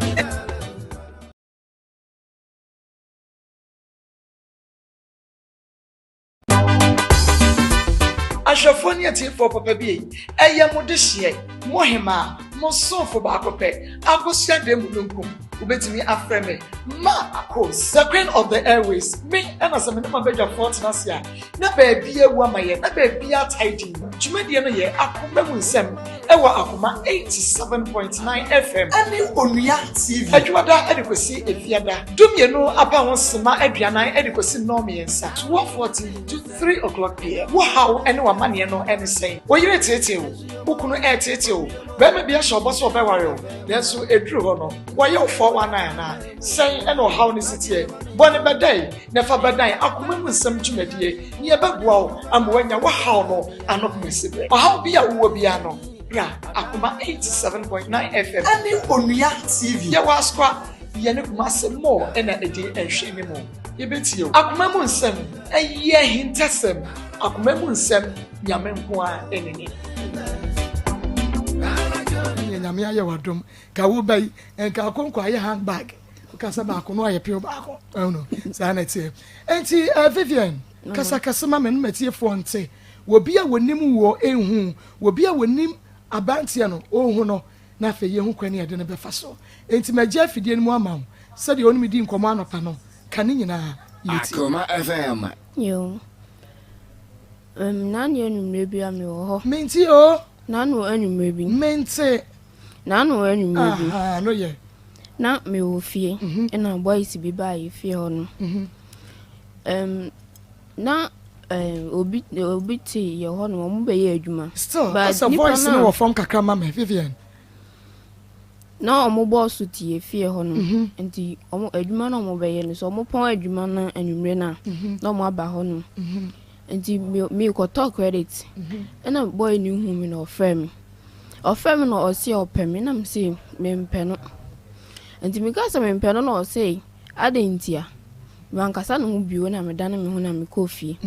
Ahwɛfoɔ ne atiefoɔ papa bi ei, ɛyɛ mo dehyeɛ, mo hemaa, mo somfo baako pɛ, Akosua Damununkum. Wobɛtumi afrɛ me Ma Akos, the queen of the airways. Me ɛna sɛ me ne m'abadwafoɔ tena ase a, na baabi awu ama yɛn, na baabi atae din. Dwumadie no yɛ Akoma mu Nsɛm ɛwɔ Akoma 87.9 FM ɛne Onua TV. Adwumada de kɔsi Efiada, dumienu aba ho sema aduanan de kɔsi nnɔnmiɛnsa, 12:40 to 3 o'clock pm. Wo haw ne w'amanneɛ no ne sɛn? Wo yere teetee wo? Wo kunu reteetee wo? Barima bi ahyɛ wo bɔ sɛ ɔbɛware wo, nanso ɛduru hɔ no, wayɛ wo 419 anaa? Sɛn na ɔhaw no si teɛ? Bɔ no bɛdɛe na fa bɛdan akoma mu nsɛm dwumadie na yɛbɛboa wo ama woanya wo haw no ano homasiberɛ. Ɔhaw bi a wowɔ biara no, bra Akoma 87.9 FM ne Onua TV. Yɛwɔ Asoa, yɛne Kumasi Mall na ɛdi nhwɛanimu. Yɛbɛtie wo. Akoma mu nsɛm, ɛyɛ ahintasɛm. Akoma mu nsɛm, Nyame nko ara na nim. Neɛ Nyame ayɛ w'adom ka wo ba yi nka akonko ayɛ handbag wokasa baako no ayɛ pew baako ɛhono saa na ɛteɛ enti uh, Vivian kasa kɛse ma me no matiefoɔ nte wɔbi a wɔnim woɔ ɛnhu wɔbi a wɔnim abanteɛ no ɔnhu no na afei yɛhu kwan yɛde no bɛfa so enti magye afidie no mu ama wo sɛdeɛ wo ne me di nkɔmmɔ anɔpa no ka ne nyinaa yɛtie. Akoma FM. Yo. Um, N'ano anwummerɛ bi a mewɔ hɔ. Mente o. N'ano anwummerɛ bi. Mente. N'ano anwummerɛ bi. Aha, no yɛ. Na mewɔ fie, ɛna boys bi baa yɛ fie hɔ no. Um, na um, obi obi te yɛ hɔ no, wɔn bɛyɛ adwuma. Still, But asɛ nipa voice no no a wɔ fam kakra ma me, Vivian. Na wɔn bɔɔso te yɛ fie hɔ no, nti wɔn adwuma na wɔn bɛyɛ no, so wɔn pɔn adwuma no anwummerɛ no a, na wɔn aba hɔ no. Nti me mekɔtɔ credit, ɛna boy no hu me na ɔfrɛ me. Ɔfrɛ me na ɔse ɔpɛ me, na mese mempɛ no. Nti meka sɛ mempɛ no na ɔse adɛn ntia? Mankasa ne ho bio na medane me ho na mekɔɔ fie.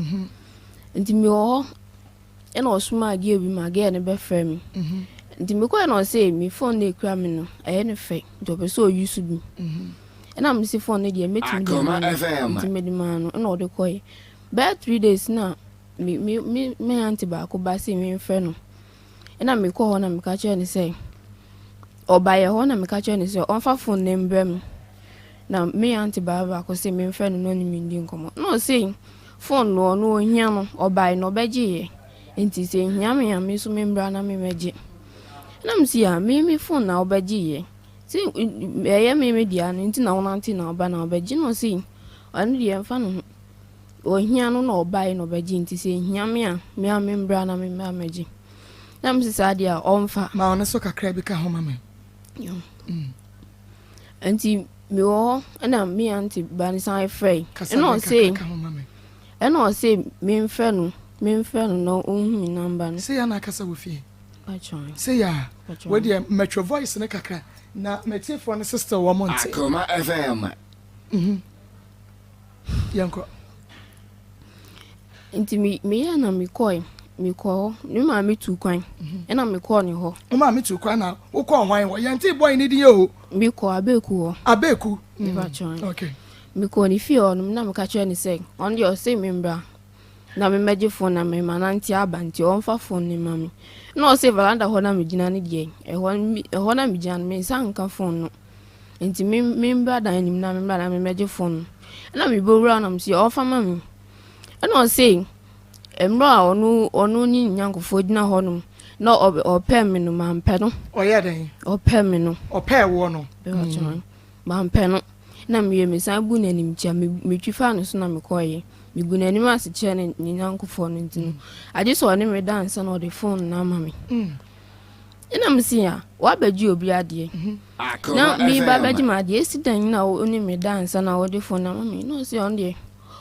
Nti mewɔ hɔ ɛna ɔsomaa girl bi ma girl no bɛfrɛ me. Nti mekɔɛ na ɔse me phone no ekura me no ɛyɛ ne fɛ nti ɔpɛ sɛ ɔyi so bi. Ɛna mese phone no deɛ mɛtumi de ama Akoma no FM. nti mede maa no ɛna ɔde kɔɛ. Bɛyɛ 3 days na me me me me aunty baako ba se memfrɛ no. Ɛna mekɔɔ hɔ na meka kyerɛɛ no sɛ ɔbaeɛ hɔ na meka kyerɛɛ no sɛ ɔmfa phone no mbrɛ me. Na me aunty baa baako se memfrɛ no na ɔne me ndi nkɔmmɔ. Na ɔse phone no ɔno ohia no ɔbaeɛ na ɔbɛgyeeɛ. Nti sɛ ehia me a me nso membra na memmɛgye. Na mese a me me phone na wobɛgyeeɛ. Sɛ ɛyɛ me me dea no nti na wonante na woba na wobɛgye na ɔse ɔno deɛ ɛmfa ne ho. Ohia no na ɔbaeɛ na ɔbɛgye nti sɛ ehia me a me a membra na memmra mmɛgye. Na mese saa deɛ a ɔmfa. Ma ɔno so kakra bi ka ho ma me. Nti mewɔ hɔ ɛna me aunty ba no san frɛ. Kasa Ɛna bɛn ɔse kakra ka ho ma me. ɛna ɔse memfrɛ no memfrɛ no na ɔnhu me number no. Sɛ yɛ na akasa wɔ fie. Patron. Sɛ yɛ a Patron. wo deɛ mɛtwe voice no kakra na matiefoɔ no sister wɔ mo nte. Akoma FM. Yɛnkɔ. Nti me meyɛ na mekɔe mekɔ hɔ me maame tu kwan ɛna mekɔɔ ne hɔ. Wo maame tu kwan na wokɔɔ hwan hɔ? Yɛnte boy ne din o. Mekɔ Abeeku hɔ. Abeeku. Patron. Okay. Mekɔɔ ne fie hɔ nom na meka kyerɛ ne sɛ ɔno deɛ ɔse membra. Na memmɛgye phone na mema nante aba nti ɔmfa phone no mma me. Na ɔse veranda hɔ na megyina no deɛ, ɛhɔ na megyina no me nsa nka phone no. Nti me membra dan no mu na memmra na memmɛgye phone no. Ɛna mebɔwura hɔ na mese ɔmfa ma me. Ɛna ɔse mmerɛ a ɔno ɔno ne ne nyankofoɔ gyina hɔnom na ɔpɛ me no mampɛ no. Ɔyɛ dɛn? Ɔpɛ me no. Ɔpɛɛ woɔ no. Mm. Mampɛ no. Na mewie mesan bu n'animtia metwi faa ne so na mekɔeɛ. Megu n'anim ase kyerɛ ne ne nyankofoɔ no nti no agye sɛ ɔne me da ansa na ɔde phone no ama me. Mm. Ɛna mese a woabɛgye obi adeɛ. Mhm. Na meba bɛgye me adeɛ esi dɛn na wo ne me da ansa na wɔde phone no ama me. Na ɔse ɔno deɛ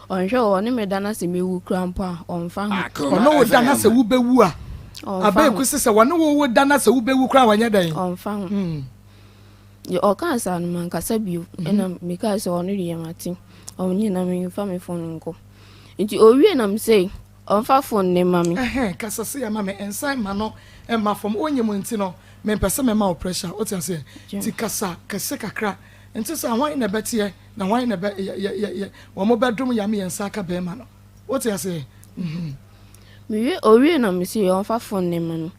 ɔnhwɛ wɔ ɔne me da na sɛ mewu kura mpo a ɔmfa ho. Ɔne wo da na sɛ wobɛwu a abɛɛku sɛ sɛ wɔne wo da na sɛ wobɛwu kora wɔnyɛ dɛn? Ɔmfa ho. Hmm. Deɛ ɔkaa saa no mankasa bio ɛna mekaa sɛ ɔno deɛ mate ɔnyɛ na memfa me phone nkɔ nti owie na mesɛ ɔmfa phone ne ma me. Ɛhɛn kasa sei ama me nsan ma no mma fam onyim nti no mempɛ sɛ mɛma wo pressure wote aseɛ nti kasa kɛse kakra nti sɛ hwan na ɛbɛteɛ na hwan na ɛbɛ yɛ yɛ yɛ wɔn bɛdom yɛ ama yɛn nsa aka bɛrima no wote aseɛ mhm. Mewie owie na mese ɔmfa phone ne ma me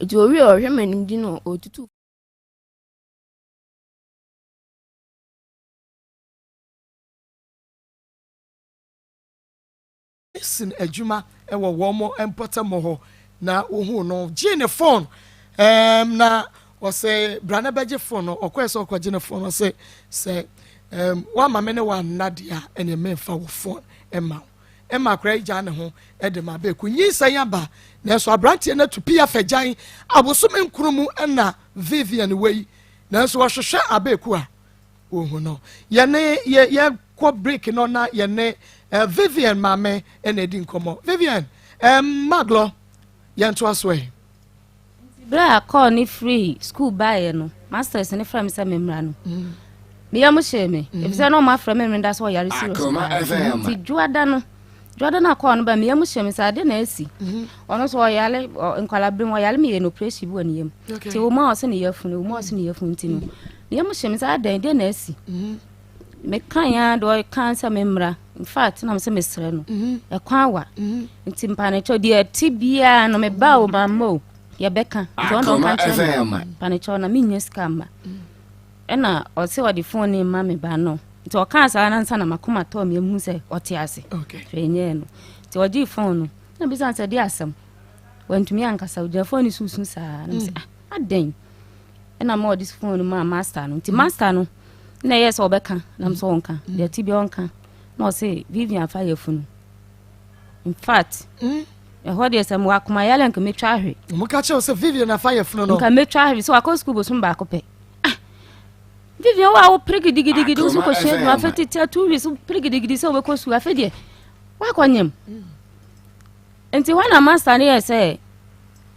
nti owie ɔhwɛ m'anim di na ɔtutu. Mason adwuma wɔ wɔn mpɔtam hɔ na wohuu no gyee ne phone um, na ɔsɛ bra na bɛgye phone no ɔkɔɛ sɛ ɔkɔgye ne phone ɔsɛ sɛ um, woama me ne wanna deɛ a ɛneɛ memfa wo phone ma wo ɛma akora yi gyaa ne ho de ma beeku nyinsɛn aba nanso aberanteɛ no atu pii afa gyan abosome nkron mu na Vivian wei nanso wɔhwehwɛ abeeku a wɔhu no yɛne yɛ yɛkɔ break no na yɛne uh, Vivian maame na ɛdi nkɔmmɔ Vivian um, maglɔ yɛntoa so ɛ Berɛ a kɔɔ ne firii sukuu baeɛ no, masters no frɛ me sɛ memmra no. Mm. Me yam hyee me, mm. efisɛ na ɔmo afrɛ me menda sɛ ɔyare serious paa. Nti dwoada no, dwoada no a kɔɔ no ba me yam hyee me sɛ ade na asi. Mm-hmm. Ɔno nso ɔyare nkwalabere mu ɔyare meyɛ no operation bi wɔ ne yam. Nti wɔn a ɔsɛ ne yafunu, wɔn a ɔsɛ ne yafunu nti no, me yam hyee me sɛ adɛn deɛ na asi. Mm-hmm. Meka ya deɛ ɔka sɛ memmra. In fact, na mesɛ mesrɛ no. Mhm. Ɛkwan awa. Mhm. Nti mpanekyɛw deɛ ɛte biara no meba o mamma o yɛbɛka. Nti ɔno ɔka kyerɛ me mpanekyɛw na mennya sika mma. Mm. Ɛna ɔsɛ ɔde fon ne ma me ba no. Nti ɔkaa saa na nsa na makoma tɔɔ me ehu sɛ ɔte ase. Hwee nyɛɛ no. Nti ɔgyee fon no. Na bisa sɛ de asɛm. Wantumi ankasa ogyina fon no susu saa. Na mesɛ mm. ah adɛn. Ɛna ma ɔde fon no maa master no. Nti mm. master no na ɛyɛ sɛ ɔbɛka na mesɛ ɔnka. Deɛ ti bi ɔnka. Na ɔse Vivian fa yafunu. In fact, mm. ɛhɔ deɛ sɛ mewɔ akoma yale nka mɛtwa ahwe. Wɔn ka kyerɛ sɛ Vivian afa yafunu no. Nka mɛtwa ahwe sɛ wakɔ sukuu bosom baako pɛ. Ah, Vivian wo a wopere gidigidigidi wo so kɔsua adwuma afɛ tete 2 weeks wopere gidigidi sɛ wobɛkɔ sukuu afɛ deɛ woakɔ nyam. Mm. Nti hɔ na master no yɛ sɛ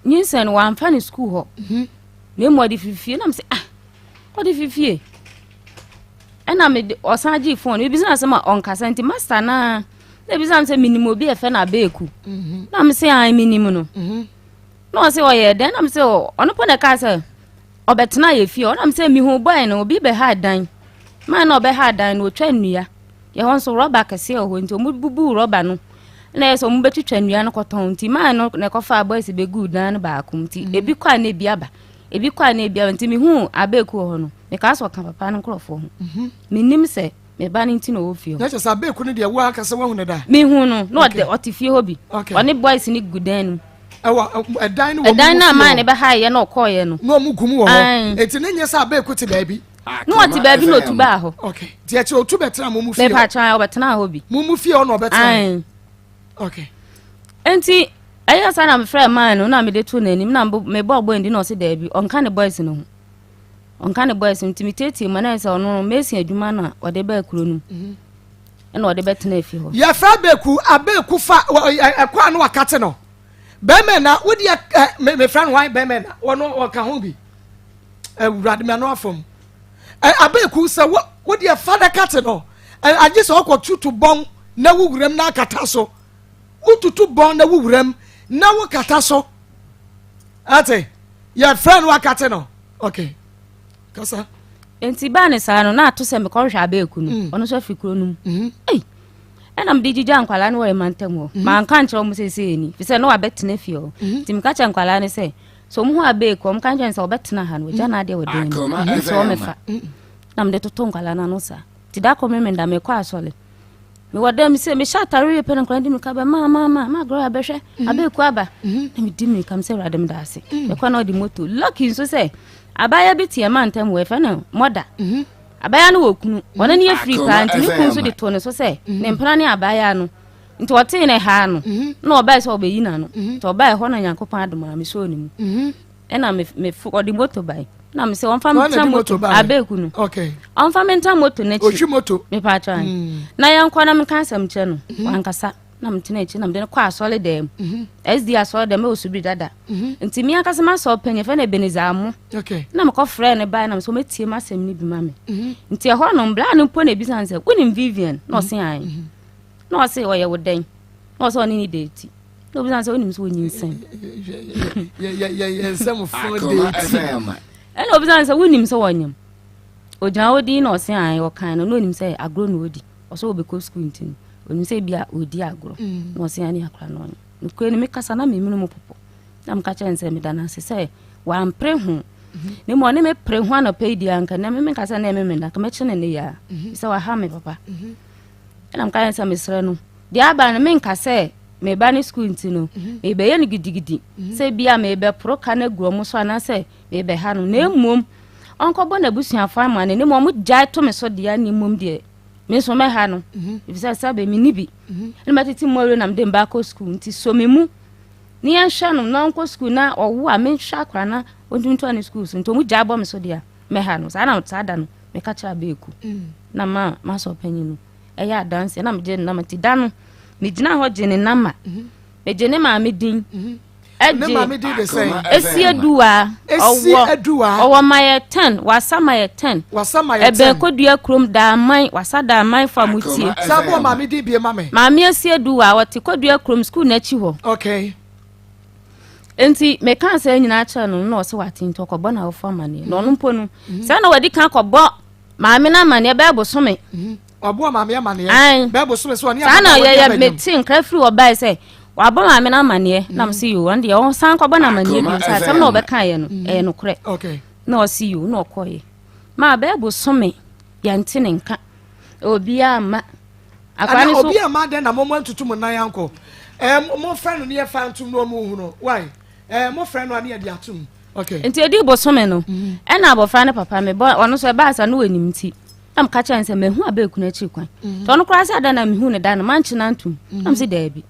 nyinsɛn no wamfa ne sukuu hɔ. Mhm. Na emu ɔde fifie nam sɛ ah ɔde fifie. Ɛna mede ɔsan gyee phone no mebisa no asɛm a ɔnkasa nti master no a na ebisa me sɛ menim obi a ɛfɛ no abeeku mhm. na me sɛ an menim no mhm. na ɔsɛ ɔyɛ dɛn na me sɛ ɔno po na ɛka sɛ ɔbɛtena yɛ fie ɔna me sɛ mehu bɔe no obi bɛha dan maa na ɔbɛha dan no ɔtwa nnua yɛ hɔ nso rɔba kɛseɛ wɔ hɔ nti ɔmo bubu rɔba no na yɛ sɛ ɔmo bɛtwitwa nnua no kɔtɔn nti maa no na ɛkɔfa bɔes bɛguu dan no baako nti mhm. ebi kɔ a na ebi aba Ebi kɔ a na ebi aba nti mehuu Abeku wɔ hɔ no, mekaa sɛ ɔka papa no nkurɔfoɔ ho. Mhm. Menim sɛ me ba no nti na ɔwɔ fie hɔ. Na kyerɛ sɛ Abeku no deɛ wo ankasa woahu no da? Mehu no, na ɔde ɔte fie hɔ bi. Ɔne boys no gu dan no mu. Ɛwɔ ɛdan no wɔ ɛdan no a maa ne bɛhaeɛ na ɔkɔɔeɛ no. Na ɔmo gu mu wɔ hɔ. Eti ne nyɛ sɛ Abeku te baabi. Na ɔte baabi na otu baa hɔ. Okay. Nti ɛkyɛ otu bɛtena mo mu fie hɔ. Mepa kyɛw ɔbɛtena hɔ bi. Mo mu fie hɔ na ɔbɛtena. Okay. Nti ɛyɛ saa na mefrɛ man no na mede to n'anim na mebɔɔ bɔ ndi na ɔse daabi ɔnka ne boys no ho ɔnka ne boys no nti metietie mu na sɛ ɔno no mesi adwuma na ɔde baa kuro no mu mhm. ɛna ɔde bɛtena afi hɔ. Yɛfrɛ abeku abeku fa ɛkɔ ano wakate no bɛrima na wodi ɛ mefrɛ no hwan bɛrima na wɔn ɔka ho bi awurade mi ano afam ɛ abeku sɛ wo wodi ɛfa na kate no ɛ agye sɛ ɔkɔ tutu bɔn na wuwuram na akata so. Wotutu bɔn na wo wuram na wo kata so. Ate? Yɛfrɛ no akate no. Okay. Kasa. Nti baa ne saa no na ato sɛ mekɔhwehwɛ abeeku no. Mm. Ɔno nso afiri kuro no mu. Mm-hmm. Ei! Ɛna mede gyigya nkwadaa no wɔ yɛn mantam hɔ. Mhm. Manka nkyerɛ wɔn sɛ sɛ ni, fi sɛ na wabɛtena fie hɔ. Mhm. Nti meka kyerɛ nkwadaa no sɛ, sɛ wɔn ho abɛɛku, wɔn ka nkyerɛ no sɛ ɔbɛtena ha no, wɔgya Mhm. n'adeɛ wɔ dan mu. Akoma Nti FM. wɔmɛfa. Na mede toto nkwadaa no ano saa. Nti da koro memenda mekɔ asɔre. Mewɔ dɛm sɛ mehyɛ atare wie pɛ na nkwadaa di mirika bɛ maa maa maa maa Gloria bɛhwɛ abɛɛku aba. Na medi mirika mesɛ Awurade meda ase. Mekɔ na ɔde moto. Lucky nso sɛ abaayewa bi te yɛn mantam hɔ yɛfrɛ no Mɔda. Abaayewa no wɔ kunu. Ɔno ne yɛ firi paa nti ne kunu nso de too ne so sɛ ne mpena ne abaayewa no. Nti ɔtee ne haa no na ɔbae sɛ ɔbɛyi n'ano. Nti ɔbae hɔ na Nyankopɔn adom a mesɔɔ ne mu. Ɛna me me ɔde moto bae. Na me sɛ ɔmfa me ntra moto abeeku no. Ɔmfa me ntra moto n'akyi. Ɔtwi moto. Mepa atwa. Na yɛnkɔ na menka asɛm kyerɛ no. Wankasa. Na metena akyi na mede no kɔ asɔre dɛm. SD asɔre dɛm ɛwɔ Subiri dada. Nti me ankasa m'asɔre panyin yɛfrɛ no Ebenezer Amo. Na mekɔ frɛɛ no bae na mesɛ ɔmɛtie m'asɛm no bi ma me. Nti ɛhɔ no bra no mpo na ebisa no sɛ wonim Vivian? Na ɔse ae. Na ɔse ɔyɛ wo dɛn? Na ɔse ɔne ne deeti. Na obisa no sɛ wonim sɛ ɔnyinsɛn? Ɛna obisa no sɛ wonim sɛ ɔnyem? Ogyina hɔ din na ɔse ae ɔkan no na onim sɛ agorɔ na ɔdi. Ɔsɛ ɔbɛkɔ sukuu nti no onim sɛ ebi a ɔdi agorɔ. Na ɔse ae ne akora no ɔnyem. Nokorɛ ni mekasa na memene mu popo. Na meka kyerɛ no sɛ meda no ase sɛ wampere ho. Na mmom ɔne me pere ho anɔpa yi deɛ anka na menka sɛ na ɛme meda anka mɛkye no nnɛ yi ara. Sɛ waha me papa. Ɛna meka kyerɛ no sɛ mesrɛ no deɛ aba no menka sɛ meba ne sukuu nti no mebɛyɛ no gidigidi sɛ bi a mebɛporo ka no agu ɔmo so anaasɛ mebɛha no na mmom ɔnkɔbɔ n'abusuafo amanneɛ na mmom ɔmo gyae to me so deɛ ne mmom deɛ me nso mɛha no efisɛ sɛbe menni bi ɛna mɛtete mu awie na mede mba akɔ sukuu nti so me mu ne yɛnhwɛ no na ɔnkɔ sukuu na ɔwo a menhwɛ akora na ɔntumi ntoa ne sukuu so nti ɔmo gyae bɔ me so deɛ a mɛha no saa na saa da no meka kyerɛ abeeku na ma masɔ panyin no ɛyɛ adanseɛ na megye ne nama nti da no megyina hɔ gye ne nama megye ne maame din Ne maame din de sɛn? Esi Aduwa. Esi Aduwa. Ɔwɔ mayɛ ten wasa mayɛ ten. Wasa mayɛ ten. Ɛbɛn kodua kurom daaman wasa daaman fa mu tie. Saa bɔ maame din bie ma me. Maame Esi Aduwa ɔte kodua kurom sukuu n'akyi hɔ. Okay. Nti meka sɛ nyinaa kyerɛ no na ɔsɛ wate nti ɔkɔbɔ n'awofo amaneɛ na ɔno mpo no sɛ na wadi kan kɔbɔ maame no amaneɛ bɛyɛ bosome. Ɔbɔ maame amaneɛ bɛyɛ bosome so ɔne saa na yɛyɛ mete nkra firi hɔ bae sɛ wabɔ maame no amaneɛ na mese yo ɔno deɛ ɔsan kɔbɔ no amaneɛ bio sɛ asɛm na ɔbɛkaeɛ no ɛyɛ nokorɛ na ɔse yo na ɔkɔeɛ maa bɛyɛ bosome yɛnte ne nka obiara mma akora ne so obi ama dɛn na mo mo antutu mo nan ankɔ ɛɛ mo frɛ no ne yɛfa ntom na ɔmo hu no why ɛɛ mo frɛ no a ne yɛde atom okay nti edi bosome no ɛna abɔfra no papa me bɔ ɔno so ɛbaa sa no wɔ anim nti na meka kyerɛ no sɛ mahu abɛɛkunu akyiri kwan nti ɔno koraa sɛ ada na mehu no da no mankye no antom na mese daabi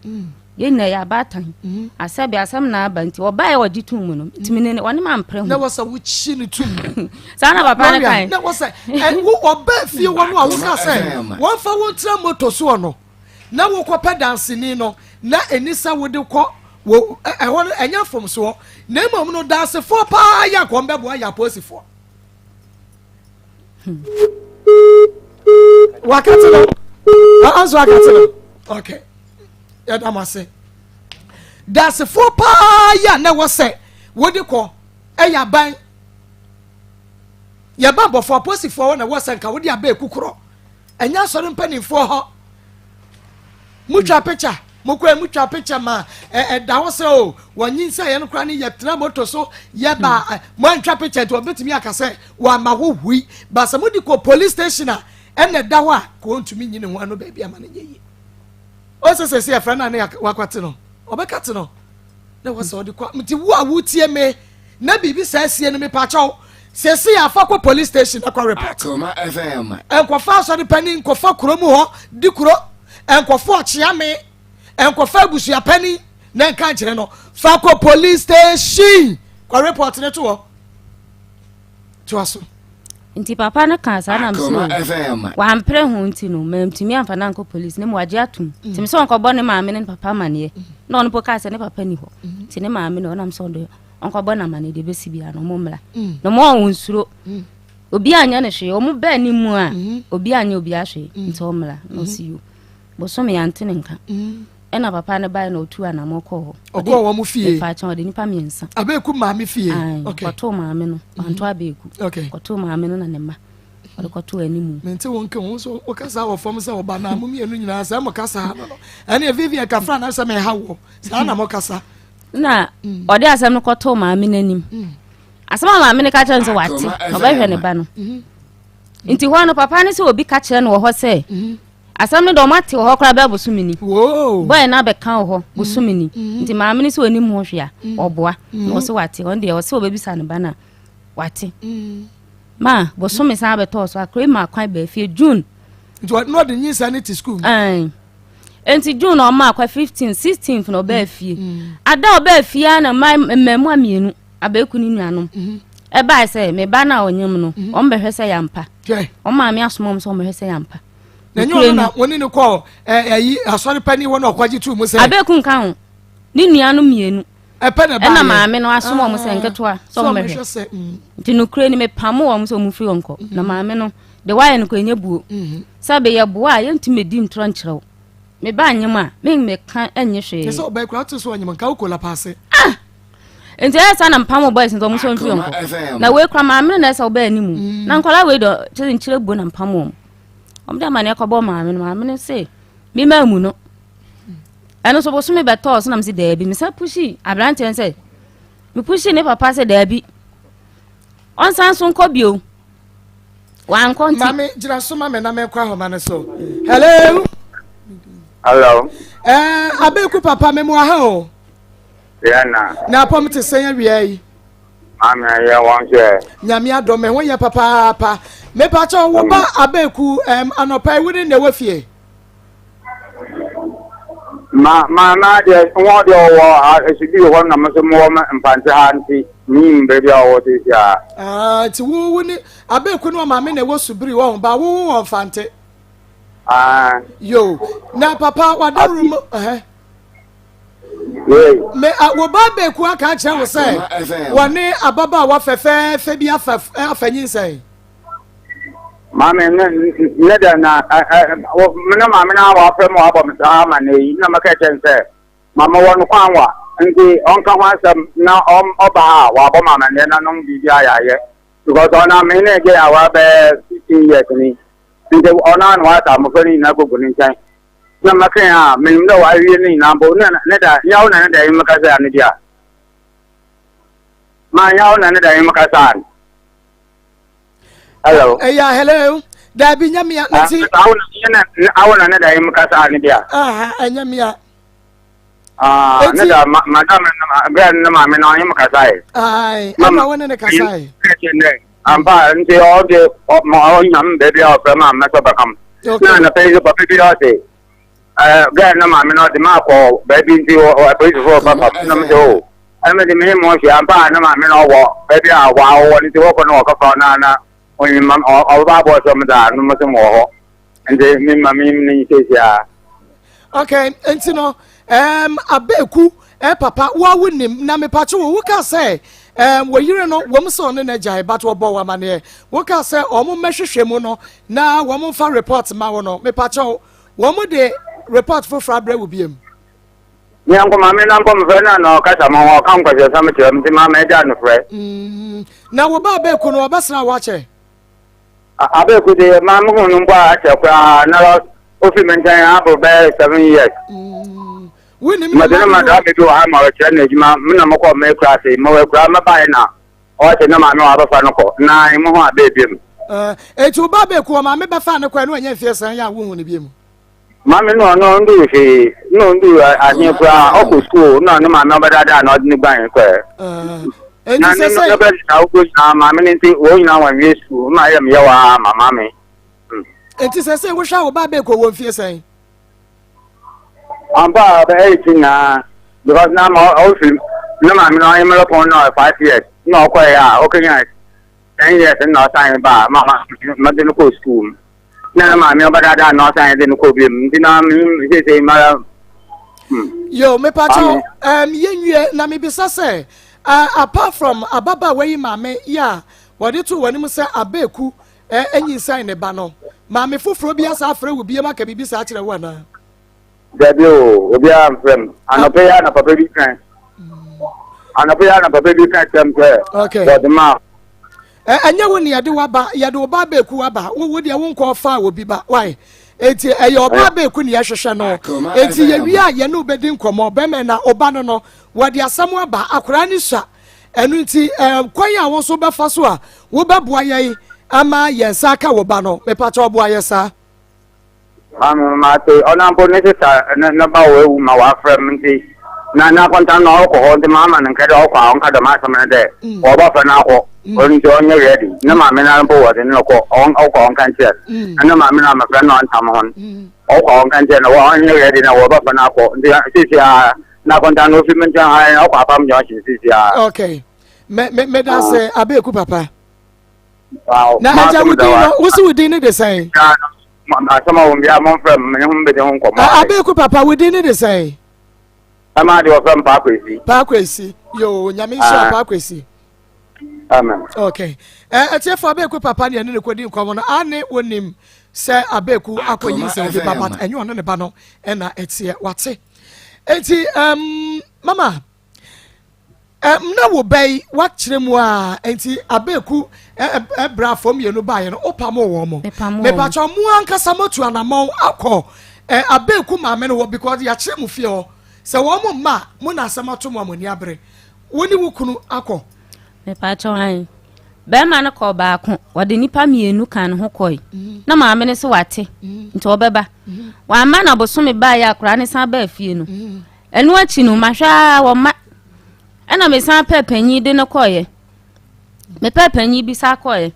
yɛn nyinaa yɛ abaatan asɛbe asɛm na aba nti ɔbaeɛ ɔgye tom mu no ntumi ne ɔne ma mpere ho na wɔ sɛ wokyi no tom saa na papa no kae na wɔ sɛ ɔbaa fie hɔ no a woka sɛ wɔmfa wo ntena moto soɔ no na wokɔpɛ danseni no na ɛni sɛ wode kɔ wɔ ɛhɔ no ɛnyɛ mfomsoɔ na mmom no dansefoɔ paa yɛ akɔm bɛboa yɛ apolisifoɔ wakati no anso akati no okay yɛda mo ase dasefoɔ paa yɛ a na ɛwɔ sɛ wode kɔ ɛyɛ aban yɛba bɔfoɔ aposifoɔ hɔ na ɛwɔ sɛ nka wode aba ekukorɔ ɛnyɛ asɔre mpanimfoɔ hɔ mutwa picture mokɔ mutwa picture ma ɛda hɔ sɛ o wɔnyin sɛ yɛn kora ne yɛtena moto so yɛba hmm. moantwa picture nti wɔbɛtumi aka sɛ wɔama hɔ hui ba sɛ mode kɔ police station a ɛna ɛda hɔ a ka ɔntumi nyi ne ho ano baabi ama no nyɛ yie ɔsɛ sɛ sɛ yɛfrɛ no a ne wakwate no ɔbɛkate no na wɔ sɛ ɔde kɔ nti wo a wotie me na biribi saa sie no mepakyɛw sɛsi afa kɔ police station na kɔ report nkɔfa asɔre panin nkɔfa kuro mu hɔ di kuro nkɔfa ɔkyeame nkɔfa abusua panin na nka nkyerɛ no fa kɔ police station kɔ report ne to hɔ toa so. Nti papa no kaa saa na mesɛ wampere ho nti no mantumi amfa no ankɔ police ne mu wagye atom mm. nti mesɛ ɔnkɔbɔ ne maame ne ne papa amaneɛ mm. na ɔno mpo kaa sɛ ne papa ni hɔ mm. nti ne maame no ɔnam sɛ ɔde ɔnkɔbɔ no amaneɛ deɛ ɛbɛsi biara no ɔmo mmra na ɔmo ɔwo nsuro obi anyɛ no hwee ɔmo bɛɛ ne mu a obi anyɛ obi ahwee nti ɔmmra na ɔsi yo bosome yɛante ne nka Ɛna papa no bae na ɔtuu anamɔ kɔɔ hɔ. Ɔkɔɔ wɔn fie. Mfaakyɛn ɔde nipa mmiɛnsa. Abeeku maame fie. Okay. Kɔtoo maame no. Wanto abeeku. Okay. Kɔtoo maame no na ne mma. Ɔde kɔtoo anim. Mente wo nka wo nso wokasa wɔ fam sɛ ɔba na mo mmienu nyinaa sɛ mo kasa no no ɛne Vivian kafra na sɛ meha wɔ saa na mo kasa. Na ɔde asɛm no kɔtoo maame no anim. Asɛm a maame no ka kyerɛ no sɛ wate ɔbɛhwɛ ne ba no. Nti hɔ no papa no sɛ obi ka kyerɛ no wɔ hɔ sɛ asɛm no dɛ ɔmo ate wɔ hɔ koraa bɛɛ bosome ni. Bɔyɛ no abɛka wɔ hɔ bosome ni. Nti maame no sɛ onim ho hwee a ɔboa. Na ɔsɛ wate ɔno deɛ ɔsɛ ɔbɛbisa ne ba no a wate. Ma bosome san bɛtɔɔ so akora yi maa kwan baa fie June. Nti ɔno ɔde nyinsɛn no te sukuu mu. Ɛn. Nti June na ɔmaa kwan 15 16 na ɔbaa mm. fie. Mm. Ada ɔbaa fie a na mmaa mmaamua mmienu abɛɛku ne nuanom. Mm-hmm. Ɛbaa sɛ me ba no a ɔnyem no mm-hmm. wɔn bɛhwɛ sɛ yampa. Wɔn maame asoma wɔn sɛ wɔn bɛhwɛ sɛ yampa. Na nyɛ ɔno na wɔne no kɔɔ ɛyi asɔre panyin wɔn na ɔkɔgye tu mu sɛ. Abɛɛku nka ho ne nuanom mmienu. Ɛpɛ na ɛbaeɛ. Ɛna maame no asoma wɔn sɛ nketewa sɛ wɔn bɛhwɛ. Mm. Nti nokorɛ ni mepamo wɔn sɛ wɔn firi wɔn kɔ. Na maame no de wayɛ no kɔ ɛnyɛ buo. Mm-hmm. Sɛ bɛyɛ boa a yɛntumi di ntorɔ nkyerɛ wo. Me ba anyem a memmɛka ɛnyɛ hwee. Kyɛ sɛ ɔbaa kura te so ɔnyem nka wokɔ la paase. Ah! Nti ɛyɛ saa na mpamo boys nti wɔn nso mfiri wɔn kɔ. Na wei kura maame no na ɛsɛ ɔbaa anim. Mm. Na nkwadaa wei dɔ kyerɛ nkyerɛ buo na mpamo wɔn. Wɔn de amaneɛ kɔbɔ maame no maame no se mema mu no. Ɛno nso bosome bɛtɔɔ so na mese daabi. Mesan pushi aberanteɛ no sɛ mepushi ne papa sɛ daabi ɔnsan so nkɔ bio wankɔ nti. Maame gyina so ma me na menkɔ ahoma no so. Hello. Hello. Ɛɛ eh, abeku papa me mu aha o. Yɛ na. Na apɔm te sɛn awia yi. Maame yɛ wɔn sɛ. Nyame adɔ me ho yɛ papaapa. Mepa kyɛw wo ba abeku ɛm anɔpa yi wo ne na ɛwɔ fie. Ma ma ma deɛ wɔn deɛ ɔwɔ esidi hɔ na mo nso mo wɔ mpante ha nti menim baabi a ɔwɔ sisi a. Ah, nti wo wo ne abeeku ne ɔmaame na ɛwɔ subiri wɔ ho ba wo wo wɔ mfante. Ah. Yo, na papa wadawuro mu ɛhɛ. Yei. Me a wo ba abeeku aka akyerɛ wo sɛ wɔne ababaawa fɛfɛɛfɛ bi afa afa nyinsɛn. Maame ne ne dɛ na ɛ ɛ me ne maame na wafrɛ mu abɔ me saa amanneɛ yi na mɛka kyerɛ no sɛ maame wɔ no kwan wa nti ɔnka ho asɛm na ɔba ha a wabɔ me amanneɛ na nom biribi a yɛayɛ because ɔna me ne gye a wabɛyɛ 15 years ni nti ɔna na wasa mmɔfra no nyinaa kɔgu ne nkyɛn na mɛka a menim dɛ wawie ne nyinaa mpo ne da nyawo na ne da yi mɛka sɛ ano bi a ma nyawo na ne da yi mɛka sɛ ano Hello. Ɛyà eh, hello. Daabi nyɛ mia na ti. Awo na awo na ne da yi mu kasa ne bia. Aha ɛnyɛ mia. Ah ne da madam bɛɛ ne maame na ɔnye mu kasa yi. Ayi ɛna wo ne ne kasa yi. Ampa nti ɔde ɔnyam baabi a ɔfrɛ ma mɛsɔ bɛkam. Na na pɛ papa bi ɔse ɛɛ gɛɛ ne maame na ɔde ma akɔ baabi nti apolisifoɔ ba pap na mo sɛ o. Ɛno de menye mo hwɛ ampa a na maame no ɔwɔ baabi a wɔawɔ no nti wɔkɔ no wɔkɔfa no a na onyim ma ɔbɛba abɔ sɛ ɔmo dza no mo so mowɔ hɔ nti me ma menyim no siesie a. Okay, nti no um, abeku eh, papa wo a wonim na mepakye wo woka sɛ um, wɔ yere no wɔm sɛ ɔne no agyae but wɔbɔ wɔ amaneɛ woka sɛ ɔmo mmɛhwehwɛ mu no na wɔn mfa report ma wo no mepakye wo wɔn de report foforɔ abrɛ wo biam. Me anko maame na nkɔ mefrɛ no a na ɔkasa ma ho ɔka nkwaseasɛm kyerɛ me nti maa magyaa no frɛ. Mm, na wo ba abeeku no ɔbɛsra wo akyɛ? Abeeku de maa me hu no mpo a akyɛ koraa na ofi me nkyɛn aboro bɛyɛ seven years. Mm, wonim ne ma ma daa me bi wɔ ha ma ɔkyerɛ no adwuma me na mokɔ me kura ase mewɔ akura mɛbaeɛ na ɔkyɛ na maame wɔ abɛfa no kɔ na emu ho abɛɛ biam. Eti wo ba abeeku ɔmaame bɛfa no kɔ ɛno ɛnyɛ mfeɛ sɛn yɛ a wohu no biam? Maame no ɔno ɔndu hwee na ɔndu ahe koraa ɔkɔ sukuu na ne maame ɔbɛdaadaa na ɔde ne guan kɔɛ. Na ne ne bɛ na ɔkɔ nyinaa maame no nti wɔn nyinaa wɔn wie sukuu ma ayɛ meyɛ waa ma maame. Eti sɛ sɛ wohwɛ a wo ba bɛkɔ wɔ mfie sɛn? Ampa a ɔbɛ 18 na because na ma ɔfiri ne maame no ɔnye mɛlɔpɔn na ɔyɛ 5 years na ɔkɔɛ a ɔkɛnya 10 years na ɔsan ba a ma ma de no kɔɔ sukuu mu. na ne maame ɔbɛdaadaa na ɔsan de no kɔ bio nti na seesei mara. Hmm. Yo, mepakyɛw um, yɛnwie na mebisa sɛ uh, apart from ababaawa yi maame yi a wɔde to wɔn anim sɛ abeeku eh, anyinsɛn ne ba no maame foforɔ bi asa afrɛ wo biem aka biribi saa akyerɛ wo anaa? Dabi o, obiara mfrɛ m. Anɔpa yi a na papa bi kan. Anɔpa yi a na papa bi ka kyerɛ m sɛ wɔde maa. Ɛnyɛ wo ne yɛde waba, yɛde wo ba abɛɛku aba. Wo wo deɛ wo nkɔ fa obi ba. Why? Enti ɛyɛ ɔba abɛɛku ne yɛhwehwɛ no. Enti yɛwie a yɛne wo bɛdi nkɔmmɔ. Bɛmɛ na ɔba no no, wɔde asɛm aba. Akwaraa no sua. Ɛno nti, kwan a wo nso bɛfa so a wobɛboa yɛn ama yɛn nsa aka wo ba no, mepakyɛ ɔboa yɛ saa. Maame mate ɔno mpo ne sista ne ne ba oewu ma ɔafrɛ me ntsi na n'akontan no ɔrokɔ hɔ ntsi maama no nka dɛ ɔkɔ a ɔnka dɛm asɛm no dɛ wɔbɔfrɛ no akɔ ntsi ɔnyɛ ready ne maame noara mpo wɔdze no rokɔ ɔkɔ a ɔnka nkyerɛ no na ne maame no a mefrɛ no na ɔnntam ho no ɔkɔ a ɔnka nkyerɛ no ɔnyɛ ready na wɔbɔfrɛ no akɔ ntsi seseiara n'akontan no ofi me nkyɛn ha ɔkɔ Apam Junction seseiara. Okay me me meda ase Abeeku papa. Na agya wo din no wo si wo din ne de sɛn? Asɛm a wɔn biara mɔmfrɛ me ne ho mbɛdi ho nkɔmmɔ. Abeeku papa wo din ne de sɛn? Ɛma de wɔfrɛ me Paakwesi. Paakwesi yoo nyame nhyira Paakwesi. Amen. Okay. Ɛtiɛfo Abeeku papa ne ɛne ne kɔdi nkɔmmɔ no ane wonim sɛ Abeeku akɔyi nsɛm bi ba but ɛnyɛ ɔne ne ba no ɛna ɛteɛ wate. Enti um, mama Ɛm na wo ba yi wakyerɛ mu a nti abeeku ɛbrɛ afɔ mmienu baeɛ no wopamoo wɔn mo mepakyɛ mo ankasa moatu anamɔn akɔ ɛ abeeku maame no hɔ because yɛakyerɛ mo fie hɔ sɛ wɔn mo mma mo na asɛm ato mo a mo ani abere wo ne wo kunu akɔ. Mepakyɛ an bɛrima no kɔɔ baako wɔde nipa mmienu kan ne ho kɔe mm. na maame no sɛ wate mm. nti ɔbɛba mm. wamma na bosome baeɛ akwaraa ne san baa fie no Ɛno akyi no, mahwɛ ara wɔmma. Ɛna mesan pɛɛ panyin de no kɔeɛ. Mepɛɛ panyin bi san kɔeɛ.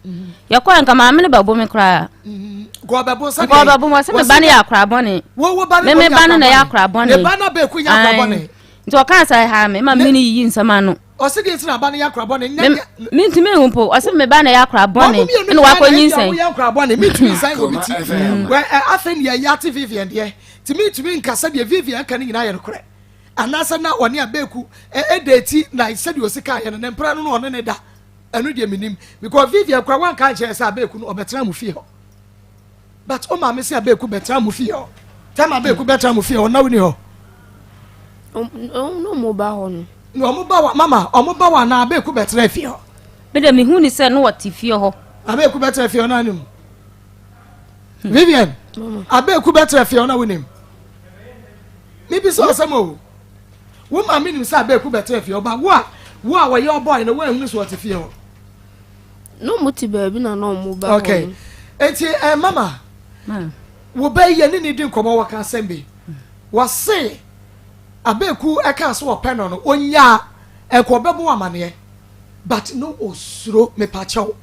Yɛkɔɛ nka maame no bɛbo me koraa. Nka ɔbɛbo sɛ deɛ. Nka ɔbɛbo me ɔsɛ me ba no yɛ akora bɔne. Me me ba no na ɛyɛ akora bɔne. Ne ba no abɛɛku nyɛ akora bɔne. Nti ɔkaa sɛ ɛha me ma me ne yiyi nsɛm ano. Ɔsɛ deɛ nti na aba no yɛ akora bɔne. Mentumi nhu mpo ɔsɛ me ba na ɛyɛ akora bɔne. Ɛna wakɔ nyinsɛn. Wɔn mmienu nyinaa na ɛyɛ akora bɔne. Mentumi nsan wɔ me ti. Afei ne yɛ ate Vivian deɛ. Nti mentumi nka sɛ deɛ Vivian ka no nyinaa yɛ nokorɛ, anaasɛ na ɔne Abeku ɛdeeti na sɛdeɛ ɔsi kaeɛ no, ne mpena no na ɔne ne da, ɛno deɛ menim. Because Vivian koraa wanka ankyerɛ yɛ sɛ Abeku no ɔbɛtena mo fie hɔ. But wo maame sɛ Abeku bɛtena mo fie hɔ. Tɛm Abeku bɛtena mo fie hɔ na woni hɔ. Na ɔmo ba hɔ no. Na ɔmo ba wɔ mama ɔmo ba wɔ anaa Abeku bɛtena fie hɔ. Me de mehu ne sɛ na ɔte fie hɔ. Abeku bɛtena fie hɔ na anim. Vivian, abeeku bɛkyerɛ fie na wonim. Mebisa ɔsɛm o. Wo maame nim sɛ abeeku bɛkyerɛ fie ɔba wo a wo a wɔyɛ ɔbɔe no woanhunu so ɔte fie hɔ. Na ɔmo te baabi na na ɔmo ba hɔ. Okay. Enti eh, mama, wo bɛ yɛ ne ne di nkɔmɔ wɔka asɛm bi. Wɔse abeeku ɛka so ɔpɛ no no onyaa ɛkɔ ɔbɛbɔ amaneɛ but no osuro mepakyɛw.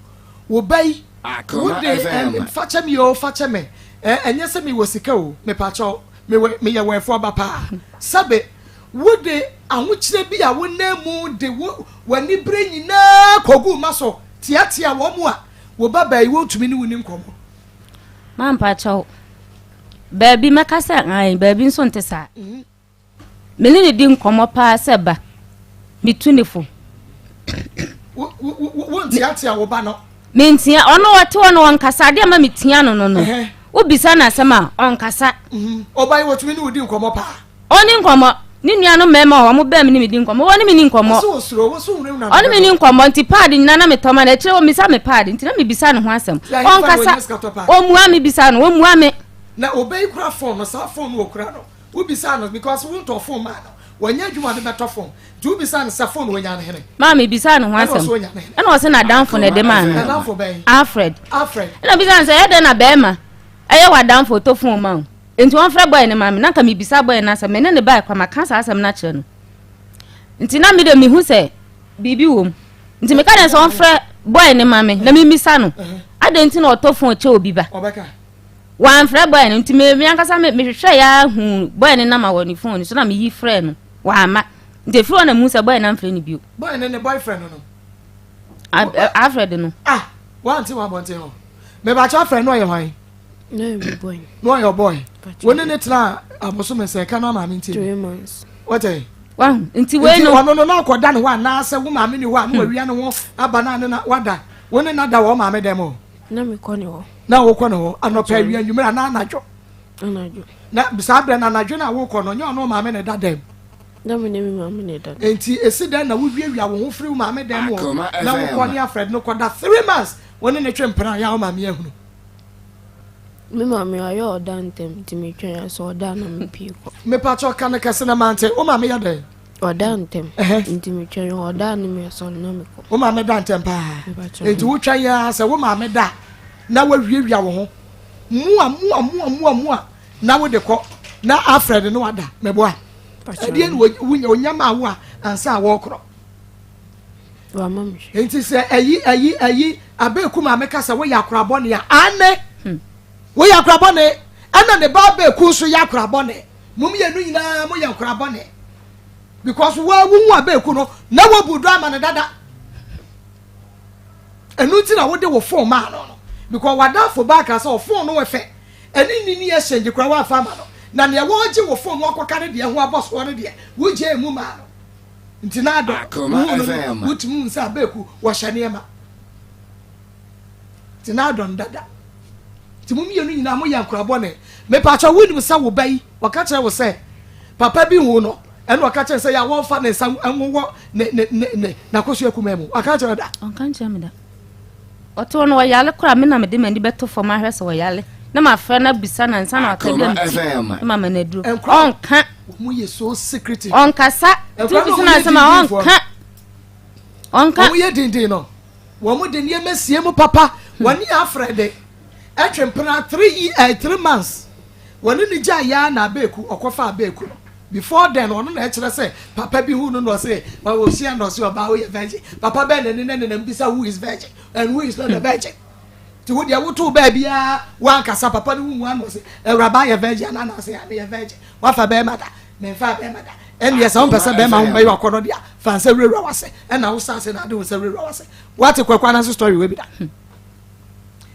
Wo ba yi Wo de eh, fakyɛ me o, fakyɛ me eh, ɛnyɛ sɛ mewɔ sika o, mepakyɛw, mewɔ, meyɛ wɛnfo aba paa. Sɛbe, wo de ahokyerɛ bi a wonam mu de wo w'anibere nyinaa koguu mma so teatea wɔn a wo ba baa yi wɔntumi ne wo ni nkɔmmɔ. Mampakyɛw, baabi mɛka sɛ ae, baabi nso nte saa. Me ne no di nkɔmmɔ paa sɛ ba. Metu ne fo. Wonteatea wo ba no? Mentia. Ɔno ɔte hɔ no ɔnkasa. Adeɛ ma metia no no no. Wobisa no asɛm a ɔnkasa. Mhm. Ɔba yi wɔtumi ne wo di nkɔmmɔ paa? Ɔne nkɔmmɔ. Ne nuanom mmarima wɔ hɔ, wɔn bɛn me ne me di nkɔmmɔ. Wɔne me ni nkɔmmɔ. Ɔne me ni nkɔmmɔ nti paadi nyinaa na metɔ ma no. Akyire wɔmmisa me paadi nti na mebisa ne ho asɛm. Ɔnkasa. Ɔmmua me bisa no, ɔmmua me. Na ɔbɛ yi kura fon no, saa fon no ɔkura no. Wobisaa no because wontɔ phone maa no, wanya adwuma ɔde bɛtɔ phone. Nti wobisaa no sɛ phone wanya no hene? Maa mebisaa no ho asɛm. Ɛna ɔse n'adamfo na ɛde maa no. N'adamfo bɛn? Alfred. Alfred. Ɛna obisaa no sɛ ɛyɛ dɛn na bɛrima ɛyɛ w'adamfo ɔtɔ phone ma wo? Nti ɔmfrɛ boy no ma me. Na nka mebisa boy no asɛm. Me ne no bae koraa maka saa asɛm no akyerɛ no. Nti na me de mehu sɛ biribi wɔ mu. Nti meka dɛn sɛ ɔmfrɛ boy no ma me na memmisa no. Adɛn nti na ɔtɔ phone kyɛ obi ba? Ɔbɛka. Wamfrɛ boy no nti me me ankasa me mehwehwɛ ya hu boy no nama wɔ ne phone so na meyi frɛ no wamma nti efiri hɔ na mu sɛ boy no amfrɛ no bio. Boy no ne boyfriend no no. Alfred no. Ah wante wɔn abɔnten hɔ mebakyɛ Alfred no ɔyɛ hwan. Na ɔyɛ boy. Na ɔyɛ boy. Wo ne ne tena abosome sɛ ɛka no maame nti. 3 months. Wɔtɛ. Wahu nti wei no. Nti ɔno no na ɔkɔda ne hɔ anaasɛ wo maame ni hɔ a na wawia ne ho aba na ne na wada wo ne na da wɔ maame dɛm o. Na mekɔ ne hɔ. Na wokɔ ne hɔ anɔpa awia anwummerɛ anaa anadwo? Anadwo. Na saa berɛ no anadwo no a wokɔ no nyɛ ɔno maame na ɛda dɛm? Na me ne me maame na ɛda. Enti esi dɛn na wowiawia wo ho firi wo maame dan mu hɔ na wokɔ ne Alfred no kɔda 3 months, wo ne ne twe mpena a yɛ a wo maame ahunu? Me maame ɔyɛ ɔda ntɛm, nti metwɛn sɛ ɔda na mepie kɔ. Mepakyɛ, ka no kɛse na mante. Wo maame yɛ dɛn? Ɔda ntɛm, nti metwɛn ɔda ne mesɔre na mekɔ. Wo maame da ntɛm paa, enti wotwɛn a sɛ wo maame da na woawiawia wo ho mua mua mua mua mua na wode kɔ na Alfred no wada. Meboa, ɛdeɛ na wonya ma wo a ansa a wɔrekorɔ? Nti sɛ ɛyi Abeeku maame ka sɛ woyɛ akorabɔne a, ane woyɛ akorabɔne, ɛna ne ba Abeeku nso yɛ akorabɔne. Mo mmienu nyinaa moyɛ nkorabɔne because woa wohu Abeeku no na wobu dɔ ama no dada. Ɛno nti na wode wo phone maa no, because wadamfo baa ka sɛ ɔphone no wɔ fɛ, ɛne ni ni exchange koraa woamfa ama no, na nea wɔregye wo phone no akɔka no deɛ ho abɔ soɔ no deɛ, wogye emu maa no. Nti na adɔ wohu no, wotumi hu sɛ Abeeku wɔhyɛ nneɛma, nti na adɔ no dada. Nti mo mmienu nyinaa moyɛ nkorabɔne. Mepakyɛ, wonim sɛ wo ba yi ɔka kyerɛ wo sɛ papa bi hu no, ɛna ɔka kyerɛ sɛ yɛ a wɔmfa ne nsa nwowɔ ne n'akosua kuma mu? Ɔka kyerɛ da? Ɔnka nkyerɛ me da. Ɔte hɔ no, ɔyare koraa, me na mede m'ani bɛto fam ahwɛ sɛ ɔyare na mafrɛ no abisa no ansa na waka bi a meti na mama no aduro. Ɔnka. Wɔn yɛ so secretive. Ɔnkasa. Tumi bisa no asɛm a, ɔnka, ɔnka. Wɔn yɛ dindin no, wɔn de nneɛma sie mu papa. Wɔn ne afrɛ de ɛtwe mpena 3 months, wɔne ne gya ya na Abeeku ɔkɔfa Abeeku no. Before then, ɔno na ɛkyerɛ sɛ papa bi hu no na ɔse ɔhyia na ɔse, "Ɔbaa, woyɛ virgin?" Papa bɛn na ne nenam bisa who is virgin and who is not a virgin? Nti wo deɛ, woto baabiara wankasa papa no wumu ano ɔse, "Awuraba yɛ virgin anaa?" Na ɔse, "Meyɛ virgin." "Wafa bɛrima da?" "Memfa bɛrima da." "Ɛnneɛ sɛ wompɛ sɛ bɛrima ho bɛyɛ wakɔnɔ deɛ, fa nsa wurawura wase." Ɛna wo sa ase na ade wo nsa wurawura wase. Wate Kwaku anase story wei bi da?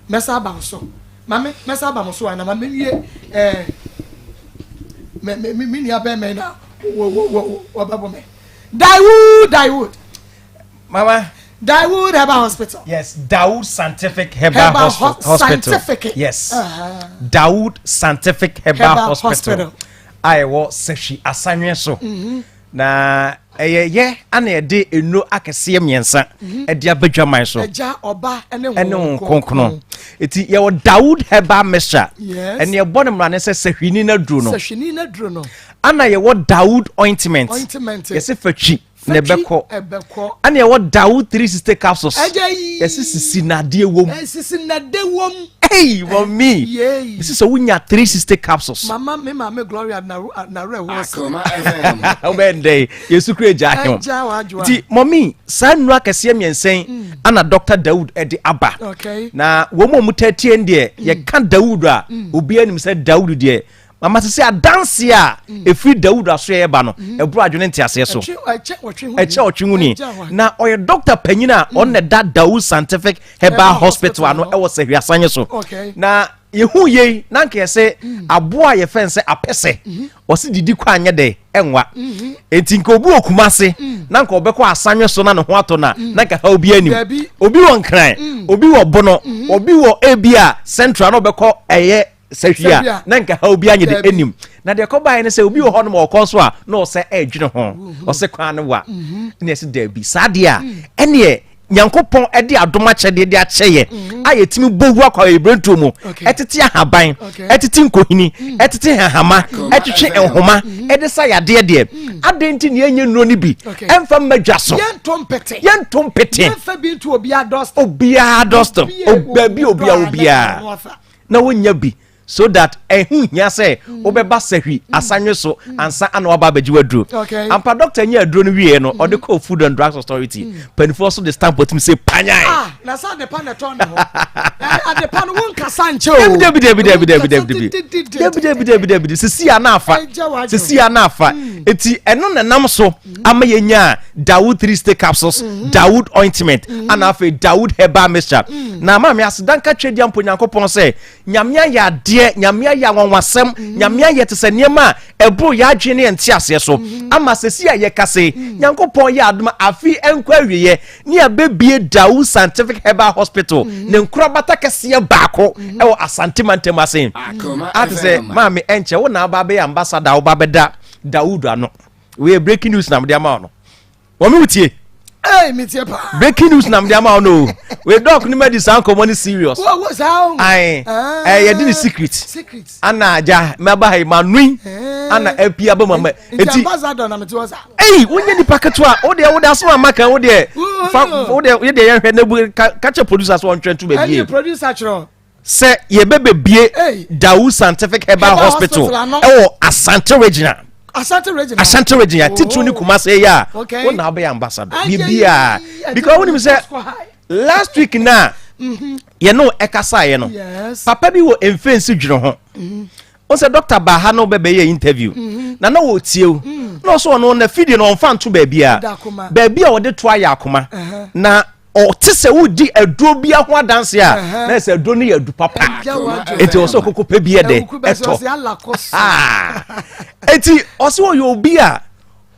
Mɛsa aba wo so, mame. Mɛsa aba mo so ana ma menwie. ɛɛ me me me nua bɛrima yi na wɔ wɔ wɔ wɔbɛbɔ me. Dawood, Dawood. Mama. Dawood Herbal Hospital. Yes, Dawood Scientific Herbal, Herbal Hospital. Scientific. Yes. Dawood Scientific Herbal, Herbal Hospital. Hospital. A ɛwɔ Sefwi Asanwe so. Na ɛyɛ yɛ ana yɛde nnuro akɛseɛ mmiɛnsa ɛde aba dwaman so. Ɛgya, Ɔba ɛne ɛne Honhom Kronkron. Eti yɛwɔ Dawood Herbal Mixture. Ɛne ɛbɔ ne mmara ne sɛ sɛhwini no aduro no. Sɛhwini no aduro no. Ana yɛwɔ Dawood Ointment. Ointment. Yɛsɛ fatwi na ɛbɛkɔ. Ɛbɛkɔ. Ana yɛwɔ Dawood 360 capsules. Ɛgya yi. Yɛsɛ sisi nadeɛ wom. Sisi nade wom. Hey, mɔmi. Yay. Yɛsɛ sɛ wonya 360 capsules. Mama, me maame Gloria na na rɛ wɔ se. Akoma FM. Wobɛn dɛ yɛsu kura agya ahɛw. Ɛgya wadwoa. Nti mɔmi, saa nnuro akɛseɛ mmiɛnsa yi ana Dr Dawood ɛde aba. Na wɔn mu a wɔn tɛtie deɛ, yɛka Dawood a, obiara nim sɛ Dawood deɛ, mama sɛ adanse a ɛfiri Dawood aso yɛ ba no, ɛboro adwene nteaseɛ so. Ɛkyɛ ɔtwe ho. Ɛkyɛ ɔtwe ho ni. Ɛgya wa. Na ɔyɛ doctor panyin a ɔno na ɛda Dawood Scientific Herbal Herbal Hospital ano Hospital no. ɛwɔ Sɛhwi Asanye so. Na yɛhu yei na nka yɛsɛ aboa a yɛfɛn sɛ apɛsɛ, ɔse didi kɔ anyɛ dɛ ɛnwa. Enti nka obi wɔ Kumase na nka ɔbɛkɔ Asanwe so na ne ho atɔ na nka ha obi anim. Dabi. Obi wɔ Nkran, obi wɔ Bono, obi wɔ ebi a Central na ɔbɛkɔ ɛyɛ Sɛhwi a, Sɛhwi a. na nka ha obi anyɛ de Dabi. anim. Na deɛ ɛkɔbaeɛ ne sɛ obi wɔ hɔ nom a ɔkɔ so a na ɔsɛ ɛredwene ho, ɔsɛ kwan no wa ne ɛsɛ daabi. Saa deɛ a, ɛneɛ Nyankopɔn ɛde adom akyɛdeɛ de akyɛ yɛ a yɛtumi bɔ wura kɔ ayɛbrɛntuo mu, ɛtete ahaban, ɛtete nkohini, ɛtete hahama, ɛtwetwe nhoma ɛde sa yadeɛ deɛ, adɛn nti ne yɛnyɛ nnuro no bi ɛmfa mma dwa so? Yɛnto mpete. Yɛnto mpete. Yɛmfa bi nto obiara dɔst. Obiara dɔst, baabi obiara obiara na wonya bi, so that ɛho hia sɛ wobɛba Sɛhwi Asanwe so ansa ana waba abɛgye waduro. Ampa, doctor nyɛ aduro no wieɛ no, ɔde kɔɔ Food and Drugs Authority mpanimfoɔ so de stamp ɔtumi sɛ panyan. Ah, na sɛ adepa na ɛtɔn ne ho. Adepa no, wonkasa nkyɛ o. Dabi, dabi, dabi, dabi, dabi, dabi, dabi, dabi, dabi, dabi, sisi a na afa. Ɛgya w'adwene. Sisi a na afa. Eti ɛno na nam so ama yɛnya Dawood 360 capsules, Dawood Ointment, ana afei Dawood Herbal Mixture. Na maame, asedanka twɛ di ampo Nyankopɔn sɛ Nyame ayɛ adeɛ, Nyame ayɛ anwanwasɛm, Nyame ayɛ te sɛ nneɛma a ɛboro yɛ adwene ne yɛnte aseɛ so, ama sɛsi a yɛka se Nyankopɔn yɛ adoma, afe nkɔ awieɛ ne abɛbie Dawood Scientific Herbal Hospital ne nkorabata kɛseɛ baako ɛwɔ Asante mantam ase. Akoma Ate sɛ FM. maame, ɛnkyɛ wo na aba bɛyɛ ambassador a woba bɛda Dawood ano. Wei breaking news na mede ama wo no. Wɔn mi wotie. Hey, me tie paa. Breaking news na mede ama wo no. Wei dɔk ne ma di saa nkɔmɔ ne serious. Wo wo saa o. Ayi. Ah. Ɛ yɛde ne secret. Secret. Ana agya mɛba ha yi ma nui. Ana api aba mu ama. Nti ambassador na me te hɔ saa. Ei, wonyɛ nipa ketewa. Wo deɛ wo de asoma ama kan wo deɛ. Fa wo deɛ yɛ deɛ yɛhwɛ na bu ka ka kyɛ producer so ɔntwɛn to baabi. Ɛne producer kyerɛ. Sɛ yɛbɛbɛbie Dawu Scientific Herbal Hospital ɛwɔ Asante Regional. Asante Regional. Asante Regional titiri ne Kumasi yɛ a. Wo na wobɛyɛ ambassador. Biribiara because wonim sɛ last week na yɛne wo ɛkasaeɛ no papa bi wɔ mfɛnsi dwene ho. Wo sɛ doctor baa ha na wobɛbɛyɛ interview mm-hmm. na na wɔtie wo mm. na ɔsɛ ɔno na fidie no ɔmfa nto baabi a baabi a ɔde to ayɛ akoma uh-huh. na ɔte sɛ wodi aduro bi ho adanse a na ɛsɛ aduro no yɛ adu papa nti ɔsɛ ɔkoko pɛ bi yɛ dɛ ɛtɔ nti ɔsɛ ɔyɛ obi a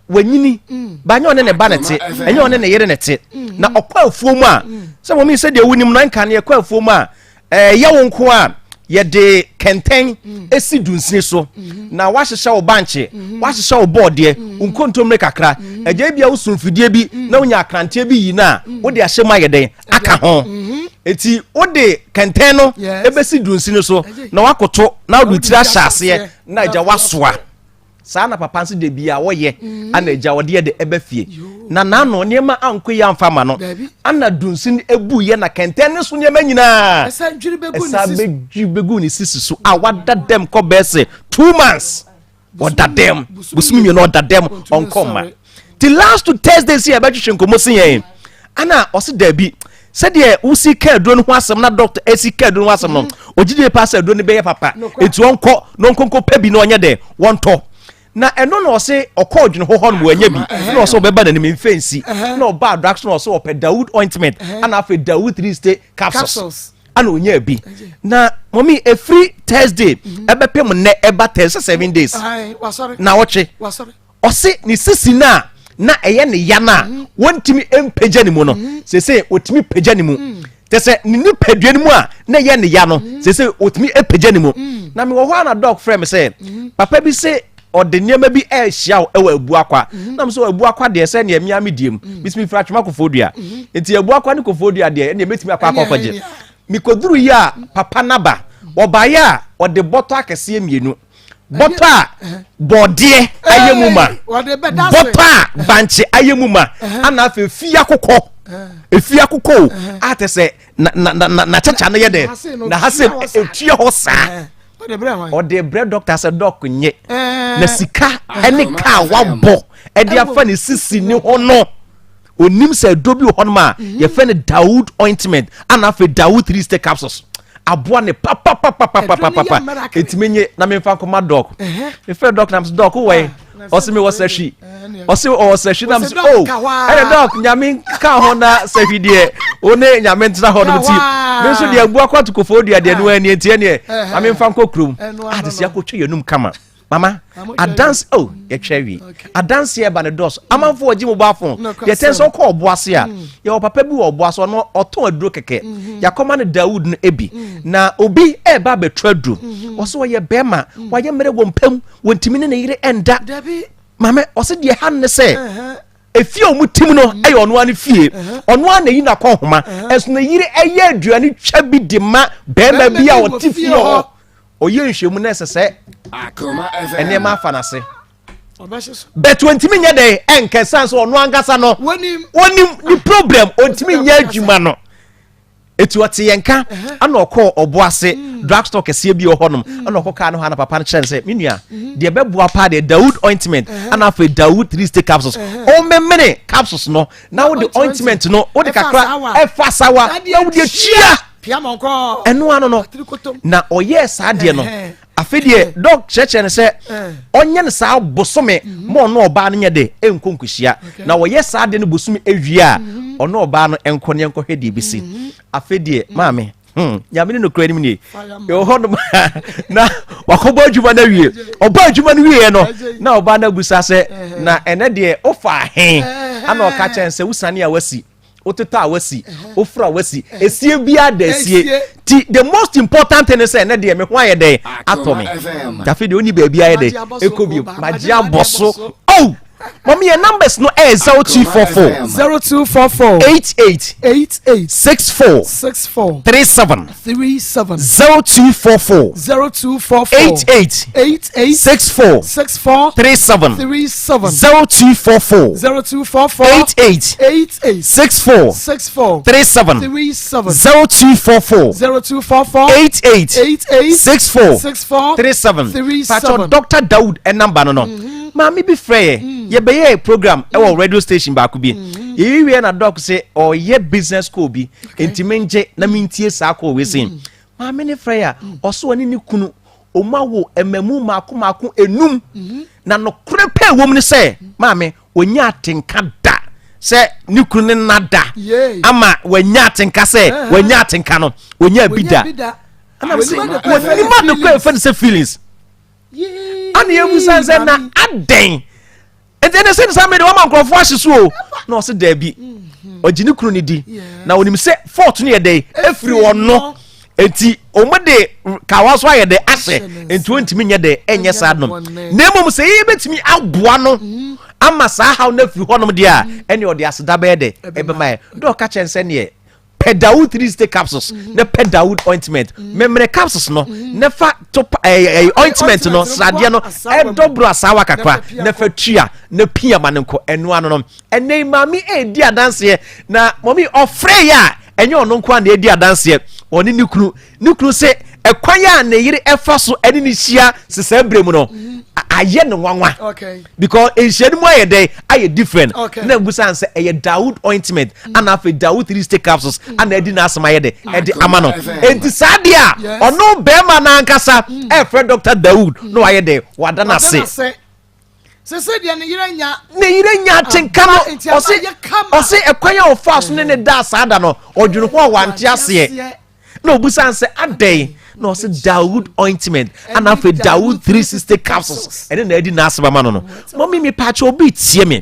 wanyini mm. ba nyɛ ɔne ne ba ne te ɛnyɛ ɔne ne yere ne te mm. na ɔkɔ afuo mu a mm. sɛ wɔn yi sɛ deɛ wonim no nka ne ɛkɔ afuo mu a ɛyɛ wo nko a yɛde kɛntɛn esi dunsini so na wahyehyɛ wo bankye wahyehyɛ wo bɔɔdeɛ wo nkontommire kakra agya bi a wosu mfidie bi na wonya akranteɛ bi yi no a wode ahyɛ mu ayɛ dɛn aka ho eti wode kɛntɛn no ebesi dunsini so na wakoto na wode tiri ahyɛ aseɛ na agya wasoa. Saa na papa nso de bia wɔyɛ mm. ana agya ɔde yɛ de ɛbɛ fie na n'ano nneɛma ankɔ yi amfa ma no ana dunsin ebu yɛ na kɛntɛn ne so nneɛma nyinaa ɛsa bɛdwiri bɛgu ne sisi so a wada dɛm kɔ bɛsɛ 2 months, ɔda dɛm bosomi 2, ɔda dɛm ɔnkɔ mma. Ti last to Thursday si yɛbɛtwetwe nkɔmmɔ si yɛn ana ɔsi daabi, sɛdeɛ wosi ka aduro no ho asɛm na doctor esi ka aduro no ho asɛm no, ogyidie paa sɛ aduro no bɛyɛ papa, etu ɔnkɔ na ɔnkɔnkɔ pɛ bi na ɔnyɛ dɛ wɔntɔ. Na ɛno na ɔse ɔkɔ ɔdwene hɔ hɔ no wɔanya bi na ɔsɛ ɔbɛba n'anim mfɛnsi na ɔba drug na ɔsɛ ɔpɛ Dawood ointment ana afei Dawood three stay capsules ana onya bi. Na mɔmi efiri Thursday ɛbɛpem nnɛ ɛba Thursday, 7 days na ɔtwe ɔse ne sisi no a na ɛyɛ ne ya no a mhm. wɔntumi mpagya ne mu no, mhm. sese wɔtumi pagya ne mu mm. Kyɛ sɛ ne nipadua no mu a na ɛyɛ ne ya no, mhm. sese wɔtumi pagya ne mu. Na mewɔ hɔ a na doc frɛ me sɛ papa bi se ɔde nneɛma bi ɛrehyia wo ɛwɔ Abuakwa. Na mo sɛ Abuakwa deɛ, sɛ nea mmea mi die mu bisimi fira Atwema Kofoɔ Dua, nti Abuakwa ne Kofoɔ Dua deɛ ɛnea mɛtumi akɔ akɔ akɔgye. Mikoduru yi a papa naba ɔbaeɛ a ɔde bɔtɔ akɛseɛ mmienu, bɔtɔ a bɔɔdeɛ ayɛ mu ma, bɔtɔ a bankye ayɛ mu ma, ana afei fi akokɔ, efi akokɔ o, a te sɛ na na na na kyakya no yɛ dɛ na ha sɛ etua hɔ saa. Ɔde brɛ dɔkta sɛ doc nye na sika ɛne kaa wabɔ ɛde afa ne sisi ne ho no, onim sɛ aduro bi wɔ hɔnom a mhm. yɛfrɛ no Dawood ointment ana afei Dawood three stay capsules aboa ne papapapapapapa, etumi nye na memfa nkɔma doc. Mefrɛ doc na mesɛ, "Doc, wowɔ yi?" Ɔse mewɔ sahwi, ɔse ɔwɔ sahwi na mesɛ, "Oh, ɛnɛ doc, Nyame ka ho na sahwi deɛ wo ne Nyame ntena hɔ nom." Ti me nso deɛ abua kɔ atokofoɔ dua deɛ no ani nti ɛneɛ ma memfa nkɔ kurom ade sɛ akɔtwa yɛnum kama. Mama adanse oh, yɛtwa awie adanse ɛba ne dɔɔso, amanfo ɔgye mobile phone deɛ tɛn sɛ ɔkɔ ɔbo ase a mm. Yɛwɔ papa bi wɔ ɔbo ase, ɔno ɔtɔn aduro kɛkɛ mm-hmm. Yɛakɔma no Dawood no ebi mm. Na obi ɛɛba abɛtɔ aduro mm-hmm. Ɔsɛ ɔyɛ bɛrima mm. Wayɛ mmerɛ wɔ mpam, wɔntumi ne ne yere ɛnda. Maame ɔsɛ deɛ ha ne sɛ uh-huh. Efie a wɔn tim no ɛyɛ ɔno ara ne fie, ɔno ara na eyi n'akɔ nhoma, ɛso ne yere ɛyɛ aduane twa bi de ma bɛrima bi a ɔte fie hɔ. Ɔyɛ nhwɛmu na ɛsɛ sɛ nneɛma afa n'ase but wɔntumi nyɛ dɛ ɛnkɛ san so ɔno ankasa no wɔnim ne problem, ɔntumi nyɛ adwuma no. Eti ɔte yɛn ka ana ɔkɔɔ ɔbo ase mm. drug store kɛseɛ bi wɔ hɔnom mm. Ana ɔkɔ kaa no hɔ ana papa no kyerɛ no sɛ, "Me nua, mm-hmm. deɛ ɛbɛboa paa deɛ, Dawood ointment ana afei Dawood three stick capsules. Ɔmemene capsules no na wode ointment no wode kakra ɛfa sawa na wode atua ɛno ano no." Na ɔyɛɛ saa deɛ no, afei deɛ doc kyerɛkyerɛ no sɛ ɔnyɛ no saa bosome mhm. ma ɔno ɔbaa no nyɛ de ɛnkɔ nkɔhyia. Na ɔyɛ saa deɛ no bosome awie a, mhm. ɔno ɔbaa no ɛnkɔ ne ɛnkɔhwɛ deɛ ɛbɛsi. Mhm. Afei deɛ maame, Nyame ne nokora anim nie, ɛwɔ hɔ nom na wakɔbɔ adwuma no awie. Ɔbɔ adwuma no wieɛ no na ɔbaa no abusa sɛ, "Na ɛnɛ deɛ wofa he?" Ana ɔka kyɛn sɛ, "Wosane a wasi, wototɔ a wasi, woforo a wasi, esie biara da esie." Ti the most important thing is sɛ ɛnɛ deɛ me ho ayɛ dɛn atɔ me. Tafe deɛ ɔni baabi ayɛ dɛ ɛkɔ bio, magye abɔ so oh. Mɔmi yɛ numbers no ɛyɛ 0244 0244 88 88 64 64 37 37 0244 0244 88 88 64 64 37 37 0244 0244 88 88 64 64 37 37 0244 0244 88 88 64 64 37 37. Patro Dr. Dawood ɛnamba no no maame bi frɛ yɛ yɛbɛyɛ program ɛwɔ radio station baako bi yɛyi wie na doc sɛ ɔyɛ business call bi nti mengye na mentie saa call wei sei maame ne frɛ yɛ a ɔso ɔne ne kunu ɔmu awo mmamu maako maako enum na nokorɛ pɛ wɔ mu ne sɛ maame ɔnya atenka da sɛ ne kunu ne nna da Yay. ama wanya atenka sɛ wanya atenka no ɔnya bi da Wɔnya bi da. ɛna sɛ Wɔnim ade koro wɔnim ade koro a yɛfrɛ no sɛ feelings Yee, ana yɛbusa sɛ na maame. adɛn nti ɛne sɛ ne saa mmerɛ de wama nkurɔfoɔ ahye so o na ɔse daabi ɔgye ne kunu no di na onim sɛ fault no yɛ dɛn ɛfiri ɔno nti ɔmo de kawa so ayɛ dɛ ahyɛ nti ɔntumi nyɛ dɛ ɛnyɛ saa nom na mmom sɛ yɛyɛ bɛtumi aboa no ama saa haw no afiri hɔnom deɛ a ɛne ɔde aseda bɛyɛ dɛ ɛbɛma yɛ dɛ ɔka kyɛn sɛ neɛ pɛ Dawood three stick capsules na pɛ Dawood ointment mɛmɛrɛ capsules no na fa to ɛɛ ointment no sradeɛ no ɛdɔboro asawa kakra na fa tua na pia ma ne nkɔ ɛno ano no ɛnɛ yi maame edi adanseɛ na mɔmi ɔfrɛ yɛ a ɛnyɛ ɔno nko a na edi adanseɛ ɔne ne kunu ne kunu sɛ ɛkwan a ne yere ɛfa so ɛne ne hyia sisa ebire mu no ayɛ ne nwanwa because nhyia no mu ayɛ dɛ ayɛ different na ebusa sɛ ɛyɛ Dawood ointment ana afei Dawood three stick capsules ana ɛdi n'asɛm ayɛ dɛ ɛde ama no eti saa deɛ a ɔno bɛrima n'ankasa ɛfrɛ Dr. Dawood na wayɛ dɛ wada n'ase sese deɛ ne yere nya ne yere nya atenka no ɔse ɔse ɛkwan a ɔfa so ne ne da saa da no ɔdwene ho a wante aseɛ na obusa sɛ adɛn na ɔse Dawood ointment ana afei Dawood 360 capsules ɛne na adi n'asɛm ama no no mɔmi mi paakyɛ obi tie me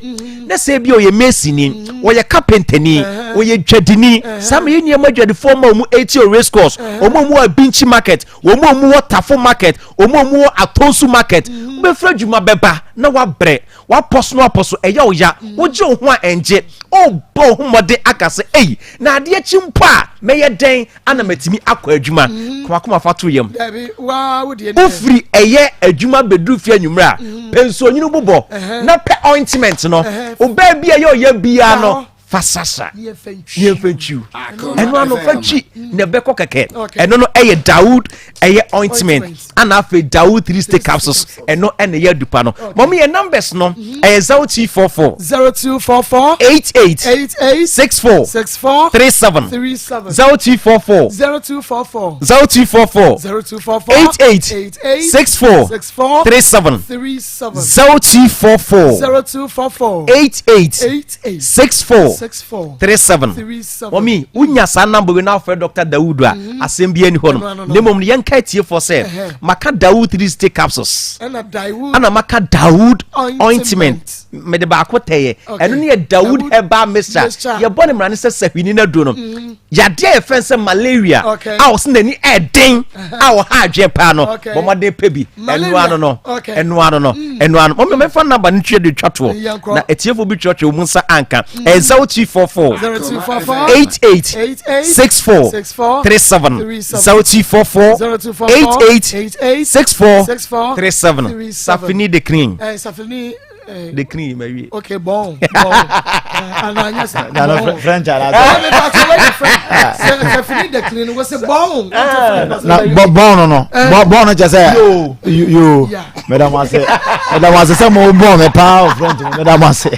na sɛ ebi ɔyɛ masoni ɔyɛ kapentani ɔyɛ dwadini saa ma yɛ nneɛma dwadifoɔ ma ɔmu eti o race course ɔmu ɔmu wɔ Abinkyi market ɔmu ɔmu wɔ Tafo market ɔmu ɔmu wɔ Atonsu market wobɛfiri adwuma bɛba na wabrɛ wapɔ so na wapɔ so ɛyɛ ɔya wogye wo ho a ɛngye ɔbɔ wo ho mmɔden aka sɛ ei na adeɛ kyi mpo a mɛyɛ dɛn ana matumi akɔ adwuma komakoma fa to yam wofiri ɛyɛ adwuma bɛduru fie anwummerɛ a pɛ nsuonwunu bobɔ na pɛ ointment no ɔbaa bi a ɛyɛ ɔyɛ biara no fa sasa yɛmfa ntwiw ɛno ano fa twi na ɛbɛkɔ kɛkɛ ɛno no ɛyɛ Dawood ɛyɛ ointment ana afei Dawood three stick capsules ɛno ɛna ɛyɛ adupa no mɔmi yɛ numbers no ɛyɛ 0244 0244 88 88 64 64 37 37 0244 0244 0244 0244 88 88 64 64 37 37 0244 0244 88 88 64 64 37 37. mɔmi wonya saa number wei na wofrɛ Dr. Dawood a asɛm bi ani hɔ Ɛno no ano no. na mmom no yɛnka atiefoɔ sɛ Ɛhɛ. maka Dawood 3 stick capsules ɛna Dawood ana maka Dawood Ointment. ointment mede baako tɛyɛ Okay. ɛno ne yɛ Dawood Dawood herbal mixture mixture. yɛbɔ ne mmara ne sɛ sahwini no aduro no yadeɛ a yɛfrɛ sɛ malaria Okay. a ɔsɛ n'ani ɛɛden a ɔha adwene paa no Okay. bɔ mmɔden pɛ bi ɛno Malaria. ano no Okay. ɛno ano no ɛno ano mɔmi mɛfa number no twerɛ de twa toɔ Yɛnkɔ. na atiefoɔ bi twerɛtwerɛ mu nsa anka ɛyɛ 0244 0244 88 88 64 64 37 37 0244 0244 88 88 64 64 37 37. Safini de clean Safini de clean ma wie okay bon bon ana anya sa Na no bon. French ala. Eh, me pa so wait French. Safini de clean wo se bon. Na bon no no. Bon no kyɛ sɛ Yo. yo. Yeah. Meda mo ase. Meda mo ase sɛ mo bon me paa o French no. Meda mo ase.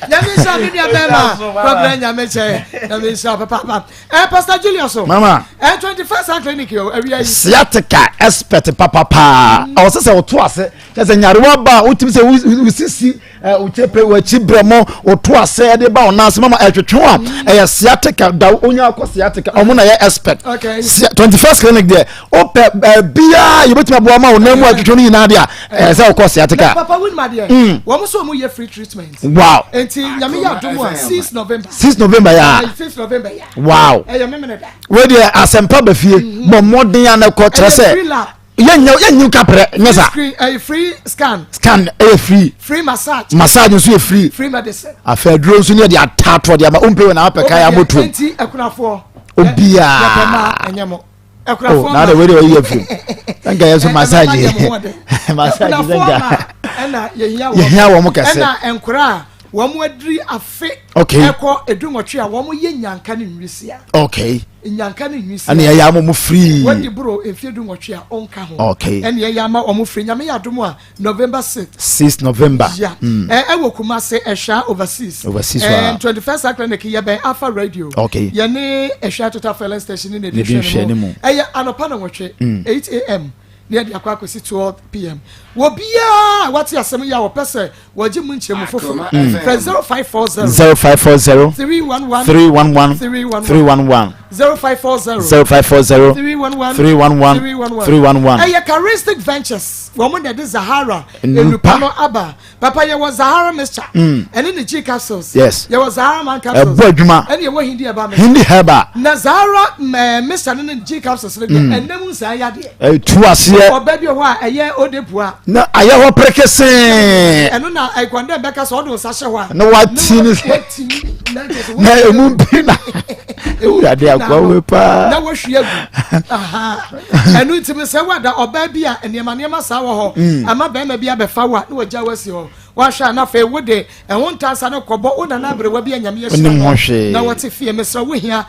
Nyame nhyira me nua bɛrima Kwabena Nyame kyɛ Nyame nhyira papaapa Pastor Julius o Mama. 21st Heart Clinic o awia yi Sciatica expert papapaa. Ɔwɔ sɛ sɛ woto ase kyɛ sɛ nyarewa ba a wotumi sɛ wosisi wokyepe wakyi brɛ mo woto ase de ba wo nan ase mama ɛtwetwe a ɛyɛ sciatica da wonya akɔ sciatica ɔmo na ɛyɛ expert. Okay. 21st clinic deɛ wopɛ biaa yɛbɛtumi aboa ma wo nan mu atwetwe no nyinaa deɛ a ɛyɛ sɛ wokɔ Na sciatica. papa win ma deɛ wɔn nso wɔn yɛ free treatment Wow. nti Nyame yɛ adom a 6 November 6 November yɛ a 6 November yɛ wow. ɛyɛ memene da Wei deɛ asɛmpa ba fie bɔ mmɔden a na kɔ kyerɛ Ɛyɛ free sɛ lab. Yɛnyɛ yɛnyi kaprɛ nyɛ sa. Free ɛyɛ free scan. Scan ɛyɛ free. Free massage. Massage nso yɛ free. Free medicine. Afɛ aduro nso ne yɛ de ataatoɔ de ama ompe wɔ na apɛ kan amoto. Nti akunafoɔ. Obiara. Yɛpɛ ma ɛnyɛ mo. Akunafoɔ ma. Na de wei de wɔyi afiri. Nka yɛ so massage. Massage nka. Ɛna yɛhia wɔn. Yɛhia wɔn kɛse. Ɛna nkora a wɔn adiri afe. Okay. Ɛkɔ edunwɔtwe a wɔn yɛ nyanka ne nwisia. Okay. Nyanka ne nwisia. Ɛna yɛyɛ ama wɔn free. Wɔn di boro mfie dunwɔtwe a ɔnka ho. Okay. Ɛna yɛyɛ ama wɔn free. Nyame yɛ adum a November 6. 6 November. Yeah. Mm. Ɛwɔ Kumasi Ɛhwa overseas. Overseas wa. 21st Clinic yɛ bɛn Alpha Radio. Okay. Yɛne Ɛhwa Total Filling Station ne na ɛdi nhwɛ ne mu. Ɛyɛ anɔpa na wɔtwe. 8 a.m. ne yɛde akɔ akɔsi 12 pm. Wɔ biara wate asɛm yi a wɔpɛ sɛ wɔgye mu nkyerɛmu foforɔ. Frɛ 0540. 0540. 311. 311. 311. 311. 0540. 0540. 311. 311. 311. 311. Ɛyɛ Charistic Ventures wɔn na ɛde Zahara Nnupa. nnupa no aba. Papa yɛwɔ Zahara mixture. Ɛne ne G capsules. Yes. Yɛwɔ Zahara man capsules. Ɛbɔ adwuma. Ɛne yɛwɔ Hindi herbal mixture. Hindi herbal. Na Zahara ɛɛ mixture no ne G capsules no deɛ ɛnam nsaa yadeɛ. Ɛtu aseɛ. Ɔbɛ bi wɔ hɔ a ɛyɛ odepua. Na ayɛ hɔ prekesee. Ɛno na ɛkɔndɛn bɛka sɛ ɔde nsa hyɛ hɔ a. Na wati ne sɛ. Wati na kyerɛ sɛ Na emu mpi na. Ewurade akoa we paa. Na wɔhwie agu. Ɛno nti mesɛ wada ɔbaa bi a nneɛma nneɛma saa wɔ hɔ. Ama bɛrima bi abɛfa wo a na wɔgya wo asi hɔ. Wahwɛ a na afei wode ɛho ntansa no kɔbɔ wo nana aberewa bi a Nyame ahyira Onim ho no hwee. na wɔte fie. Mesrɛ wo hia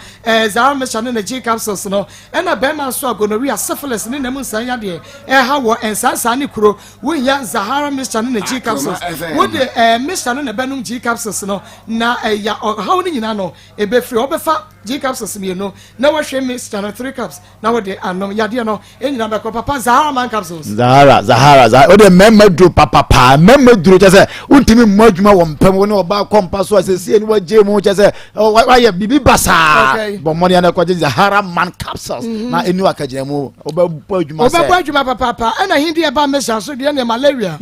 Zara Mixture ne ne G capsules no. Ɛna bɛrima nso a gonorrhea, syphilis ne nam nsan yadeɛ ɛha wɔ nsansaa ne kuro. Wohia Zahara Mixture ne ne G capsules. Wode mixture no na ɛbɛnom G capsules no na ɛya ɔhaw no nyinaa no ɛbɛfiri. Wobɛfa G capsules mmienu na wahwɛ mixture no 3 cups na wode anom yadeɛ no ɛnyina bɛkɔ papa. Zahara man capsules. Zahara Zahara Zahara o de mmarima duro papapaa mmarima duro kyɛ sɛ wontumi mmɔ adwuma wɔ mpam wo ne ɔbaa kɔ mpa so a sɛsie ne wagye mu kyɛ sɛ wayɛ biribi basaa bɔ mmɔden ana kɔgye Zahara man capsules na ɛni wakagyina mu wobɛbɔ adwuma sɛ wobɛbɔ adwuma papaapa. Ɛna hindi ɛba mixture so deɛ ne malaria,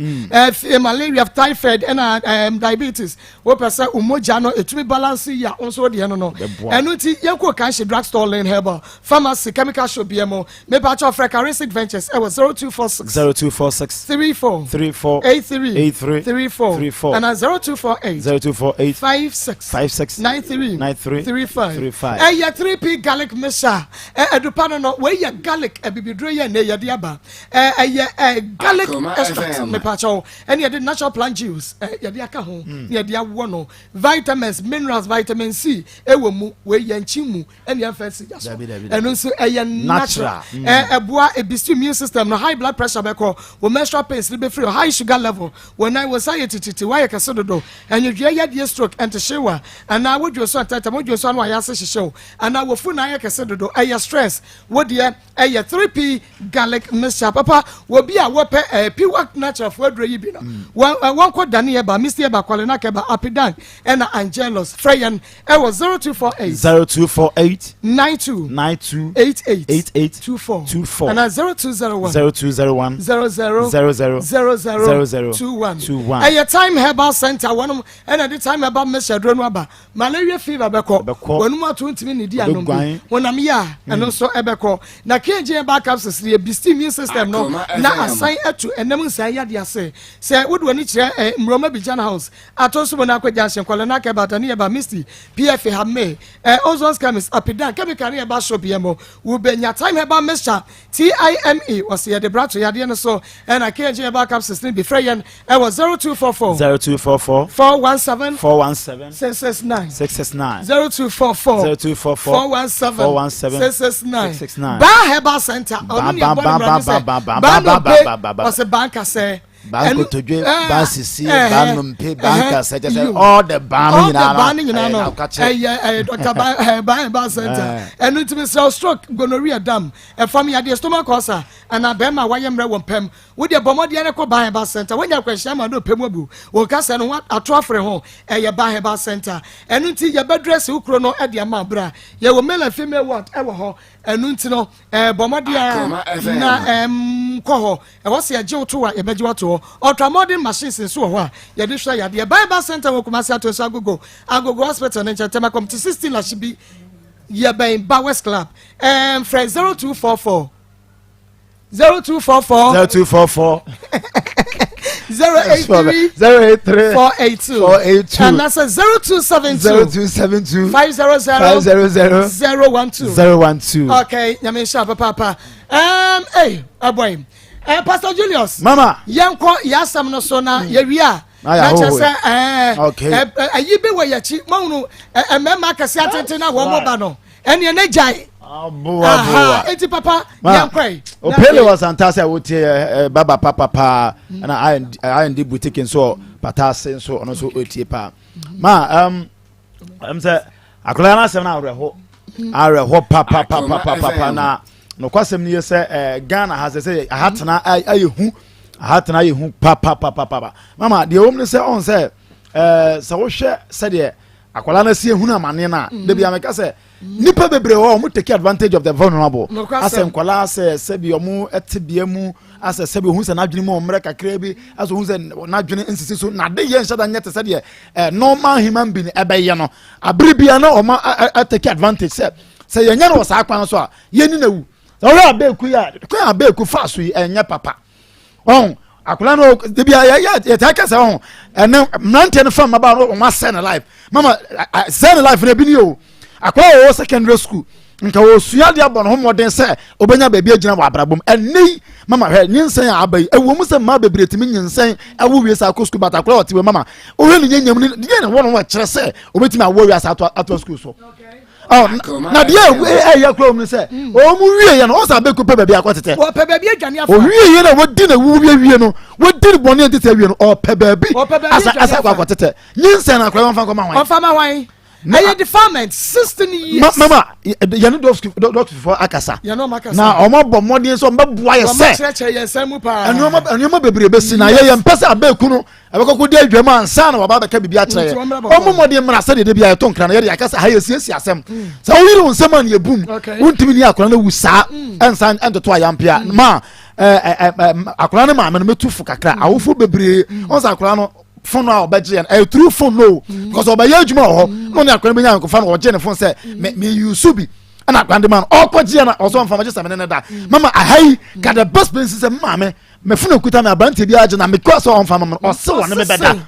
malaria, typhoid ɛna diabetes. Wopɛ sɛ omogya no ɛtumi balance yi a wo nso wodeɛ no ɛno nti yɛnkɔ Kanhye drugstore, Lane Herbal Pharmacy, chemical shop biɛ mu. Mepakyɛ frɛ Charistic Ventures ɛwɔ 0246 0246 34 34 83 83 34 34 ɛna 0248 0248 56 56 93 93 35. 35. Ɛyɛ 3P garlic mixture. Ɛdupa no wei yɛ garlic abibiduro yɛ ne yɛde aba. Ɛyɛ garlic extract mepakyɛw ɛne yɛde natural plant juice yɛde aka ho ne yɛde awɔ no vitamins, minerals, vitamin C ɛwɔ mu. Wei yɛ nkyi mu ɛne yɛmfa si gya so. Ɛno nso ɛyɛ natural. Ɛboa ebisi immune system no, high blood pressure bɛkɔ, wɔ menstrual pains ne bɛfiri, high sugar level, wɔ nan wɔ nsa yɛ tititi, wayɛ kɛse dodo, ɛnwodwea yadeɛ, stroke, ɛntehyewa anaa wodwo so antɛntɛm wodwo so ano ayɛ ase hyehyɛ wo anaa wɔfu na ayɛ kɛse dodo, ɛyɛ stress wodeɛ ɛyɛ 3P garlic mixture papa. Wɔbi a wɔpɛ piwak natural fo aduro yi bi no, wɔn kɔ dane ɛba misty ɛba kwalena kɛba apidan ɛna Angelos. Frɛ yɛn ɛwɔ 0248 0248 92 92 88 88 24 24 ɛna 0201 0201 00 00 00 00 21. 21. Ɛyɛ Time Herbal Center wɔnom ɛna de Time Herbal mixture duro no aba. Malaria fever bɛkɔ. Bɛkɔ. Wɔnom ato ntumi ne di anom bi Ɔbɛguan. wɔnam yɛ a ɛno nso ɛbɛkɔ. Na KG herbal capsules yɛ boost immune system no na asan atu ɛnam nsan yadeɛ ase. Sɛ wode w'ani kyerɛ Mmuroma Bijan House ato nso mu no akɔ junction Kɔlɛna Kɛba Dani Ɛba Misty PFA Hame Ozone Chemist Apidan chemical ne ɛba shop yɛ mo wobɛnya Time Herbal Mixture Time. Wɔsɛ yɛde brato yadeɛ no so ɛna KG herbal capsules no bi. Frɛ yɛn ɛwɔ 0244 0244 417 417 669. 669. 0244 0244 417 417 669. 669. Baa Herbal Center ɔno ne Ba, ɛbɔ ba, ne mmara ba, ne sɛ ba, ba, baa ba, na ba, obe ba, ba, ba. ɔsɛ baa nkasɛ Baa nkotodwe, baa sisi, baa nnompe, baa nkasɛ, kyɛ sɛ Iyo. all the baa no all the nyinaa baa no nyinaa ɛyɛ no na woka kyerɛ. Ɛyɛ Dr. Ba Baa Herbal Center. Ɛno ntumi srɛ stroke, gonorrhea, dam ɛfam yadeɛ, stomach ulcer anaa bɛrima a wayɛ mmerɛ wɔ mpɛm, wodeɛ bɔ mmɔdeɛ no kɔ Baa Herbal Center. Woanya akwanhyia ma no ɔpɛ mu abu wɔn kasa no ho ato afere ho, ɛyɛ Baa Herbal Center. Ɛno nti yɛbɛdrɛse wo kuro no de ama berɛ a yɛwɔ male and female ward ɛwɔ hɔ. Ɛno nti no bɔ mmɔdeɛ a na kɔ hɔ. Ɛwɔ sɛ yɛgye wo to a yɛbɛgye wo ato hɔ. Ultramodern machines nso wɔ hɔ a yɛde hwɛ yadeɛ. Baa Herbal Center wɔ Kumasi ato nso Agogo Hospital ne nkyɛn, Tɛmɛ Community 16 Lahye bi yɛbɛn Bowers Club. Frɛ 0244. 0244 0244 083 083 482 482 anaasɛ 0272 0272 500 500 012 012. Okay, nyame nhyira papaapa. Hey, aboy. Pastor Julius. Mama. Yɛnkɔ yɛasɛm no so na yɛwie a. Na Na kyerɛ yɛahohoe. sɛ ɛɛ Okay. ɛyi bi wɔ yɛkyi mahunu mmarima akɛse atenten na wɔn ba no ɛneɛ ne gyae. Aboa Aha, aboa. eti papa Ma, yɛnkɔ yi. Na Opele afei- wɔ Santase a wotie ɛ, ɛ, baba papa paa ɛna IND boutique nso wɔ Pataase nso ɔno nso ɔtie paa. Ma sɛ akwadaa no asɛm no awerɛho awerɛho papapapapapa na nokwasɛm no yɛ sɛ Ghana ha sɛ ahatena ayɛ hu, ahatena ayɛ hu papapapapa. Mama deɛ ɛwɔ mu ne sɛ ɔn sɛ sɛ wohwɛ sɛdeɛ akwadaa no asi ehunu amaneɛ no a, dabi ameka sɛ nipa bebree wɔ hɔ, ɔmo take advantage of the vulnerable. Nokwasɛm. Asɛ nkwadaa sɛ sɛbi ɔmo te bea mu, asɛ sɛbi ohun sɛ n'adwene mu ɔmmerɛ kakra bi, asɛ ohun sɛ n'adwene nsisi so n'ade yɛ nhyɛ da nyɛ te sɛ deɛ normal human being ɛbɛyɛ no, abere bia na ɔmo a take advantage sɛ yɛnyɛ no wɔ saa kwan no so a, yɛni na wu. Sɛ ɔhwɛ abeeku yi a, kwan a abeeku fa so yi ɛnyɛ papa. Ɔn akwadaa no debi a yɛ yɛtaa kasa ɔn ɛnɛ mmeranteɛ no fa mmabaawa no, wɔn asɛ ne life. Mama, sɛ ne life no ebi ni o. Akwadaa wɔ secondary school nka wɔsua de abɔ ne ho mmɔden sɛ obɛnya baabi agyina wɔ abrabɔ mu. Ɛnɛ yi mama, hwɛ nyinsɛn a aba yi. Ɛwɔ mu sɛ mmaa bebree tumi nyinsɛn ɛwo wie saa akɔ sukuu, but akwadaa ɔte wɔ mama, wohwɛ ne nyɛnyɛm ne deɛ ne wɔ no kyerɛ sɛ obɛtumi awɔ wie asa ato sukuu so. Ɔ na deɛ ɛyɛ kura wɔn sɛ wɔn mu wie yɛ no, ɔsɛ abɛku pɛ baabi akɔ tetɛ. Wɔpɛ baabi adwane afa. Owie yɛ na wɔdi na wu wie wie no, wɔdi ne bɔnne tete awie no, ɔpɛ baabi Ɔpɛ baabi asa adwane asa akɔ afa. akɔ tetɛ nyinsɛn na akɔrɔ wɔn fa nkɔma hwan? Ɔmfa ma hwan? Ɛyɛ defilement, 16 years. Mama, yɛne dɔktofoɔ akasa. Yɛne ɔmo akasa. Na ɔmo abɔ mmɔden sɛ ɔmo bɛboa yɛ Wɔn sɛ kyerɛkyerɛ yɛn nsɛm mu paa. Nneɛma bebree bɛsi na yɛyɛ mpɛ sɛ abɛɛku no ɛbɛkɔkɔ di adwam ansa na waba bɛka biribi akyerɛ Nti yɛ. wɔn mmra bɔkɔ. Ɔmo mmɔden mmra sɛdeɛ de bi a yɛto nkra no, yɛde akasa ha, yɛsiesie asɛm sɛ woyere wo nsɛm a ne yɛbum. Wontumi ni akwadaa no wu saa ɛnsa ɛntoto ayampea ma ɛ ɛ ɛ akwadaa no maame no mɛtu fo kakra. Awofo bebree ɔn sɛ akwadaa no phone a ɔbɛgye yɛn ɛyɛ through phone no, because ɔbɛyɛ adwuma wɔ hɔ na ɔne akwadaa no bɛnya nkofa no, ɔgye ne phone sɛ me use bi ɛna akwadaa no de ma no, ɔkɔgye yɛn na ɔsɔ nfa ma gye sɛ me ne ne da. Mama, aha yi ka the best place sɛ maame me phone okuta me aberanteɛ bi agye na mekɔ sɛ ɔnfa ma me no, ɔse wɔ ne me bɛda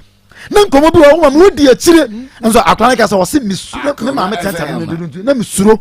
ne nkɔmɔ bi wɔ hɔ ma me wodi akyire nso akwadaa no ka sɛ ɔse mesuro me maame tɛntɛn me dodo nti na mesuro.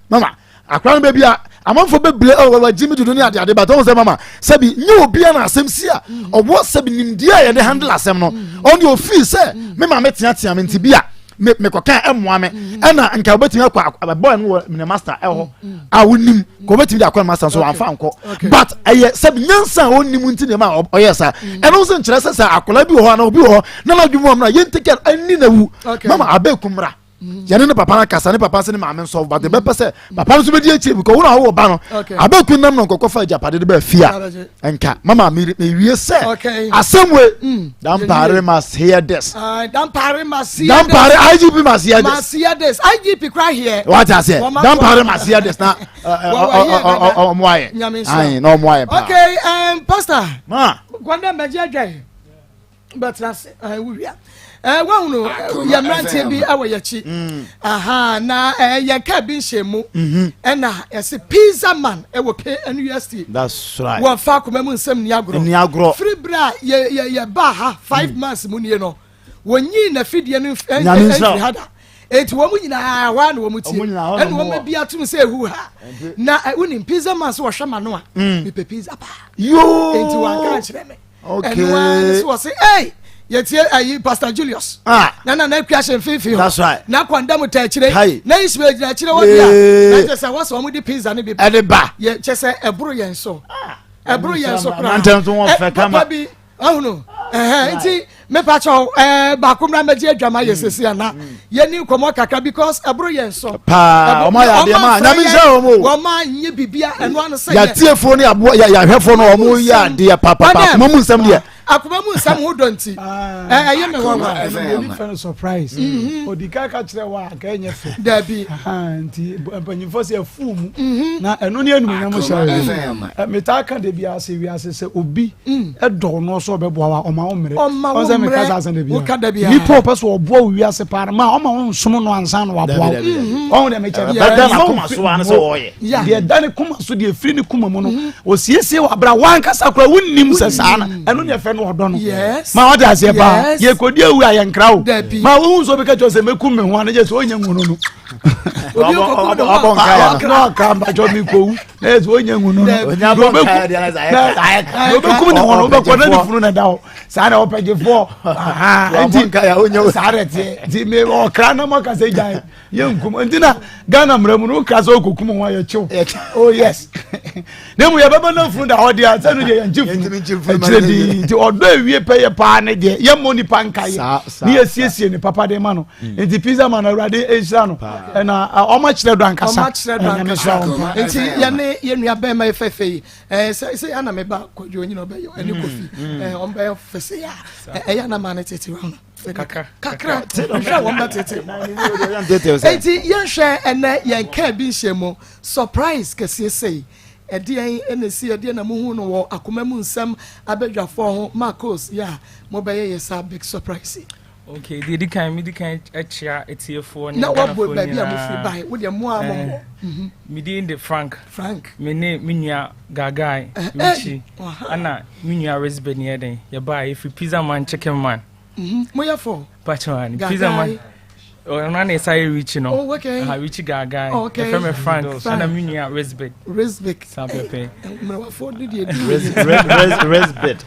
Mama, akwadaa no baabi a amanfoɔ bebree ɔwɔ wɔ gyi mi dodo ne adeade ba tɔn sɛ mama sɛbi nye obiara na asɛm si a ɔwɔ sɛbi nimdeɛ a yɛde handle asɛm no, ɔno deɛ ofii sɛ me maame teatea me nti bi a me mekɔka ɛmoa me ɛna nka obetumi akɔ boy no wɔ ne master ɛhɔ a wonim ka obetumi de akɔ ne master nso wamfa nkɔ, but ɛyɛ sɛbi nyansa a ɔnim nti nneɛma a ɔyɛ saa. Ɛno nso nkyerɛ sɛ akwadaa bi wɔ hɔ anaa obi wɔ hɔ na n'adwuma mu amuna yɛn take care ɛni na wu. Mama, abɛɛku mmra yɛne ne papa no akasa, ne papa sɛ ne maame nsɔfo, but bɛpɛ sɛ papa no nso bɛdi akyire because wo na wowɔ ba no. Abɛku nam no nkɔkɔ fa agyapade de baa fie a nka mama mewie sɛ asɛm we Dampare must hear this. Dampare must hear. Dampare IGP must hear this. Must hear this. IGP kura here. Wate aseɛ, Dampare must hear this na ɔmo ayɛ ayi na ɔmo ayɛ paa. Okay, pastor. Ma. Gwanda mbɛgye adwa yi bɛtena ase wowia wahunu yɛ mmeranteɛ bi wɔ yɛkyi aha na yɛn kaa bi nhyɛ mu ɛna yɛsɛ pizza man ɛwɔ KNUST. That's right. Wɔmfa akoma mu nsɛm ni agorɔ. Ni agorɔ. Firi berɛ a yɛbaa ha 5 months mu nie no, wɔnyii n'afidie no Nyame nhyira mfiri ha da, eti wɔn nyinaa hɔ a na wɔn tie. Wɔn nyinaa hɔ na ɛna wɔn wɔn bi atum sɛ ehu ha na wonim pizza man so wɔhwɛ ma no a mepɛ pizza paa. Yoo. Enti wanka nkyerɛ me. Ɛno ara ne so wɔ se ei, yɛtie ayi Pastor Julius na akua hyɛ mfimfini hɔ. That's right. Na kɔndam ta akyire Hi. na Ismail gyina akyire hɔ bi a Yee. na kyerɛ sɛ wɔsɛ wɔn de pizza no bi ba. Ɛde ba. Yɛ kyerɛ sɛ ɛboro yɛn so, ɛboro yɛn so koraa. Mmeranteɛ nso wɔn fɛ kama. Papa bi ɔhunu ɛhɛn nti mepakyɛw baako mmra mɛgye adwama yɛ sisi ana yɛni nkɔmɔ kakra because ɛboro yɛn so. Paa, ɔmo ayɛ adeɛ ma Nyame nhyira wɔn o. Wɔn a nye bibia ɛno ano sɛ yɛ yɛatiefoɔ ne aboa yɛahwɛfoɔ no, ɔmo yɛ adeɛ papapa. Kuma mu nsɛm deɛ. Akoma mu nsɛm ho dɔ nti ɛyɛ me nwanwa. Ɛno fɛ no surprise. Mhm. Odi ka ka kyerɛ wa anka ɛnyɛ fɛ. Dabi. Nti mpanyinfoɔ sɛ ɛfuu mu. Mhm. Na ɛno ne animuonyam hyɛ. Metaa ka de bi ase wiase sɛ obi mm. ɛdɔ no sɛ ɔbɛboa wa ɔma wo mmerɛ. Ɔma wo mmerɛ. Woka da bi a. Nipa ɔpɛ sɛ ɔboa wo wiase paa no ma ɔma wo nsom no ansa na waboa wo. Mhm. Ɔho deɛ mekyɛ. Ɛbɛda n'akoma so ano sɛ ɔyɛ. Deɛ ɛda ne koma so deɛ ɛfiri ne koma mu no mhm. ɔsiesie wɔ abira wankasa koraa wonnim sɛ saa na ɛno ne ɛfɛ no ɔdɔ no ma ɔde aseɛ paa yɛkɔdi awu a yɛnkra wo ma wohu sɛ wobɛka kyerɛ sɛ mɛkum me ho a ne gyɛ sɛ ɔnyɛ nwu no no ɔka mpakyɛ mekɔwu na yɛ sɛ ɔnyɛ nwu no no ɔbɛkum ne ho no wobɛkɔ na ne funu na da hɔ saa na ɔpɛgyefoɔ nti saa na ɛteɛ nti ɔkra na mɔka sɛ gyae yɛnkum nti na ghana mmara mu no woka sɛ wokɔkum ho a yɛkyew oh yes na mu yɛbɛbɛ no funu da hɔ deɛ sɛ no deɛ yɛnkye funu akyerɛ din nti ɔdɔ awie pɛyɛ paa ne deɛ yɛmmɔ nipa nkaeɛ ne yɛsiesie ne papa de ma no mm. nti pizza man awurade nhyira no ɛna ɔma kyerɛ dɔ ankasa ɛnyame hyira wɔn paa nti yɛne yɛnua bɛrima yɛ fɛfɛ yi sɛ sɛ ana meba kwadwo nyina ɔbɛyɛ ɛne mm, kofi mm. ɔmbɛyɛ fɛsɛ yɛ a ɛyɛ ana ma ne tete wa no kakra kakra nhwɛ wɔn bɛ tete eti yɛnhwɛ ɛnɛ yɛn kaa bi nhyɛ mu surprise kɛseɛ sei ɛdeɛn ɛna esi ɛdeɛn na muhu no wɔ akoma mu nsɛm abadwafoɔ ho Marcos yɛ a mobɛyɛ yɛ saa big surprise yi. Okay, deɛ di kan mi di kan akyia etiefoɔ ne na Ghanafoɔ wabɔ baabi a mofiri bae wo deɛ mo a mo mmɔ. Mhm. Me din de Frank. Frank. Me ne me nua Gagai Richie ɛna me nua Rizbe ne yɛ den yɛbaa yɛfiri Pizza Man Chicken Man. Mhm, mo yɛ fɔ. Pacho ani. Pizza man. Ɔno na ɛsa yɛ Richie no. Oh, okay. Aha, Richie Gagai. Oh, okay. Yɛfrɛ me Frank. Ɛna me nua Rizbit. Rizbit. Saa pɛpɛ. Mmerɛwafoɔ de deɛ di. Rizbit.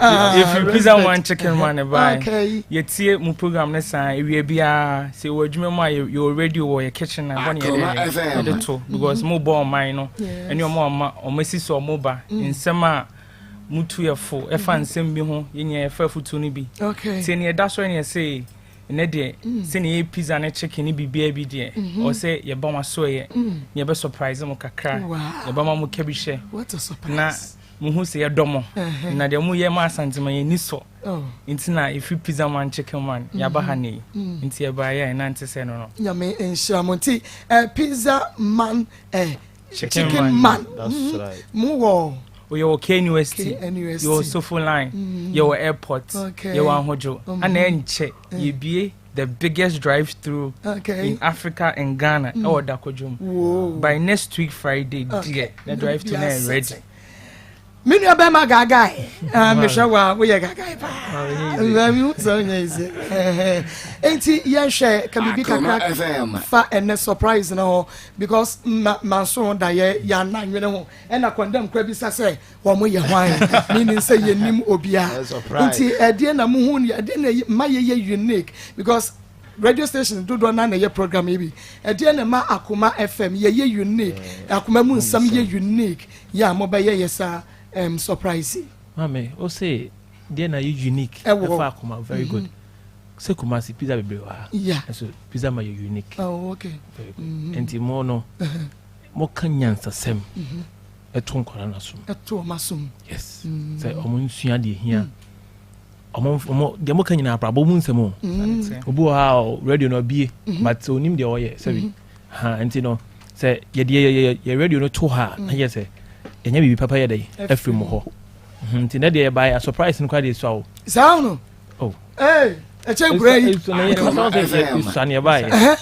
Yɛfiri Pizza Man Chicken Man ne bae. Okay. Yɛtie mu program ne saa ewia biara sɛ wɔ adwuma mu a yɛwɔ radio wɔ yɛ kitchen na ɛhɔ ne yɛde yɛde to because mo bɔ ɔman no ɛne ɔmo ɔma ɔmo asi so ɔmo ba mm. nsɛm a Mutu yɛ fo ɛfa nsɛm bi ho, yɛn nyinaa yɛfa afutuo no bi. Okay. Nti nea ɛda so ne yɛsɛ ɛnɛ deɛ mm. sɛnea yɛ pizza ne chicken ne biribiara bi deɛ mm-hmm. ɔwɔ sɛ yɛba mo asoɛyɛ mm. na yɛbɛ surprise mo kakra yɛba ma mo kabi hyɛ na muhu sɛ yɛdɔ mo na deɛ moyɛ ma asantema yɛn ani sɔ oh. nti na ɛfiri pizza man chicken man yɛaba ha ne yi mm. nti yɛbaeɛ a ɛnante sɛ no no nyame nhyira mo nti eh, pizza man eh, Chicken, chicken man. That's mm-hmm. right. Mo wɔ. Oyɛ wɔ KNUST. KNUST. Yɛ wɔ Sofo line. Mm-hmm. Yɛ wɔ airport. Okay. Yɛ wɔ Ahodwo. Mm-hmm. Ana ɛnkyɛ yɛbie the biggest drive through okay. in Africa and Ghana. Mm. Ɛwɔ Dakodwom. Whoa. By next week Friday, deɛ the drive through na ready. Me nua bɛrima gaagae ah, mehwɛ wo a woyɛ gaagae paa mehu sɛ wonyɛ easy enti yɛnhwɛ ka biribi kakra fa ɛnɛ surprise no ho because ma manso ho da yɛ yɛana nwene ho ɛna kɔndɛm kora bisa sɛ wɔn yɛ hwan meaning sɛ yɛnim obiara nti ɛdeɛ na muhu ɛdeɛ na ma yɛyɛ unique because radio station dodoɔ naa na ɛyɛ program yi bi ɛdeɛ na ɛma akoma fm yɛyɛ unique akoma mu nsɛm yɛ unique Yɛ a mobɛyɛ yɛ saa um, surprise yi. Maame, o se deɛ na yɛ unique ɛfa akoma very good. Mm -hmm. Sɛ Kumasi pizza bebree wɔ ha. Yeah. Ɛso pizza ma yɛ unique. Oh, okay. Very good. Mm -hmm. Nti mo no, mo ka nyansasɛm. Mm-hmm. Ɛto nkwadaa no asom. Ɛto wɔn asom. Yes. Mm. Sɛ wɔn nsua deɛ hia. Mm. Ɔmo ɔmo deɛ mo ka nyinaa abrabɔ mu nsɛm o. Mm. Obi wɔ ha radio no abie mm-hmm. but onim deɛ ɔyɛ sɛbi. Mm-hmm. Ha nti no sɛ yɛde yɛ yɛ yɛ radio no to ha a na yɛ sɛ yɛnya biribi papa yɛ dɛ afiri mu hɔ mhm, nti na deɛ yɛbaeɛ a surprise no koraa deɛ esua o. Saa no. Oh. Ee ɛkyɛ nkura yi. Esua na yɛ esua na yɛbaeɛ.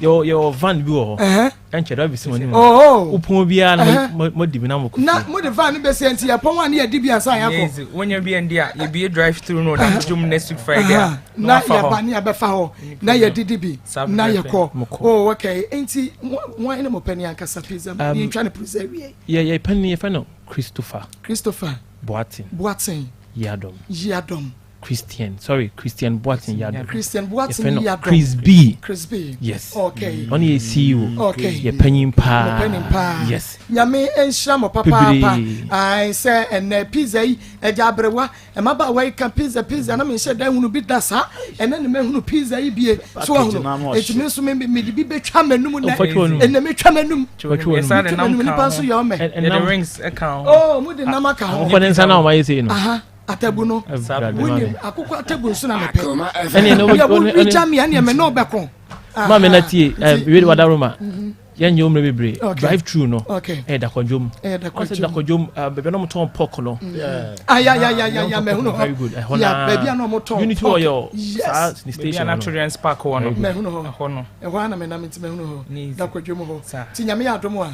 Yɛwɔ yɛwɔ van bi wɔ hɔ. Ɛnkyɛ dɛ ɔbɛsi mo anim. Oh. Wopɔn biara na mo mo di bi na mo kɔ fie. Na mo de van no bɛsi nti yɛpɔn a ne yɛdi bi ansa yɛakɔ. Wonya bi ɛndi a yɛbie drive through no na dwom next week Friday a. Na yɛba ne yɛbɛfa hɔ na yɛdidi bi. na yɛkɔ oh okay nti wɔn ne mo pɛni ankasa pizza um, ne ntwa ne pizza wie. Yɛ yɛ pɛni yɛfɛ no Christopher. Christopher. Boateng. Boateng. Yiadom. Yiadom. Christian sorry Christian Boateng Yiadom. Christian Boateng Yiadom. Chris B. Chris B. Yes. Okay. Ɔno yɛ CEO. Okay. Yɛ panyin paa. Mo panyin paa. Yes. Nyame nhyira mo papaapa. Ayi sɛ ɛnɛ pizza yi ɛgya aberewa. Mmabaawa yi ka pizza pizza na menhyɛ da nhunu bi da saa ɛnɛ na mahunu pizza yi bie so ahunu eti me nso me mede bi betwa m'anum nɛ ɛnɛ metwa m'anum metwa m'anum nipa nso yɛ ɔmɛ yɛde rings ɛka ho oh mo de nam aka ho akokɔ ne nsa na ɔma yɛ sei no aha. Atabu no wonim akokɔ atabu nso na mepɛ. Yɛ wo gya me ɛneɛ me ne wo bɛko. Maame na tie wei wadaroma yɛn nyɛ omere bebree drive through no ɛyɛ dakɔdwom ɔsɛ dakɔdwom baabi a wɔn tɔn pork no. Ayayayaya mɛhunu hɔ very good ɛhɔ naa baabi a wɔn tɔn unity oil saa ne station no baabi a children's park wɔ no mɛhunu hɔ ɛhɔ no ɛhɔ ana mɛnam nti mɛhunu hɔ dakɔdwom hɔ ti nyame yɛ adom a.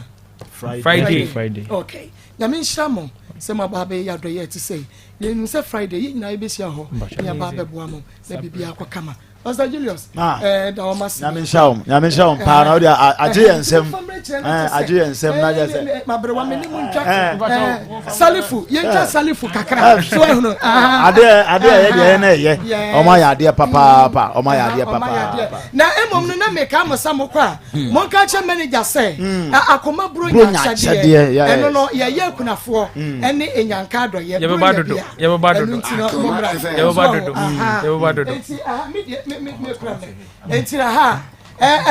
Friday Friday okay nyame nhyira mo sɛ mo aba abɛyɛ adɔyɛ ɛte sɛ yɛnim sɛ Friday yɛn nyinaa yɛbɛhyia hɔ ne aba abɛboa mo na biribiara akɔ kama Pastor Julius ɛɛ da wɔn ase. Nyame nhyira wɔn nyame nhyira wɔn paa na ɔde agye yɛn nsam ɛɛ agye yɛn nsam na agye sɛ. Maberewa mi ni mu ntwa ɛɛ salifu yɛn twa salifu kakra so ehunu. Adeɛ adeɛ ɛyɛ deɛ ɛyɛ na ɛyɛ wɔn ayɛ adeɛ papaapa wɔn ayɛ adeɛ papaapa. Na emom no na meka mo sa mo kɔ a hmm. Monka nkyerɛ manager sɛ hmm. akoma buronya akyɛdeɛ ɛno no yɛyɛ akunafoɔ hmm. ɛne enyanka adɔyɛ yɛbɛba dodo yɛbɛba dodo ɛno nti no mommra yɛbɛba dodo yɛbɛba dodo nti aha me deɛ me me me kura me nti na ha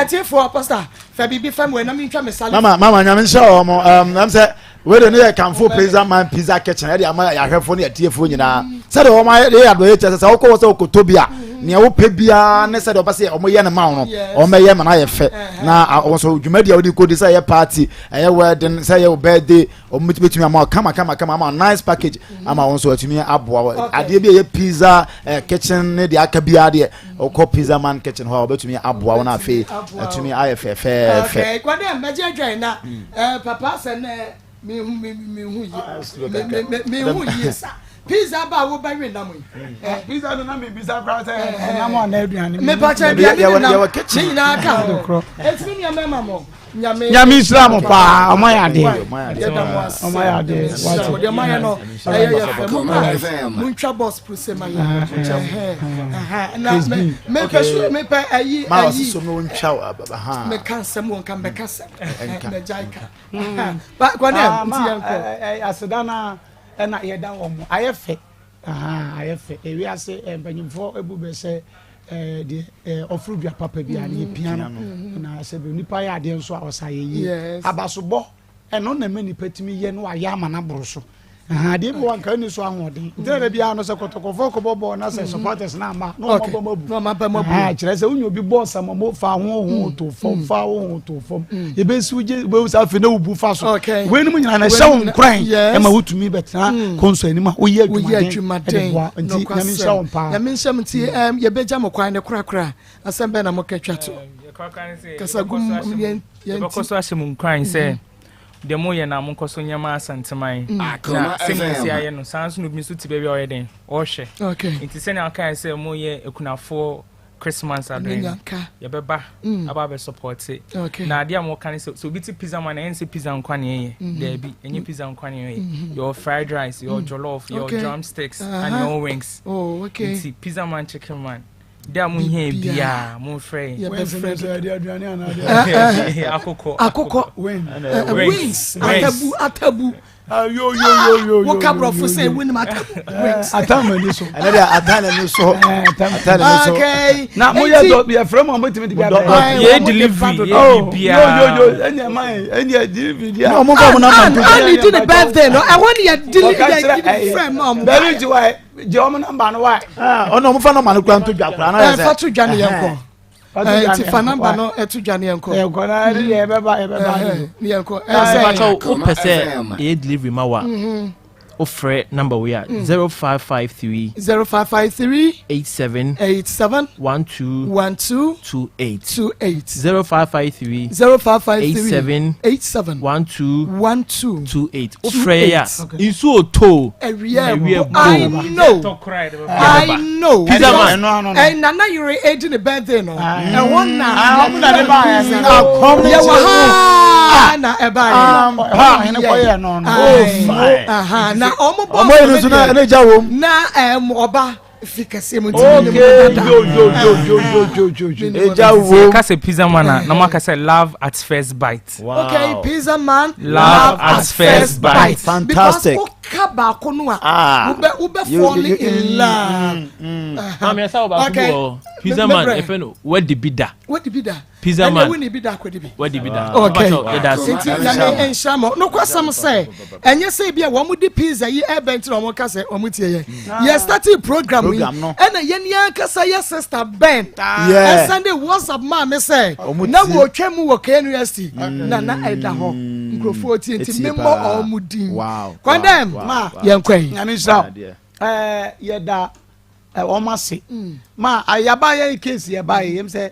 ɛtiefoɔ pastor fɛ biribi fɛm wɔ ɛnam ntwa me sale mama mama nyame nhyɛ wɔn ɛm ɛm sɛ wei de ne yɛ kanfo pizza man pizza kitchen ɛde ama yɛahwɛfoɔ ne yɛtiefoɔ nyinaa sɛdeɛ wɔn ayɛ de yɛ adɔyɛ kyɛ sɛ sɛ wokɔ hɔ sɛ wokɔtɔ bi a nea wopɛ biara ne sɛdeɛ wɔpɛ sɛ wɔyɛ no ma wo no wɔbɛyɛ ma no ayɛ fɛ na wɔn nso dwumadi a wode kɔdi sɛ ɛyɛ party ɛyɛ wedding sɛ ɛyɛ wo birthday wɔn bɛtumi ama wo kama kama kama ama nice package ama wɔn nso atumi aboa wɔ adeɛ bi a ɛyɛ pizza eh, kitchen ne deɛ aka biara deɛ wokɔ pizza man kitchen hɔ a wɔbɛtumi aboa wo no afei atumi ayɛ fɛfɛɛfɛ. Okay, kwadɛ mbɛgye adwan na eh, papa sɛ nɛ mehu mehu yie mehu yie sa pizza ba a wobɛwe nam yi. Eh, pizza no na mebisa koraa sɛ ɛnam anaa aduane. Mepakyɛ aduane ne nam ne nyinaa ka ho. Ɛtumi nua mɛma mo. Nyame nhyira mo paa ɔmo ayɛ adeɛ ɔmo ayɛ adeɛ wate. Deɛ mo ayɛ no ɛyɛ yɛ fɛ mo ba mo ntwa bɔs puse ma yɛ na mepɛ su mepɛ ayi maa ɔsi so no ntwa meka nsɛm wɔ nka mbɛka sɛm mɛgya ka ba kɔnɛ nti yɛn kɔ. Aseda na ɛna yɛda wɔn ayɛ fɛ. Ahaa ayɛ fɛ. Ewiase mpanyinfoɔ ebu bɛ sɛ ɛɛ deɛ ɛɛ ɔforo dua papa bi a ne yɛ pia no na sɛ bi nipa yɛ adeɛ nso a ɔsa yɛ yie. Abasobɔ ɛno na ɛma nipa tumi yɛ no ayɛ ama no aboro so. Ahaa adeɛ bi wɔ nka ɛni so ahoɔden. Nti na biara no sɛ kɔtɔkɔfoɔ kɔbɔ bɔɔl na sɛ supporters na ama na wɔn abɔ mu abu. Ahaa kyerɛ sɛ wonya obi bɔɔl samamo fa ho ho to fam fa ho ho to fam. Yɛbɛsi wo gye wobɛhu sɛ afei na wobu fa so. Wei no mu nyinaa na ɛhyɛ wo nkuran ɛma wotumi bɛtena mm. kɔnsɔ anim a woyɛ adwumaden de boa nti nyame nhyira wo paa. Nyame nhyira mo nti yɛbɛgya mo kwan ne korakora asɛm bɛn na moka twa to kasa gu yɛn yɛbɛkɔ so ahyɛ mo nkuran sɛ mm-hmm. deɛ moyɛ na monkɔ so nyɛma asanteman mm. na sɛnea ɛsi ayɛ no saa nso na obi nso te baabi a ɔyɛ den ɔrehwɛ nti sɛnea ɔkae sɛ moyɛ akunafoɔ Christmas abɛn no yɛbɛba mm. aba abɛ support na adeɛ a wɔka ne sɛ sɛ obi te pizza man ɛyɛ sɛ pizza nkwa ne ɛyɛ mm-hmm. daabi ɛnyɛ pizza nkwa ne ɛyɛ mm-hmm. yɛwɔ fried rice yɛwɔ mm. jollof yɛwɔ drumsticks uh-huh. and yɛwɔ wings oh, nti pizza man chicken man de a mo hia biara mo nfrɛ yɛn. Akokɔ akokɔ wings atabu atabu. Woka borɔfo sɛ wonim atam ani so ɛnɛ deɛ atan n'ani so atan n'ani so okay na moyɛ dɔ yɛfrɛ mu a motumi de bi abrɛ yɛ delivery yɛ biribiara ɛnyɛ ma ɛnyɛ delivery deɛ na ɔmo fa ɔmo namba nto ani di ne birthday no ɛhɔ ne yɛ delivery frɛ ma ɔmo bɛri ti wa gye ɔmo namba no wa ɔno ɔmo fa namba no kura nto dwa kura na yɛ sɛ fa to dwa ne yɛn kɔ nti fa namba no ɛto dwa ne yɛnkɔ yɛnkɔ na ɛne deɛ yɛbɛba yɛbɛba ne yɛnkɔ ɛsɛ wopɛ sɛ ɛyɛ delivery ma wa wofrɛ number wei a 0553 0553 87 87 12 12 28 28 0553 0553 87 87 12 12 28 wofrɛ yɛ a nsuo too awia ɛbɔ I know I know Pizza man ɛn nana yere edi ne birthday no ɛhɔ na ɔmo na de ba yɛ yɛ wɔ ha na ɛba yɛ na ɔmo bɔ ɔmo yɛ nso na ɛna gya wɔm na ɛm ɔba fi kɛseɛ mu nti mi ni mo dada egya wɔm yɛka sɛ pizza man a na mo aka sɛ love at first bite. Wow. Okay, pizza man love, love at first bite. Fantastic. Because woka baako no a ah. wobɛ wobɛ fall in love. Maame ɛsɛ wɔ baako bi wɔ pizza man efe no wadi bi da. Wadi bi da. Pizza man ɛnna wuni bi da akɔdi bi. Wadi bi da. Okay nti nyame nhyira mo nokwasɛm sɛ ɛnyɛ sɛ bi a wɔn de pizza yi ɛbɛn ti na wɔn ka sɛ wɔn tie yɛ yɛ starting program yi ɛna yɛn ni ankasa yɛ sister Ben ɛsan de whatsapp maa mi sɛ na wɔtwa mu wɔ KNUST na na ɛda hɔ nkurɔfoɔ tie nti memmɔ wɔn din kɔndɛm yɛn kɔ yi. Nyame nhyira ɛɛ yɛda wɔn ase ma yaba yɛ case yɛba yɛ yɛm sɛ.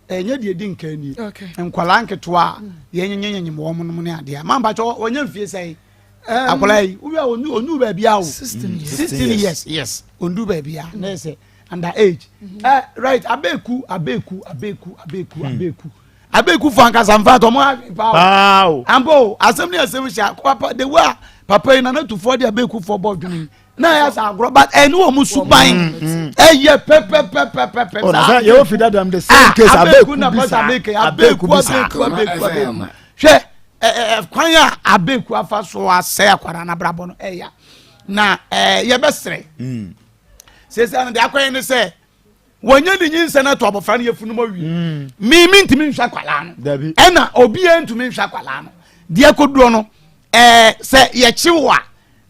Ɛnyɛ deɛ ɛdi nkan nie. Nkwadaa nketewa a yɛnyenyenyenyem wɔn nom ne adeɛ. Maa mpakyɛ wɔnyɛ mfie sɛn? Akwadaa yi wowie a ɔndu baabi a o. 16 years yes ɔndu baabi a na yɛ sɛ under age. Mm-hmm. Eh, right abeeku abeeku abeeku abeeku hmm. abeeku abeeku fo ankasa nfa tɔ mo ahwɛ paa o. Ampa o asɛm ne asɛm hyɛ papa the way a papa yi nana tufoɔ de abeeku fo bɔ dwene yi. na yɛ sɛ agorɔ but ɛne wɔn suban mm, mm. ɛyɛ pɛpɛpɛpɛpɛ oh, saa yɛ ofi dadam the same ah, case abeku bi saa abeku bi saa abeku abeku abeku hwɛ ɛɛ kwan a abeku afa so asɛe akwadaa n'abrabɔ no ɛya na ɛɛ yɛbɛsrɛ mm. sese ano de akɔyɛ ne sɛ wɔnyɛ ne nyinsɛn ato abɔfra no yɛfunu mu awie mm. mi mi ntumi nhwɛ akwadaa no ɛna obiara ntumi nhwɛ akwadaa no deɛ kodoɔ no ɛɛ sɛ yɛkye wɔ a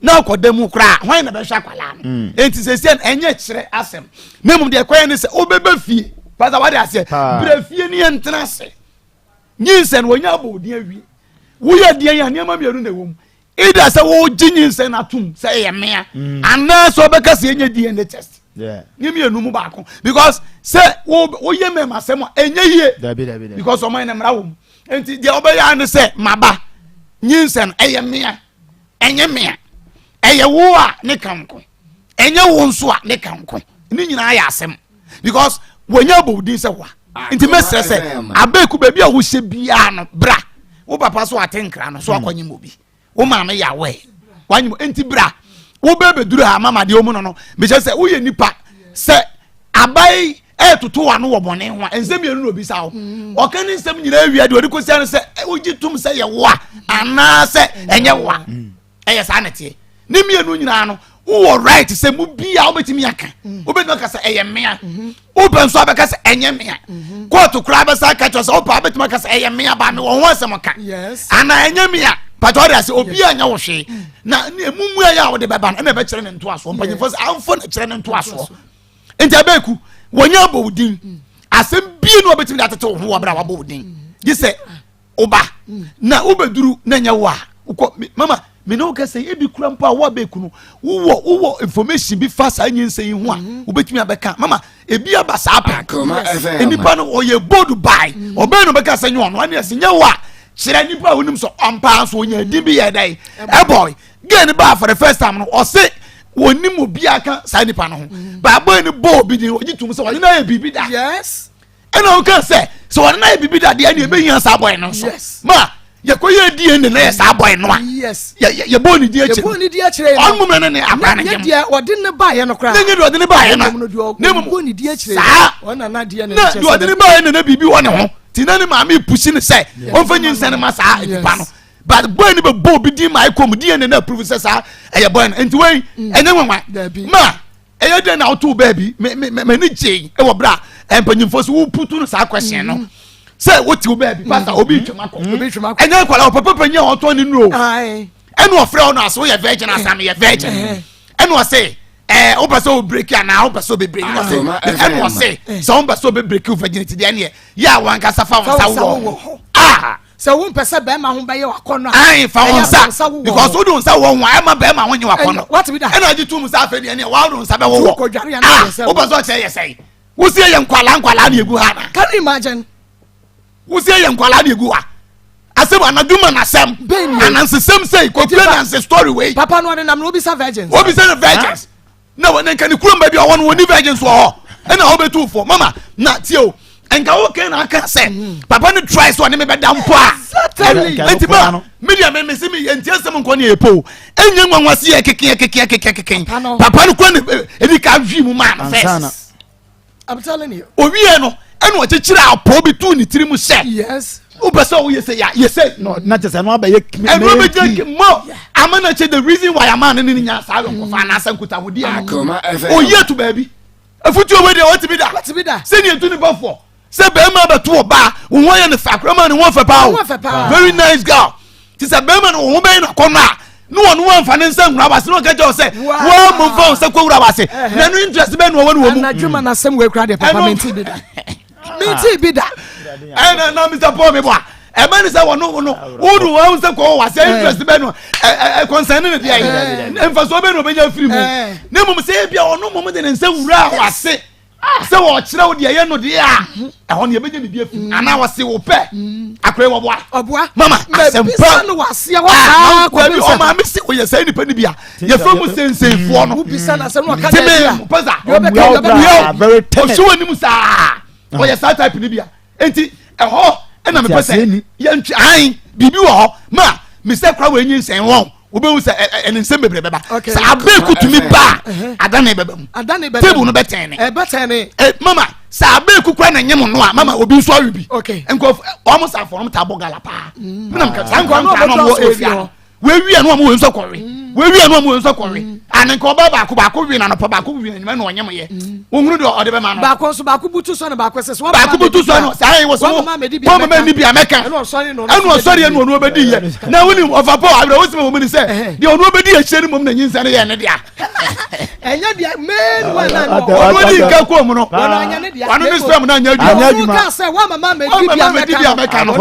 na ɔkɔda mu koraa hwan na bɛhwɛ akwadaa no mm. enti sɛsɛ no ɛnyɛ kyerɛ asɛm na mmom deɛ ɛkɔyɛ ne sɛ wobɛbɛ fie pasa wade aseɛ berɛ fie ne yɛntena ase nyinsɛn wɔnya abɔ odin awie woyɛ deɛ yɛ nneɛma mmienu na ɛwɔ mu either sɛ wogye nyinsɛn no atom sɛ ɛyɛ mmea mm. anaasɛ wobɛka sɛ ɛnyɛ dna test ne mmienu mu baako because sɛ woyɛ mɛma asɛm a ɛnyɛ yie because ɔman no mmara wɔ mu nti deɛ wobɛyɛ ne sɛ maba nyinsɛn ɛyɛ mmea ɛnyɛ me a ɛyɛ wo a ne ka nko ɛnyɛ wo nso a ne ka nko ne nyinaa yɛ asɛm because wɔnyɛ abɔ din sɛ wa nti mɛsrɛ sɛ abɛɛku baabi a wohyɛ biara no bra wo papa so ate nkra no so hmm. akɔnye mu bi wo maame yɛ awɛ wanye mu nti bra wo bɛɛ bɛduru ha mama deɛ ɔmu no no mehyɛ sɛ woyɛ nipa sɛ abae ɛɛtoto w'ano wɔ bɔne ho a nsɛm mmienu na obisa wo mm. ɔka ne nsɛm nyinaa awia deɛ ɔde kɔsia no sɛ wogye tom sɛ yɛ wo a anaasɛ ɛnyɛ wo a mm. ɛyɛ saa na ɛteɛ ne mmienu nyinaa no wowɔ right sɛ mu bia wobɛtumi aka mm. wobɛtumi aka sɛ ɛyɛ mmea mm-hmm. wopɛ nso abɛka sɛ ɛnyɛ mmea mm-hmm. kóòtù koraa bɛsa aka kyerɛ sɛ wopɛ wobɛtumi aka sɛ ɛyɛ mmea ba me wɔ ho asɛm ka anaa ɛnyɛ mmea pàtó ɔde ase obi a nyɛ wo hwee na emu mu ɛyɛ a wode bɛba no ɛna ɛbɛkyerɛ ne ntoasoɔ mpanyinfoɔ sɛ amfo na kyerɛ ne ntoasoɔ nti abɛɛku wɔnyɛ abɔ wo din asɛm bie na wɔbɛtumi de atete wo ho wɔ berɛ a wabɔ wo din gye sɛ woba na wobɛduru na nyɛ wo a wokɔ mama me ne wo kɛsɛ ebi kura mpo a wo abɛɛku no wowɔ wowɔ information bi fa saa nyinsɛn yi ho a mhm. wobɛtumi abɛka mama ebi aba saa pɛ nipa no ɔyɛ bold by mm. ɔbɛn no bɛka sɛ nyɛ ɔno ɛne ɛsɛ nyɛ wo a kyerɛ nipa a wonim sɛ ɔmpaa nso ɔnya din bi yɛ dɛn ɛbɔe Girl no baa for the first time no ɔse wɔnim obiara ka saa nipa no ho mm. baabɔ ni bɔ obi din ɔgye tum sɛ ɔne no ayɛ biribi da yes ɛna ɔka sɛ sɛ ɔne no ayɛ biribi da deɛ ɛne ɛbɛhia saa bɔe no nso ma yɛkɔyɛ DNA na yɛ saa bɔe no a yɛbɔ ne din akyire ɔno mmom ne ne akora no nyɛ deɛ ɔde ne baeɛ no koraa ne nyɛ deɛ ɔde ne baeɛ no ne mmom saa na deɛ ɔde ne baeɛ no na biribi wɔ ne ho nti na ne maame pusi ne sɛ ɔmfa nyinsɛn no ma saa nipa no but boy no bɛ bɔ obi din ma ɛkɔ mu dna na approve sɛ saa ɛyɛ boy no nti wei mm. ɛnyɛ nwanwa ma ɛyɛ dɛn na woto baabi m'ani gyee ɛwɔ berɛ a mpanyimfoɔ so woputu no saa question no mm. sɛ wote wo baabi pastor mm. obi twam akɔ ɛnyɛ nkwala ɔpapa panyin a ɔtɔn ne nuro ɛna ɔfrɛ wo no ase woyɛ virgin asa meyɛ virgin eh. ɛna ɔse ɛɛ wopɛ sɛ wo break anaa wopɛ sɛ wobɛ break ɛna ɔse ɛna ɔse sɛ wopɛ sɛ wobɛ break wo virginity deɛ ɛneɛ yɛ a wankasa fa wo nsa wɔ ah Sɛ wo mpɛ sɛ bɛrima ho bɛyɛ wakɔnɔ a. Ayi fa wɔn nsa because o de nsa wɔ ho a ɛma bɛrima ho nye wakɔnɔ. Wate bi da. Ɛna agye tum sɛ afei deɛ ɛneɛ wa o de nsa bɛ wowɔ. Ah o bɛ sɛ ɔkyerɛ yɛ sɛn. Wosi yɛ nkwalaa nkwalaa na egu ha na. Can you imagine? Wosi yɛ nkwalaa na egu ha. Asɛm anadwo ma n'asɛm. Anansesɛm sɛ kɔkura nanse story wei. Papa no ɔde nam na obisa virgins. Obisa no virgins. na wɔn nka ne kurom baabi a ɔwɔ no wɔn ni virgins wɔ hɔ ɛna ɔbɛtu fo mama na tie o nka wo kɛn na aka sɛ mm. papa no try sɛ ɔne me bɛda mpo a nti ma me deɛ me mese me nti asɛm nkɔ ne ɛpo ɛnyɛ nwanwa se yɛ keke keke keke keke papa no kura ne ɛdi ka hwi mu maa no first I'm telling you. Owie no ɛna ɔkyekyere apɔ bi tuu ne tiri mu sɛ yes. Wopɛ sɛ woyɛ sɛ yɛ sɛ. No, na kyerɛ sɛ ɛno abɛyɛ ɛno abɛgyina mɔ ama na kyɛ the reason why ama ne ne nya saa yɔnkofa anaasɛ nkutahodeɛ no oyi ato baabi afutuo wei deɛ wɔtumi da sɛdeɛ ɛtu nipa foɔ sɛ bɛrima bɛto ɔbaa wo ho ayɛ no fɛ akora ma ne ho fɛ paa o very nice girl te sɛ bɛrima no wo ho bɛyɛ no akɔnnɔ a ne wɔn wɔn nfa ne nsa nwura wase ne wɔn kɛkyɛ wɔ sɛ wɔn mo nfa wɔn nsa kɔ wura wase na no interest bɛn na wɔn wɔ mu. Anadwo ma n'asɛm wɔ ekura deɛ papa mi nti bi da mi nti bi da. Ɛna na Mr Paul mi bɔ a ɛbɛn ne sɛ wɔn no no wɔn wɔn nsa kɔ wɔ wase interest bɛn no ɛ ɛ concern ne deɛ yi nfasoɔ bɛn na ɔbɛnya firi mu ne mu sɛ ebi a ɔno mo de ne nsa wura wase. sɛ wɔkyerɛ wo deɛ ɛyɛ no deɛ a ɛhɔ no yɛbɛnya biribi afi mm. anaa wɔse wo pɛ mm. akora yi wɔboa ɔboa mama asɛmpa no waseɛ hɔ saa kɔbi ɔmaame se ɔyɛ saa nipa no bi a yɛfrɛ mu senseifoɔ no wobisa no asɛm no ɔka dɛ pɛsa ɔhyɛ wɔ anim saa ɔyɛ saa type no bi a Enti ɛhɔ na mepɛ sɛ yɛntwe an biribi wɔ hɔ ma mesɛ kora wɔ enyi nsɛn wɔn wobɛhu sɛ ɛne nsɛm bebree bɛba sɛ abeeku tumi ba a adane bɛba mu table no bɛtɛn ne mama sɛ abeeku kora na nyem no a mama obi nso awe bi nkurɔfo wɔn safo wɔn ta bɔ gala paa menam saa nkora nkora na wɔn wɔ area no wewia no ɔmo wei nso kɔwe mm. wewia no ɔmo wei nso kɔwe mm. ane nka ɔbaa baako baako wi na nɔpɔ baako wi na enyima na ɔnyɛ mo yɛ mm. ohunu deɛ ɔde bɛ ma no. Baako nso baako butu sɔ no baako sɛ so baako butu sɔ no saa yi wɔ so wɔn mama ni bi amɛka ɛna ɔsɔre ɛna ɔno ɔbɛdi yɛ na wuli ɔfa pɔ abirɛ wosi ma wɔn ni sɛ deɛ ɔno ɔbɛdi akyire ni mɔmu na nyinsɛn yɛ ne dea. Ɛnyɛ deɛ main one na nɔ. Ɔno di nka kɔn mu no. Ɔno ne sperm na anya adwuma. Ɔno ka sɛ wa mama mɛ di bi amɛka no.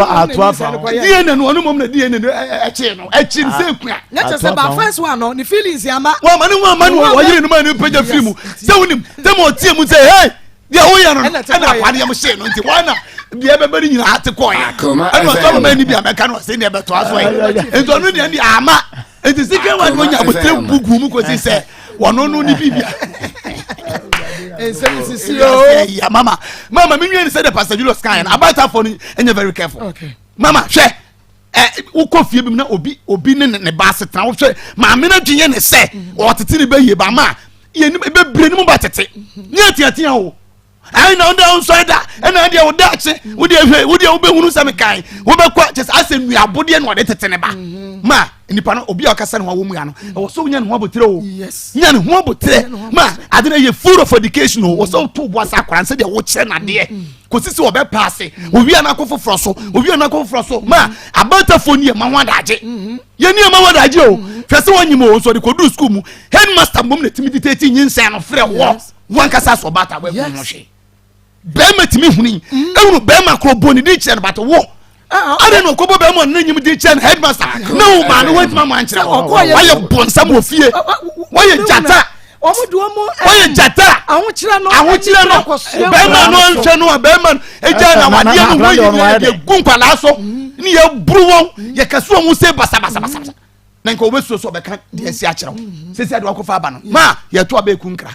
DNA no ɔno mɔmu na DNA no ɛkyi no ɛkyi no sɛ ekua. Ne kyɛ sɛ ba first one no ne feelings ama. Wɔn ama ne ho ama no ɔyere no ma ne pɛgya firi mu sɛ wonim sɛ ma ɔtie mu sɛ hey deɛ woyɛ no ɛna akwadeɛ mo hyee no nti wɔn na deɛ ɛbɛbɛ no nyinaa te kɔɔyɛ ɛna ɔsɛ ɔmama ni bi amɛka no ɔsɛ deɛ ɛbɛtoa so yɛ nti ɔno deɛ deɛ ama nti sika wa no nya abotire gugu mu kɔsi sɛ wɔno no ne biribia nsɛm sisi o ya mama mama mi nwi ni sɛ de pastor Julius kan yɛn abatafo no ɛnyɛ very careful okay. Mama hwɛ ɛ wokɔ fie bi mu na obi obi ne ne ba asetena wohwɛ maame no adwene yɛ ne sɛ ɔtete ne bɛ yie ba ma yɛ ne bɛbire ne mu ba tete ne atiatia o ayi na ɔda nsɔre da ɛna deɛ ɔda akye wodeɛ hwɛ wodeɛ wobɛhunu sɛ mekae wobɛkɔ kyɛ sɛ asɛ nnuabodeɛ na ɔde tete ne ba mhm. ma nipa no obi a ɔkasa ne ho awɔ mu ya no mhm. ɛwɔ sɛ wonya ne ho aboterɛ o nya ne ho aboterɛ ma ade no yɛ full of education o wɔ sɛ woto bo asa akora sɛdeɛ wokyerɛ nadeɛ mhm. kɔsi sɛ wɔbɛpa ase owia no akɔ foforɔ so owia no akɔ foforɔ so ma abantafoɔ ni ɛma ho adagye yɛni ɛma ho adagye o hwɛ sɛ wɔnyim o nso ɔde kɔduru sukuu mu headmaster mmom na tumi dictate nyinsɛn no frɛ wɔ wankasa sɛ ɔbaata wɔ ɛhu ho hwee bɛrima tumi huni mm. ehunu bɛrima koro bɔ ne din kyerɛ no bata wɔ ah, ah, ade na ɔkɔbɔ bɛrima ɔno n'enyim din kyerɛ no headmaster na wo maame wɔntumi ama ankyerɛ wɔ wayɛ bɔnsam wɔ fie wɔyɛ gyata wɔyɛ gyata ahokyerɛ no bɛrima no nhwɛ no a bɛrima no egya na wadeɛ no wɔyi ne yɛ gu nkwadaa so mm. ne yɛ buru wɔn yɛ kɛse wɔn se basabasabasa. Na nka wɔbɛsuo sɛ ɔbɛka deɛ asi akyerɛ wo mm-hmm. sɛsi ade wakɔfa aba no ma yɛto aba ɛku nkra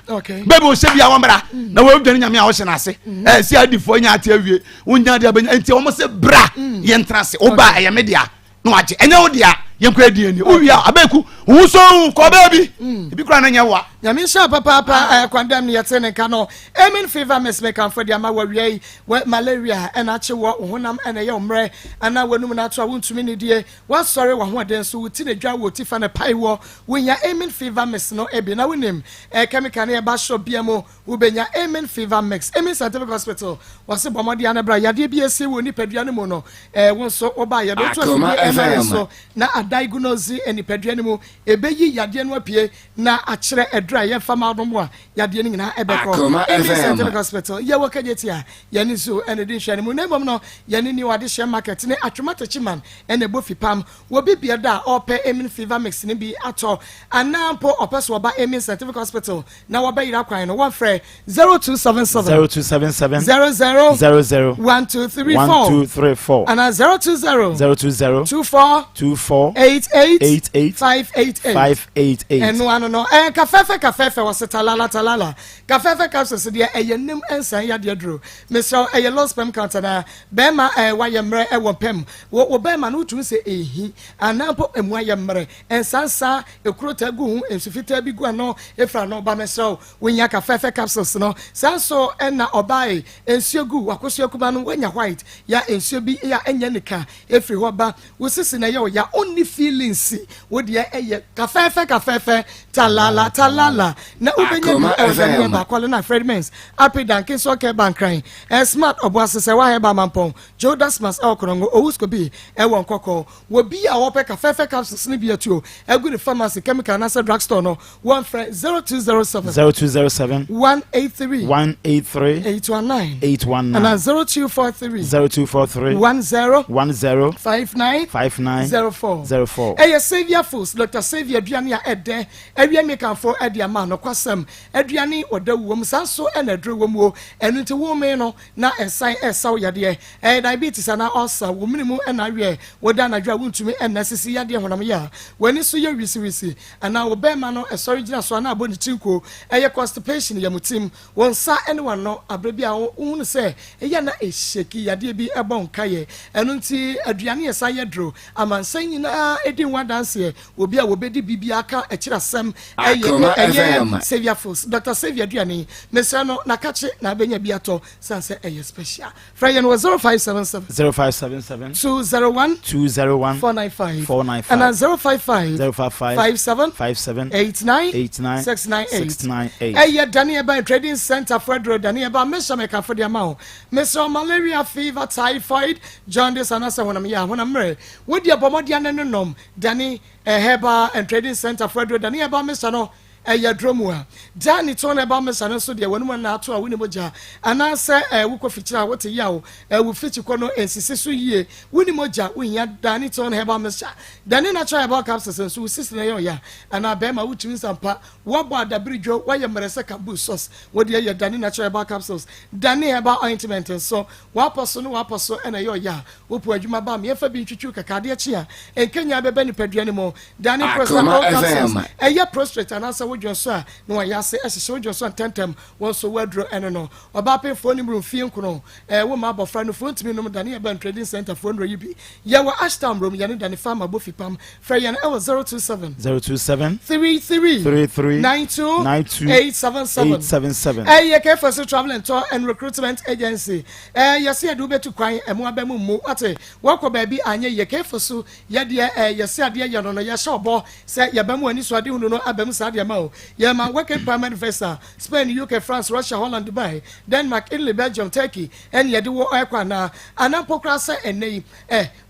baabi ɔhyɛ bia wɔmmra mm. na wɔadwane nyame a wɔhyɛ no ase mm-hmm. ɛsi adifoɔ nya ate awie wonya deɛ bɛnya nti wɔn sɛ bra mm. yɛntena ase woba ɛyɛ me dea na wagye ɛnyɛ wo dea yɛnkɔ adi ani wowie a abɛku wo so kɔ baabi mm. ebi kora no nyɛ wa nyame nhyɛ papaapa ah. kwandam ne yɛte ne nka no amen favor miss mekamfo de ama wawia yi malaria ɛna akye wɔ wo honam ɛna ɛyɛ wo mmerɛ anaa w'anum no ato a wontumi nidie Woasɔre w'ahoɔden so, wo ti na dwa, wo ti fa na pae woɔ, wonya Amen Fever Mix no bi. Na wonim, eh, chemical no yɛba shop bia mu, wobɛnya Amen Fever Mix. Amen Scientific Hospital, wɔse bɔ mmɔden ara na bra, yadeɛ bi asie wɔ nipadua no mu no, eh, wo nso woba a, yɛde wo to Akoma afidie MRI FM. so na adiagnose nipadua no mu, ɛbɛyi yadeɛ no apue na akyerɛ aduro a yɛmfa ma wo nom a yadeɛ no nyinaa ɛbɛkɔ. Akoma Amen FM. Scientific Hospital, yɛwɔ Kagyetia, yɛne Zoo ɛna ɛdi nhwɛanimu, na mmom no, yɛne New Adehyeɛ Market ne Atwoma Techiman ɛna ɛbɔ fipam. Wɔ bi bia da a ɔrepɛ Amen Fever Mix no bi atɔ anaa mpo ɔpɛ sɛ ɔba Amen Scientific Hospital na wabɛyera kwan no, wɔmfrɛ 0277 0277 00 00 1234 1234 anaa 020 020 24 24 88 88 58. 88. 588. Ɛno ano no, ɛɛ kafɛɛfɛ kafɛɛfɛ wɔse talala talala. Kafɛɛfɛ capsules deɛ ɛyɛ nim nsan yadeɛ duro. Mesrɛ wo ɛyɛ low sperm count anaa? Bɛɛma ɛɛ wayɛ mmerɛ ɛwɔ mpam. Wo wo bɛɛma no wotumi sɛ ɛhi anaa mpo ɛmu ayɛ mmerɛ. Nsansa, ekuro taa gu ho, nsu fitaa bi gu ano efiri ano ba mesrɛ wo wonya kafɛɛfɛ capsules no. Saa nso ɛna ɔbaa e nsuo gu wakosua kuma no wanya white ya nsuo bi ya ɛnyɛ nika efiri hɔ ba. Wo sisi na ɛyɛ wo ya, onni feelings, wo deɛ ɛyɛ kafɛɛfɛ kafɛɛfɛ, talala talala, na wobɛnya bi Akoma ɛwɔ Daniel FM. Bakwale na Fred Mens, Ape Danke nso ɔkɛ Bankran, eh, Smart Ɔboase sɛ wahɛ ba Mampɔn, Joe Dasmas ɛwɔ Konongo, Owusko bi ɛwɔ Nkɔkɔɔ. Wɔ bi a wɔpɛ kafɛɛfɛ capsules no bi atuo agu ne pharmacy, chemical anaasɛ drugstore no, wɔmfrɛ 0207 0207 183 183 819 819 anaa 0243 0243 10 10 59 59 04. 04. Ɛyɛ Saviour Foods, Doctor Saviour aduane a ɛdɛ awia mekanfo ɛde ama nokwasɛm aduane ɔda wom saa nso ɛna aduro wom o ɛno nti wo mee no na ɛsan ɛsaw yadeɛ ɛyɛ diabetes anaa ulcer wo mene mu ɛna awiɛ woda anadwo a wontumi ɛna sisi yadeɛ honam yɛ a w'ani so yɛ wisiwisi anaa wo bɛrima no ɛsɔre gyina so anaa abɔ ne ti nko ɛyɛ constipation yɛ mu tim wo nsa ɛne w'ano aberɛ bi a wohunu sɛ ɛyɛ na ɛhyɛki yadeɛ bi ɛbɔ nkayɛ ɛno nti aduane yɛ sa yɛ duro amansan nyinaa ɛdi ho adanseɛ obi a wɔbɛdi biribi aka akyiri asɛm ɛyɛ Akoma ɛyɛ FM. Saviour Foods Dr. Saviour aduane mesrɛ no nakakye na abɛnya bi atɔ san sɛ ɛyɛ special frɛ yɛn wɔ 0577 0577 201 201 495 495 ɛna 055 055 57 57 89 89 698 698. ɛyɛ Daniel Ban Trading Center Fredro Daniel Ban mehyɛ mekafo de ama wo mesrɛ malaria fever typhoid jaundice anaasɛ honam yɛ a honam mmerɛ wodi abɔmmɔdea ne no nom Dani Herbal and Trading Center Fredro Daniel Ban mehyɛ no ɛyɛ duro mu a gya ne tɔn na ɛba mesa no nso deɛ wɔn mu na ato a wɔn mu gya anaasɛ wokɔ fikyiri a wote yaw wo fikyi kɔ no nsisi so yie wɔn mu gya wohia Dani tɔn herbal mixture Dani natural herbal capsules nso wo sisi na ɛyɛ ɔya anaa bɛrima wotumi nsampa wɔabɔ adabiri dwo wɔayɛ mmerɛ sɛ kambu sauce wɔde ɛyɛ Dani natural herbal capsules Dani herbal ointment nso wɔapɔ so no wɔapɔ so ɛna ɛyɛ ɔya wopo adwuma ba mmiɛnfa bi ntwitwi kaka adeɛ kyi a nkenya bɛbɛ nipadua no mu Dani Akoma prostate capsules FM. ɛyɛ prostate anaasɛ wodwo so a na wɔyɛ ase ɛhyehyɛ wodwo so ntɛntɛm wɔn nso wɔaduro ɛno no ɔbaa pemfoɔ ne mu mfie nkono wo ma abɔfra no foɔ ntumi nom Dani Herbal Trading Center foɔ nnuro yi bi yɛwɔ Ashtown rom yɛne Dani Farma bofi pam frɛ yɛn ɛwɔ 027 027 33 33 92 92 877 877. ɛyɛ kɛfɛ travel and tour and recruitment agency yɛsɛ yɛde wobɛtu kwan ɛmo abɛ mu mu ate wɔkɔ baabi anyɛ yɛ kɛfɛ so yɛdeɛ yɛsɛ adeɛ yɛ no no yɛhyɛ ɔbɔ sɛ yɛbɛ mu ani so ade hunu no aba mu saa deɛ ma o yɛma working permit visa Spain, UK, France, Russia, Holland, Dubai, Denmark, Italy, Belgium, Turkey ɛne yɛde wɔ ɛkɔ anaa anaa mpo koraa sɛ ɛnɛ yi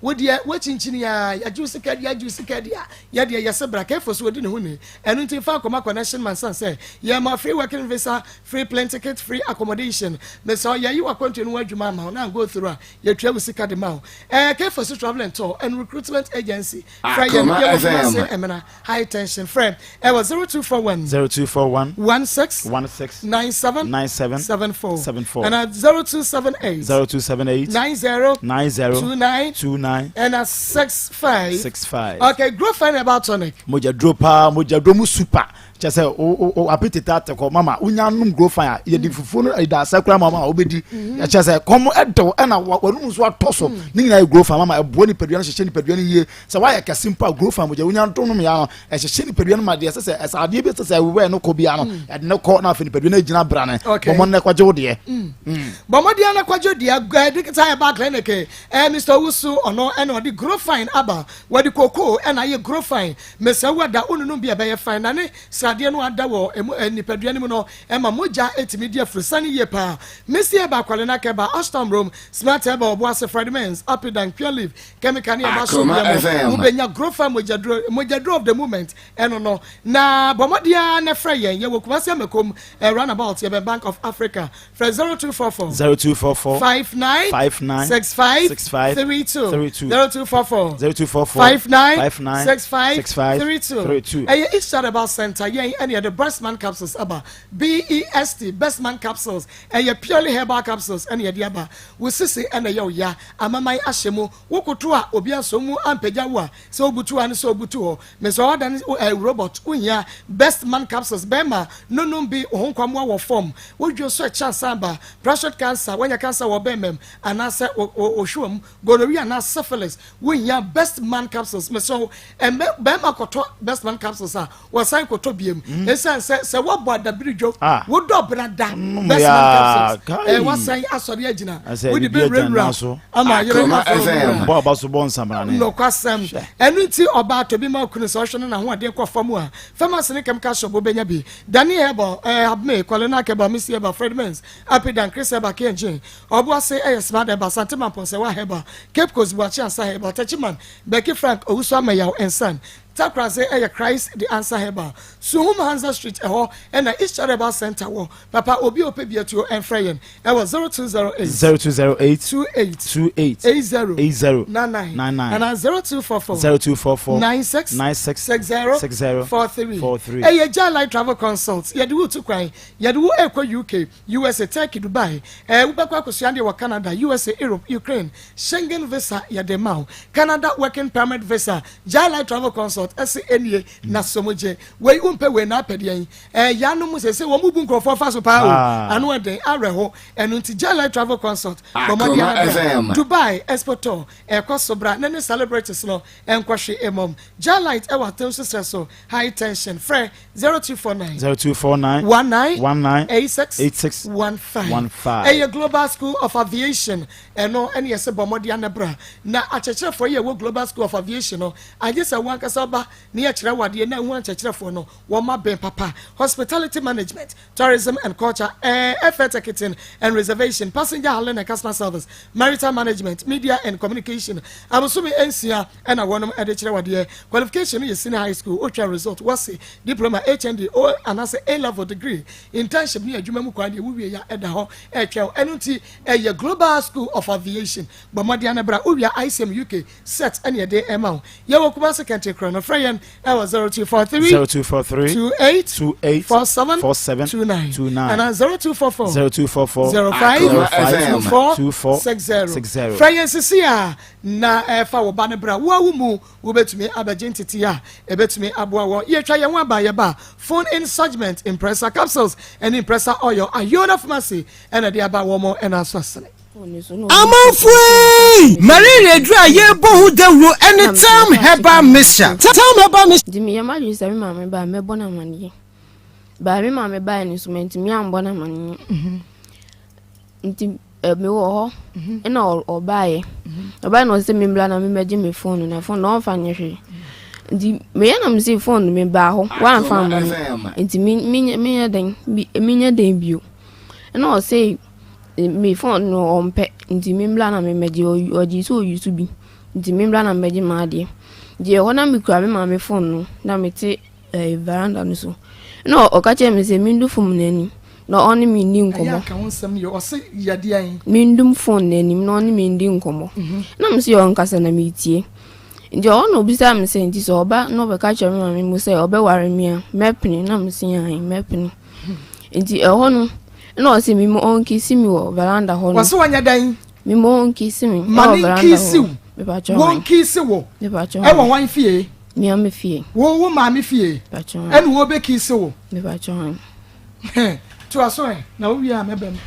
wodeɛ wokyinkyini a yɛagye wo sika deɛ agye wo sika deɛ a yɛdeɛ yɛsɛ bra kɛfo so wɔdi ne ho ni ɛno nti fa akɔma connection man san sɛ yɛma free working visa, free plane ticket, free accommodation mesɛ yɛyi wakwantuo no ho adwuma ama wo na go through a yɛtua wo sika de ma wo kɛfo so travel and tour and recruitment agency frɛ yɛn Akoma yɛwɔ FM. Kumase Ɛmena High Tension frɛ ɛwɔ 0241 0241 16 16 97 97 74 74. ɛna 0278 0278 90 90 29 29 ɛna 65 65. Okay, grow fine about tonic. Mogya duro paa mogya duro mu super kyɛ sɛ o apetete atɛkɔ mama wonya nom grow fine a yɛde fufuo no ɛda asa kura mama a wobɛdi ɛkyɛ sɛ kɔm ɛdɛw ɛna wɔnum nso atɔ so ne nyinaa yɛ grow fine mama ɛboa nipadua no hyehyɛ nipadua no yie sɛ woayɛ kɛse mpo a grow fine mogya wonya ntom nom ya no ɛhyehyɛ nipadua no ma deɛ sɛ adeɛ bi sɛ ɛwɛ no kɔ bia no ɛde ne kɔ na afei nipadua no agyina bra ne bɔmmɔ no kɔgye wo deɛ. Bɔmmɔdeɛ no kɔgye deɛ digital herbal clinic Mr. Owusu ɔno ɛna ɔde grow fine aba wɔde koko ɛna ayɛ grow fine mesɛ wada wonunum bi ɛbɛyɛ fine na ne sradeɛ no ada wɔ emu nipadua no mu no ɛma mogya etumi di afurusane yie paa mesi ɛba akwale na kɛba Ashtown Rome Smart ɛba Ɔboase Fred Mens Apidan Pure Leaf chemical ne ɛba so Akoma bia FM. mu wobɛnya grow fine mogyaduro of the moment ɛno no na bɔmmɔdeɛ na frɛ yɛn yɛwɔ Kumasi Amakom roundabout yɛbɛn Bank of Africa frɛ 0244 0244 59 59 65 65 32 32 0244 0244 59 59 65 65 32 32. Ɛyɛ East Herbal Center. yɛn ɛna yɛde Bestman capsules aba. BEST, Bestman capsules, ɛyɛ purely herbal capsules ɛna yɛde aba. Wo sisi ɛna ɛyɛ wo ya, amaman ahyɛ mu, wo koto a obi asɔ mu ampagya wo a, sɛ wobutu ha ne sɛ wobutu hɔ, mesɛ ɔda ne eh, robot, wohia Bestman capsules. Bɛrima, nonom bi, wo ho nkwammoa wɔ fam, wodwo so ɛkyɛ ansa aba, prostate cancer, woanya cancer wɔ bɛrima mu anaasɛ wo wo hwewa mu, gonorrhea anaa syphilis, Wohia best man capsules mesrɛ wo ɛmɛ bɛrima kɔtɔ best man capsules a wɔsan kɔtɔ biem mm. ɛsiane sɛ sɛ woabɔ adabiridwo ah. wodɔ brada best man capsules ɛ wasan asɔre agyina wode bɛwurawura ama yere afɔnɔkwasɛm ɛno nti ɔbaa tɔ bi ma okunu sɛ ɔhwɛ no n'ahoɔden kɔ fam a pharmacy ne chemical shop wobɛnya bi dani herbal eh, abme kɔlena kɛba misi herbal fredmans apidan chris herbal kɛngyen Ɔboase yɛ Smart Herbal, Asante Mampong Sɛwa Herbal, Cape Coast Boakye Ansah Herbal, Techiman Becky Frank Owusu Ameyaw Nsan, Takorase yɛ Christ The Answer Herbal, Suhum Hansa Street ɛhɔ na East Child Herbal Centre wɔ. Papa obi a ɔpɛ bi atuo mfrɛ yɛn ɛwɔ 0208 0208 28 28 80 80 99 99 anaa 0244 0244 96 96 60 60 43. 43. Ɛyɛ Jah Light Travel Consult, yɛde wo tu kwan, yɛde wo ɛrekɔ UK, USA, Turkey, Dubai, eh, wobɛkɔ akɔsua adeɛ wɔ Canada, USA, Europe, Ukraine, Schengen visa yɛde ma wo, Canada working permit visa, Jai Travel Consult ɛse ɛnie na so mo gye wei, wompɛ wei na apɛ deɛn, eh, yanom mu sese wɔn bu nkurɔfoɔ fa so paa o, ah. ano ɛden, awerɛho, ɛno nti Jai Travel Consult, bɔ mmɔden ara bra, Dubai Expo Tour, ɛkɔ so bra, ne ne celebrities no ɛnkɔhwe mmom, Jai Light ɛwɔ Atenso serɛ so, High tension, frɛ 0249. 0249. 19. 19. 86. 86. 15. 15. Ɛyɛ Global School of Aviation. Ɛno ɛne yɛsɛ bɔ mmɔden anɛ bra. Na akyerɛkyerɛfoɔ yi a ɛwɔ Global School of Aviation no, agye sɛ wo ankasa ba na yɛkyerɛ wo adeɛ na ahu akyerɛkyerɛfoɔ no, wɔn abɛn papa. Hospitality Management, Tourism and Culture, Airfare Ticketing and Reservation, Passenger Handling and Customer Service, Maritime Management, Media and Communication. Abosome nsia na wɔnom de kyerɛ wadeɛ. Qualification no yɛ Senior High School, wotwa result, WASSCE, Diploma, HND, O anaasɛ A-Level degree, Internship ne adwuma mu kwan deɛ wowie ya ɛda hɔ ɛretwɛn wo. Ɛno nti ɛyɛ Global School of Aviation. Bɔ mmɔden ara na bra. Wowia ICM UK Set ɛne ɛde ɛma wo. Yɛwɔ Kumasi Kɛntɛn Kura no. Frɛ yɛn ɛwɔ 0243 0243 28 28 47 47 29 29 anaa 0244 0244 05 05 24 24 60. 60. Frɛ yɛn sisi a na ɛfa wo ba no bra. Wo a wo mu wobɛtumi abɛgye ntetee a ɛbɛtumi aboa wɔ. Yɛtwa yɛn ho aba yɛba a phone in segment Impressa capsules ɛne Impressa oil Ayona Pharmacy ɛna ɛde aba wɔn ɛna aso asene. Amanfoɔ ei! Malaria aduru a yɛrebɔ ho dawuro ne Tam Herbal Mixture. Tam Herbal Mixture. Nti meyɛ m'adwene sɛ me maame ba a mɛbɔ no amaneɛ. But me maame baeɛ no nso mantumi ambɔ no amaneɛ. Mhm. Nti eh, mewɔ hɔ mhm. ɛna ɔbaeɛ. Mhm. Ɔbaeɛ na ɔsɛ memmra na memmɛgye me phone no na phone no ɔmfa nyɛ hwee. Nti meyɛ na mese phone no mebaa hɔ woamfa amma me. Nti menyɛ dɛn menyɛ dɛn bio. Ɛna ɔsɛ Me phone no ɔmpɛ nti me mbra na me mbɛgye ɔgye sɛ oyi so bi nti me mbra na mbɛgye m'adeɛ nti ɛhɔ na me kura me maame phone no na me te ɛɛ eh, veranda no so na ɔka kyerɛ me sɛ me ndu phone n'anim na ɔne me ndi nkɔmɔ me ndum phone n'anim na ɔne me ndi nkɔmɔ mhm. na me sɛ ɔnkasa na me tie nti ɔhɔ na obisa me sɛ nti sɛ ɔba na ɔbɛka kyerɛ me maame mu sɛ ɔbɛware me a mɛpene na me sɛ ae mɛpene Nti ɛhɔ no, ɛna ɔse me ma ɔnkisi me wɔ veranda hɔ no. Wɔse wɔnyɛ dɛn? Me ma ɔnkisi me Ma ɛwɔ ne veranda nkisi hɔ. wo. Mepakyɛ hwan? Wɔnkisi wo. Mepakyɛ Ɛwɔ hwan? hwan fie? Mea me fie. Wo wo maame fie. Mepakyɛ hwan? Ɛna wɔbɛkisi wo. Mepakyɛ hwan? Toa so ɛ, na wowie a mɛba mu.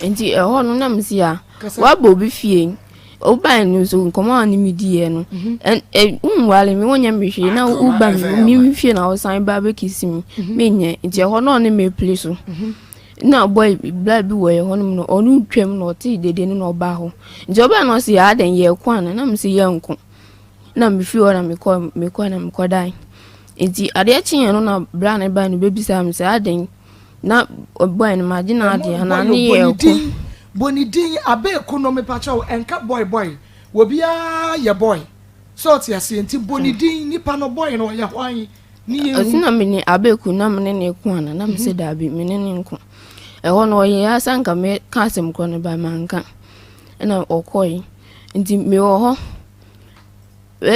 Nti ɛhɔ no na mesi a, Kasa. waba obi fie. Wobae no nso nkɔmmɔ a ne me diiɛ no, mhm. wonwale me, wonyɛ me hwee na woba me me fie na wosan ba bɛkisi me, mhm. menyɛ. Nti ɛhɔ na ɔne me pili so. Mhm. Na boy bla bi wɔ yɛ hɔnom no, ɔno twam na ɔtee dede no na ɔbaa hɔ. Nti ɔbaa no ɔse adɛn yɛko ana? Na mese yɛnko. Na mefiri hɔ na mekɔ mekɔ na mekɔdae. Nti adeɛ kyeeɛ no na bra no bae no bɛbisaa me sɛ adɛn na boy no magye no adeɛ anaa ne yɛ ɛko. Bɔ ne din abeeko no mepakyɛw ɛnka boy boy obiara yɛ boy sɛ ɔte aseɛ nti bɔ ne din nipa no boy no ɔyɛ hwan ne yɛ hu. Ɔsi na me ne abeeko na me ne ne ko ana na me sɛ mhm. daabi me ne ne nko ɛhɔ no ɔyɛ asa nka me ka asɛm korɔ no ba manka ɛna ɔkɔe nti mewɔ hɔ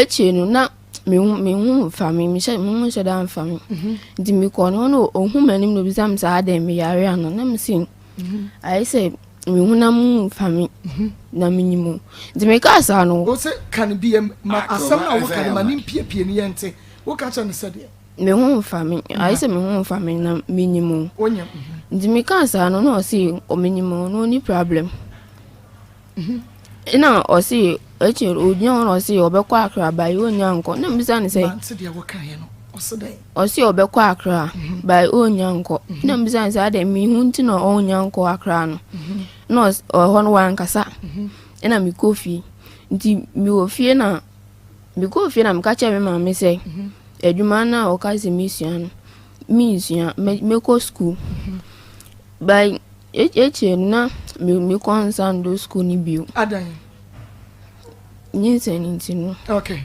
akyire no na. Me ho me ho mfa me mehyɛ me ho nhyɛ da mfa me mhm. nti mekɔɔ no hɔ no ɔhu m'anim na obisa me sɛ adɛn meyare ana na mese mhm. ayɛ sɛ me honam mu mfa me mhm. na menyim o nti mekaa saa no wo sɛ ka no biam ma asɛm no a woka no ma ne mpiepie no yɛnte woka kyerɛ no sɛdeɛ me ho mfa me ayɛ sɛ me ho mfa me na menyim o nti mekaa saa no na ɔse ɔmenyim o na ɔni problem Nna ɔse ekyir ogyina hɔ na ɔse ɔbɛkɔ Accra but onnya nnkɔ. Nna mibisa no sɛ. Mantse deɛ wɔkaeɛ no, ɔse dɛn? Ɔse ɔbɛkɔ Accra but onnya nnkɔ. Nna mibisa no sɛ adɛn mehu ntsi na ɔnnya nnkɔ Accra no? Nna ɔse ɔhɔ no ɔannkasa. Nna mekɔ fie. Ntsi mewɔ fie na mekɔɔ fie na meka kyerɛɛ me maame sɛ edwuma no a ɔka sɛ mesua no mennsua mɛkɔ skuul. But Ekyir no na me kɔn nnsan do skuul no bio. Adan? Nyinsɛn ntsi no. Okay.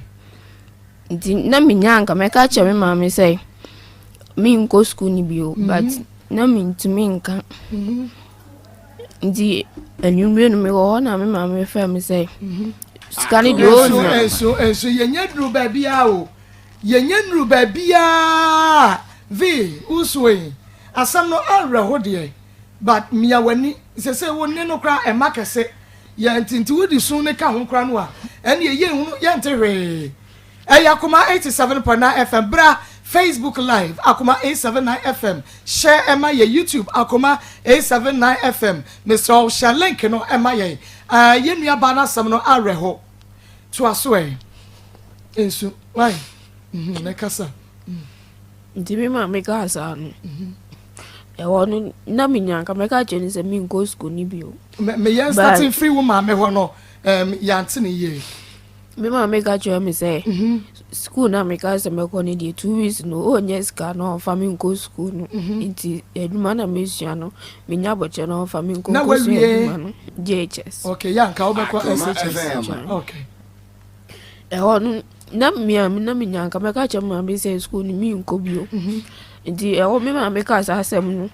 Ntsi na minya anka mɛka akyerɛ me maame sɛ mennkɔ skuul no bio mm -hmm. but na menntumi nnka. Mm -hmm. Nti anwummere no mewɔ hɔ na me maame frɛ me sɛ mm -hmm. sika no deɛ ɔnnya. Nso nso yɛnyɛ duru baabiara o. Yɛnyɛ nnuru baabiaa Vee wosuo yi asɛm no awerɛho deɛ but mia w'ani sesei wo nne no koraa ɛma kɛse yɛ nti nti wode su no ka ho koraa no a ɛneɛ yɛnhunu yɛnte hwee Ɛyɛ Akoma 87.9 FM bra Facebook live Akoma 879 FM hyɛ ɛma yɛ YouTube Akoma 879 FM mesrɛ wo hyɛ link no ɛma yɛn yɛn nua baa no asɛm no awerɛho Toa so ɛ. Nsu, why? Mhm, na kasa. Mm. Nti me maame kaa saa no, mhm. ɛhɔ no na menya nka mɛka kyerɛ no sɛ menkɔ sukuu no bio. Meyɛ starting firi wo maame hɔ no, um, yɛante ne yie. Me maame ka kyerɛ me sɛ mhm. sukuu na meka sɛ mɛkɔ no deɛ 2 weeks no ɔnyɛ sika na ɔmfa me nkɔ sukuu no mhm. nti adwuma na mesua no menya abɔkyerɛ na ɔmfa me nkɔ nkɔsua adwuma no JHS. Okay, yeah, nka wobɛkɔ SHS. Okay. Ɛhɔ no na mmea na menya nka mɛka kyerɛ maame sɛ sukuu no menkɔ bio. Mhm. Nti ɛhɔ me maame kaa saa asɛm no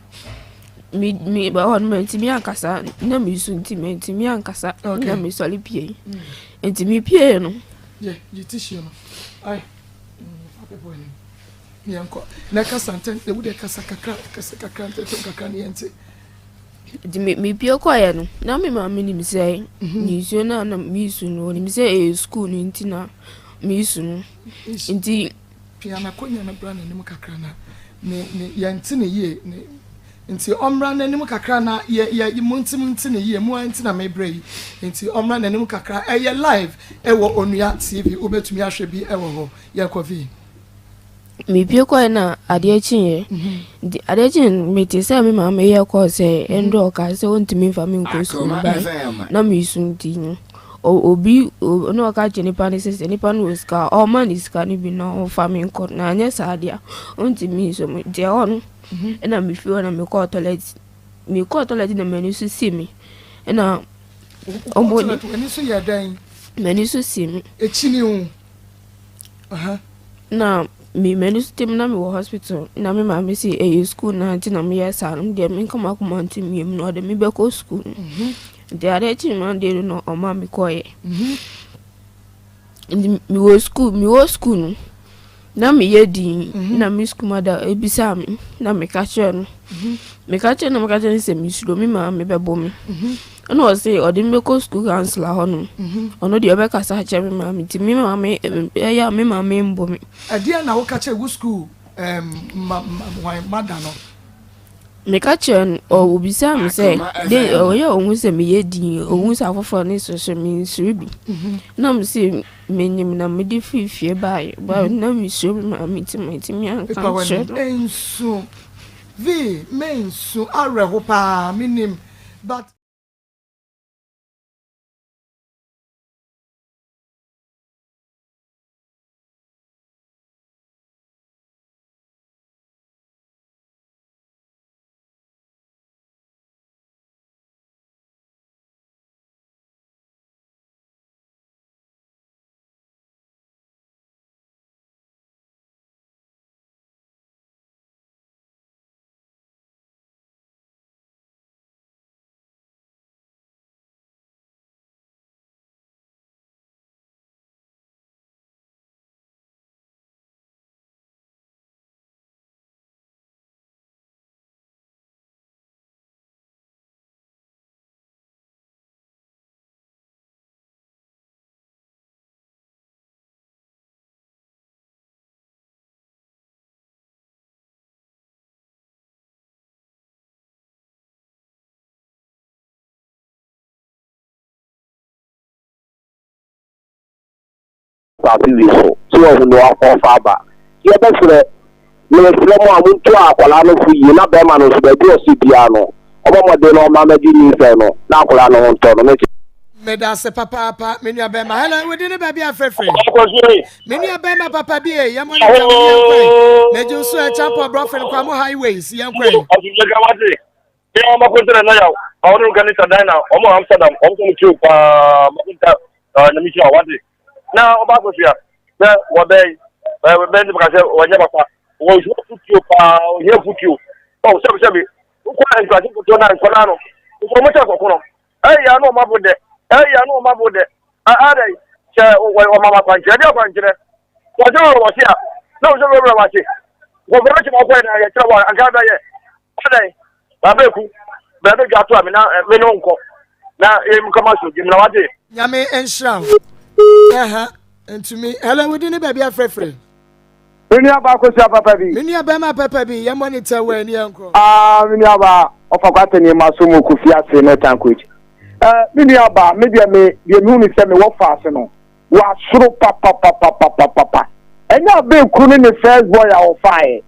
me me ɛhɔ no mantumi ankasa na mesu nti mantumi ankasa na mesɔre pie. Mm. Nti mepie no. Yɛ, yi tissue no. Ai. Mm, Yɛnkɔ. Na kasa ntɛm, ewu deɛ kasa kakra, kasa kakra ntɛm kakra ne yɛnte. Nti me mepue kɔeɛ no, na me maame nim sɛ mhm. nsuo no a na mesu no, ɔnim sɛ ɛyɛ sukuu no nti na mesu no. Nti. Pia n'akonnwa no bra n'anim kakra na ne ne yɛnte ne yie ne nti ɔmmra n'anim kakra na yɛ yɛ mo nti mo nte ne yie mo ara nti na mebrɛ yi nti ɔmmra n'anim kakra ɛyɛ live ɛwɔ Onua TV wobɛtumi ahwɛ bi ɛwɔ hɔ yɛnkɔ vi. Mepue kɔe na adeɛ kyeeɛ. Nti adeɛ kyee no mete sɛ me maame yɛ kɔɔ sɛ ɛndɛ ɔkaa sɛ ɔntumi mfa me nkɔ sukuu bae na mesu nti no obi na ɔka kyerɛ nipa no sɛ sɛ nipa no wɔ sika a ɔmma ne sika no bi na ɔmfa me nkɔ na anyɛ saa deɛ a ɔntumi nsɔ me nti ɛhɔ no ɛna mefiri hɔ na mekɔɔ toilet mekɔɔ toilet na m'ani so si me ɛna ɔmo de m'ani so yɛ dɛn m'ani so si me ekyini ho Na me m'ani so tem na mewɔ hospital na me maame se ɛyɛ school na nti na meyɛ saa no deɛ menka m'akoma nto mmiam na ɔde me bɛkɔ school no mhm. nti adeɛ kyee Monday no na ɔma me kɔeɛ mhm. nti mewɔ school mewɔ school no na meyɛ din mhm. na me school mada ebisaa me na meka kyerɛ no meka kyerɛ no meka kyerɛ no sɛ mesuro me maame bɛbɔ me Ɛna ɔse ɔde me bɛkɔ sukuu councilor hɔ nom. Ɔno deɛ ɔbɛkasa akyerɛ me maame nti me maame ɛyɛ a me maame mbɔ me. Ɛdeɛn na woka kyerɛ wo sukuu ma ma hwan mada no? Meka kyerɛ no ɔbisaa me sɛ de ɔyɛ ɔhu sɛ meyɛ din ɔhu sɛ afoforɔ ne soso mensuro bi. Na me se menyim na mede firi fie baeɛ ba na mesuro me maame nti mantumi anka nkyerɛ no. Mensu Vi mensu awerɛho paa menim but. asase wei so. So wahu no ɔfa aba. Yɛbɛsrɛ, mesrɛ mo a montu akwadaa no fo yie na bɛrima no nso baabi a ɔsɛ biara no ɔmmɔ mmɔden na ɔmma mmɛgye nyinsɛn no na akwadaa no ho ntɔ no. Mese. Medase papaapa me nua bɛrima. Hello, wo din ne baabi a frɛfrɛ? Me nua bɛrima papa bi e, yɛmmɔ ne ntam ne yɛnkɔe. Megye wo so ɛkyampɔ brɔfen kwa mo highways yɛnkɔe. Ní àwọn ọmọkùnrin tẹ̀lé náà yà àwọn onírúkọ ní sàdáínà ọmọ Amsterdam ọmọ sọmọ tí ó paa ọmọkùnrin tẹ nyame hyira wade na ɔba akosua sɛ wɔbɛn bɛn ne bɛka sɛ wɔnyɛ papa wɔhia futuo paa wɔhia futuo ɔ sɛbi sɛbi wokɔ nkurase fotoɔ na nkɔla no nso wɔn sɛ kɔkɔ no ɛyɛ ano ɔmo abo dɛ ɛyɛ ano ɔmo abo dɛ adɛ sɛ wɔma ma akwankyerɛ de akwankyerɛ wɔsɛ wɔwɔ wɔse a na wɔsɛ wɔwɔ wɔse wɔfɔ bɛkyɛ wɔkɔ yɛ na yɛkyerɛ wɔ anka bɛyɛ adɛn baabeku baabe dwa to a me na me ne nkɔ na yɛm kama so gyim na wate. Nyame nhyira wo. Ɛha ntumi. Hello, wo din ne baabi afrɛfrɛ? Me nua baa kosua papa bi. Me nua bɛrima papa bi, yɛmmɔ ne tɛwɛ ne yɛnkɔ. Ah, me nua baa ɔfa kwate ne ma so mu kofi ase ne tankoji. Eh, me nua baa, me deɛ me deɛ mehu ne sɛ mewɔ faase no, wasoro papapapapapapa. Ɛnyɛ abeeku ne ne first boy a ɔfaeɛ.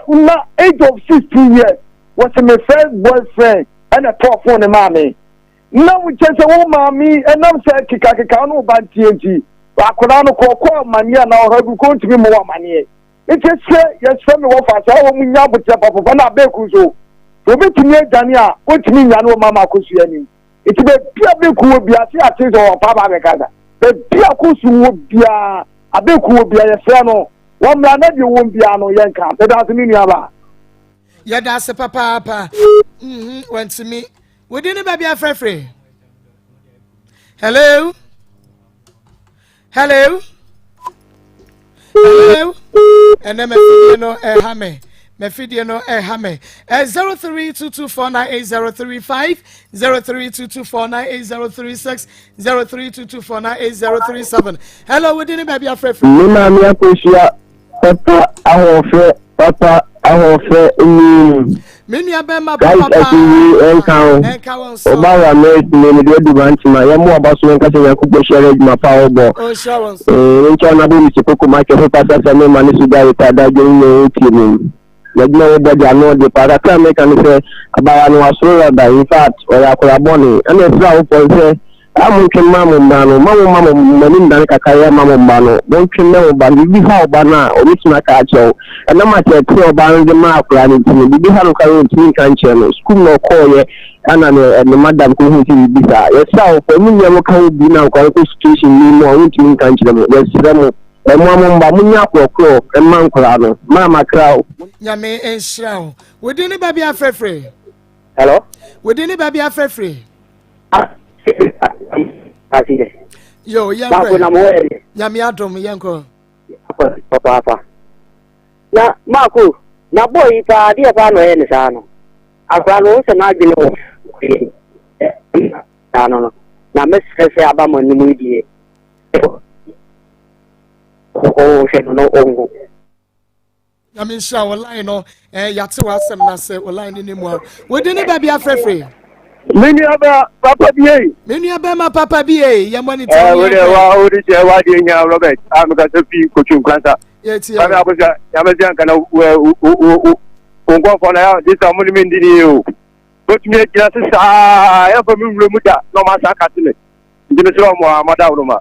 Na age of 16 years, wɔsi me first boyfriend ɛna tɔɔ phone ne maa me. Na wo kyɛ sɛ wo maame ɛnam sɛ kekakeka wo ne wo ba nteɛ nti, akwadaa no kɔɔkɔ amaneɛ anaa ɔha bi kɔ ntumi mmɔ wo amaneɛ. Nti sɛ yɛsrɛ me wɔfa sɛ wɔn nya aboterɛ papapa na abeeku nso sɛ obetumi adwane a ontumi nnwane wɔ mama akosua anim. Nti baabi a abeeku wɔ biara sɛ yɛate sɛ ɔpa aba abɛkasa baabi a akosu wɔ biara abeeku wɔ biara yɛsrɛ no wɔmmra na deɛ wɔn biara no yɛnka. Meda ase me nuabaa. Yɛda ase papaapa. Mhm, wantumi. Wo din ne baabi afrɛfrɛ? Hello? Hello? Hello? Ɛnɛ mafidie no ɛha me. Mafidie no ɛha me. 0322498035, 0322498036, 0322498037. Hello, wo din ne baabi afrɛfrɛ? Me maame akosua papa ahoɔfɛ papa ahoɔfɛ mm. Me nua bɛrima Christ papa asomdwie nka wo. Ɛnka wo nso. Ɔba wɔ America ne mede adu Bantama. Yɛmmɔ aba so yɛnka sɛ Nyankopɔn hyira no adwuma pa a ɔbɔ. Ɔnhyira wo nso. Eh, nkyɛ ɔno abɔ misi koko ma kɛse pasa sɛ me ma ne so gya reta da adwene nyɛ wo tie mu. N'adwuma a wɔbɔ de ano ɔde paa. Kakra a mɛka ne sɛ abaayewa no wasoro raba. In fact, ɔyɛ akwadaa bɔne. Ɛna ɛsrɛ awofoɔ no sɛ A Montwe mma mo mma no, mma momma mo mo ani nnane kakayɛ mma mo mma no. Montwe mmɛn mo ba no. Biribi ha ɔba no a, ɔbɛtumi aka akyerɛ wo. Ɛnam ateɛteɛ a ɔbaa no de maa akwadaa no nti no, biribi ha no koraa a ɔntumi nka nkyerɛ no. Sukuu mu na ɔkɔeɛ ɛna ne ne madam kɔhuu sɛ biribi saa. Yɛsrɛ awofoɔ, mo nua moka ho bi na nkwadaa no kɔ situation bi mu a wɔntumi nka nkyerɛ mo. Yɛsrɛ mo, mmoa mo mma, monyɛ akorɔkorɔ mma nkwadaa no. Maa makra o. Nyame nhyira wo. Wo din ne baabi a frɛfrɛ? Hello. Wo din ne baabi a frɛfrɛ? Yo, yɛnkɔ. Nyame adom yɛnkɔ. Papaapa. Na Marco, na boy yi paa adeɛ paa na ɔyɛ ne saa no. Akora no sɛ n'adwene wɔ saa no no. Na mɛsrɛ sɛ aba mo anim yi deɛ. Ɔhwɛ no no ɔngo. Nyame nhyira wo line no eh, yɛate w'asɛm no ase wo line no ne mu a wode ne baabi afrɛfrɛ. Me nua bɛ papa bi ei. Me nua bɛma papa bi ei yɛmmɔ ne Eh, tɛm wo deɛ wa wo de kyɛ wa deɛ hia Robert a mekasa fi kotwi nkransa. Yɛtie Kwame Akosia nyame sɛ anka na wo wo wo wo nkɔfoɔ na ya de sa mo ne me ndi ne yie o. Bɛtumi agyina se saa yɛmfa me nwura mu da na ɔma asa akate me. Nti mesrɛ ɔmo a mada wo no ma.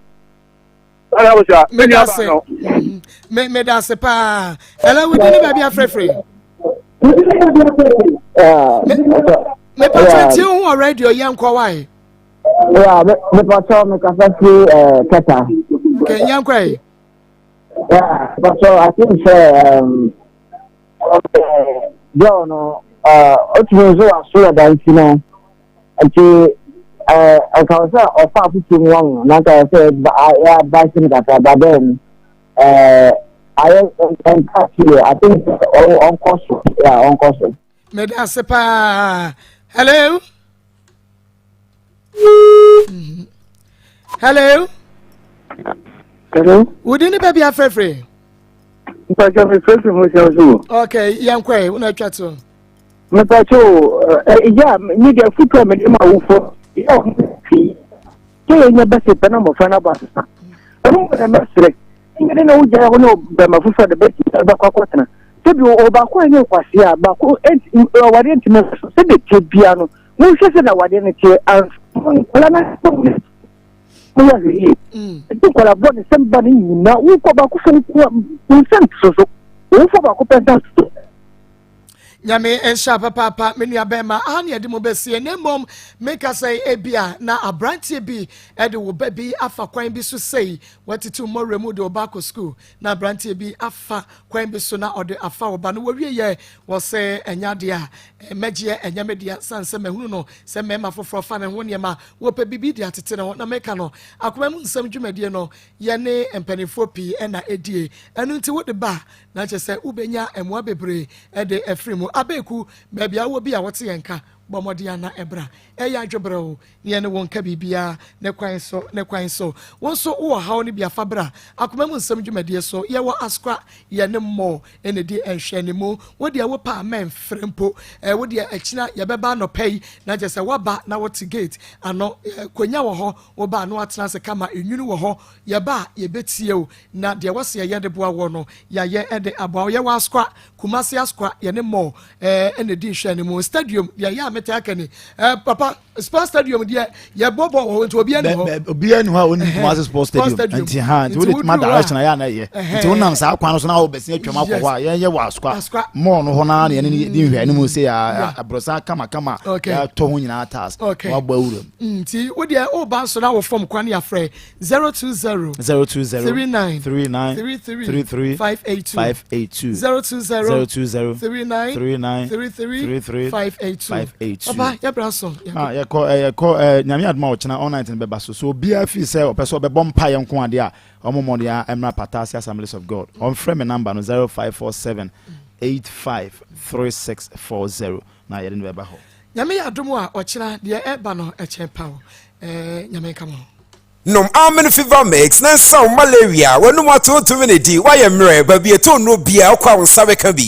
Medase medase paa. Hello, wodi ne baabi afrɛfrɛ. Mepatwa tie ho wɔ radio yɛn nkɔ wae. Yeah, mepatwa mekasa firi kɛta. Okay, yɛn kɔ yi. Yeah, mepatwa I think sɛ girl no otumi nso waso ɛda nti no. Nti ɛka wɔ sɛ ɔfa afotuo mu wɔn na nka sɛ yɛ advice no kakra but then ayɛ nka yɛ I think ɔnkɔ so yeah ɔnkɔ so. Meda ase paa. Hello. Hello. Hello. Wodi ne baabi afrɛfrɛ. Mpakyɛ mefrɛfrɛ mu sɛ so. Okay, yɛnkɔ ɛ, wona atwa to. Mepakyɛ o, ɛyɛ a me deɛ afotu a mede ma awofo yɛ ɔmo pii sɛ yɛnya bɛsɛ pɛ na mmɔfra no abɔ asesa. Ɛno mu na mɛsrɛ. Ɛnyɛ na wogyae hɔ ne bɛrima foforɔ de bɛkɔ akɔtena. Sɛbi ɔbaako a ɛnyɛ nkwasea a baako awadeɛ ntumi nso sɛdeɛ teɛ bia no monhwɛ sɛ na awadeɛ no teɛ ansa nkwadaa no asɛm no moyɛ ahwɛ yie. Ɛti nkwadaa bɔ ne sɛm ba no nyinaa wokɔ baako fo nko a wo nsa nto so wofo baako pɛ nsa so. Nyame nhyira papaapa me nua bɛrima aha ne yɛde mo bɛsie na mmom meka sɛ ebia na aberanteɛ bi de wo ba bi afa kwan bi so sei watete mmɔwerɛ mu de wo ba akɔ sukuu na aberanteɛ bi afa kwan bi so na ɔde afa wo ba no wɔwie yɛ wɔ sɛ ɛnyɛ adeɛ a mɛgyeɛ ɛnyɛ me dea sane sɛ mahunu no sɛ mmarima foforɔ fa ne ho nneɛma wɔpɛ biribi de atete ne ho na meka no akoma mu nsɛm dwumadie no yɛne mpanimfoɔ pii ɛna ɛdie ɛno nti wode ba Na kyerɛ sɛ wobɛnya mmoa bebree de afiri mu. Abeku, baabi a wowɔ bi a wote yɛn nka, bɔ mmɔden ara na bra. Ɛyɛ adwobrɛw na yɛne wo nka biribiara ne kwan so ne kwan so. Wo nso wowɔ haw no bi a, fa bra Akoma Mu Nsɛm dwumadie so. Yɛwɔ Askwa, yɛne Mmɔɔ na ɛdi nhwɛanimu. Wo deɛ wopɛ a mɛmfrɛ mpo. Wo deɛ akyina yɛbɛba anɔpa yi na kyerɛ sɛ woaba na wote gate ano. Konya wɔ hɔ, woba a na woatena ase kama, nwunu wɔ hɔ. Yɛba a yɛbɛtie wo. Na deɛ ɛwɔ sɛ yɛyɛ de boa woɔ no, yɛayɛ de aboa wo. Yɛwɔ Asokwa, Kumasi Asokwa, yɛne Mall ɛɛ na ɛdi nhwɛanimu. Stadium, deɛ ɛyɛ a metaa aka ni, ɛɛ papa, sports stadium deɛ yɛbɔ bɔɔl wɔ hɔ nti obiara ni hɔ. Obiara ni hɔ a onim Kumasi sports stadium. Nti ha, nti wode ma direction a yɛ a na ɛyɛ. Nti wonam saa kwan no so na wobɛsen atwam akɔ hɔ a, yɛn yɛwɔ Asokwa. Mall no hɔ no ara na yɛne no di nhwɛanimu sei a, aborosan kama kama, yɛatɔ ho nyinaa tiles, na wabɔ awura mu. Nti wodeɛ woba nso na wo fam kwan yɛafrɛ 020 020 39 39 33 33 582 582 020 020 39 39 33 33 582 582. Papa yɛbra so. Ah, yɛkɔ eh, yɛkɔ eh, nyame adom a ɔkyena all night no bɛba so so obiara fii sɛ ɔpɛ sɛ ɔbɛbɔ mpaeɛ nko adeɛ a ɔmo mmɔden a ɛmmra Patase Assemblies of God ɔmfrɛ me number no 0547 853640 na yɛde no bɛba hɔ. Nyame yɛ adom a ɔkyena deɛ ɛba no ɛkyɛn paw eh, Nyame nka mo ho. Nom Amen Fever Mix na nsa wo malaria, w'anum ato wontumi nnidi, woayɛ mmerɛ, baabi ɛtɔ nnuro biara wokɔ a wo nsa bɛka bi.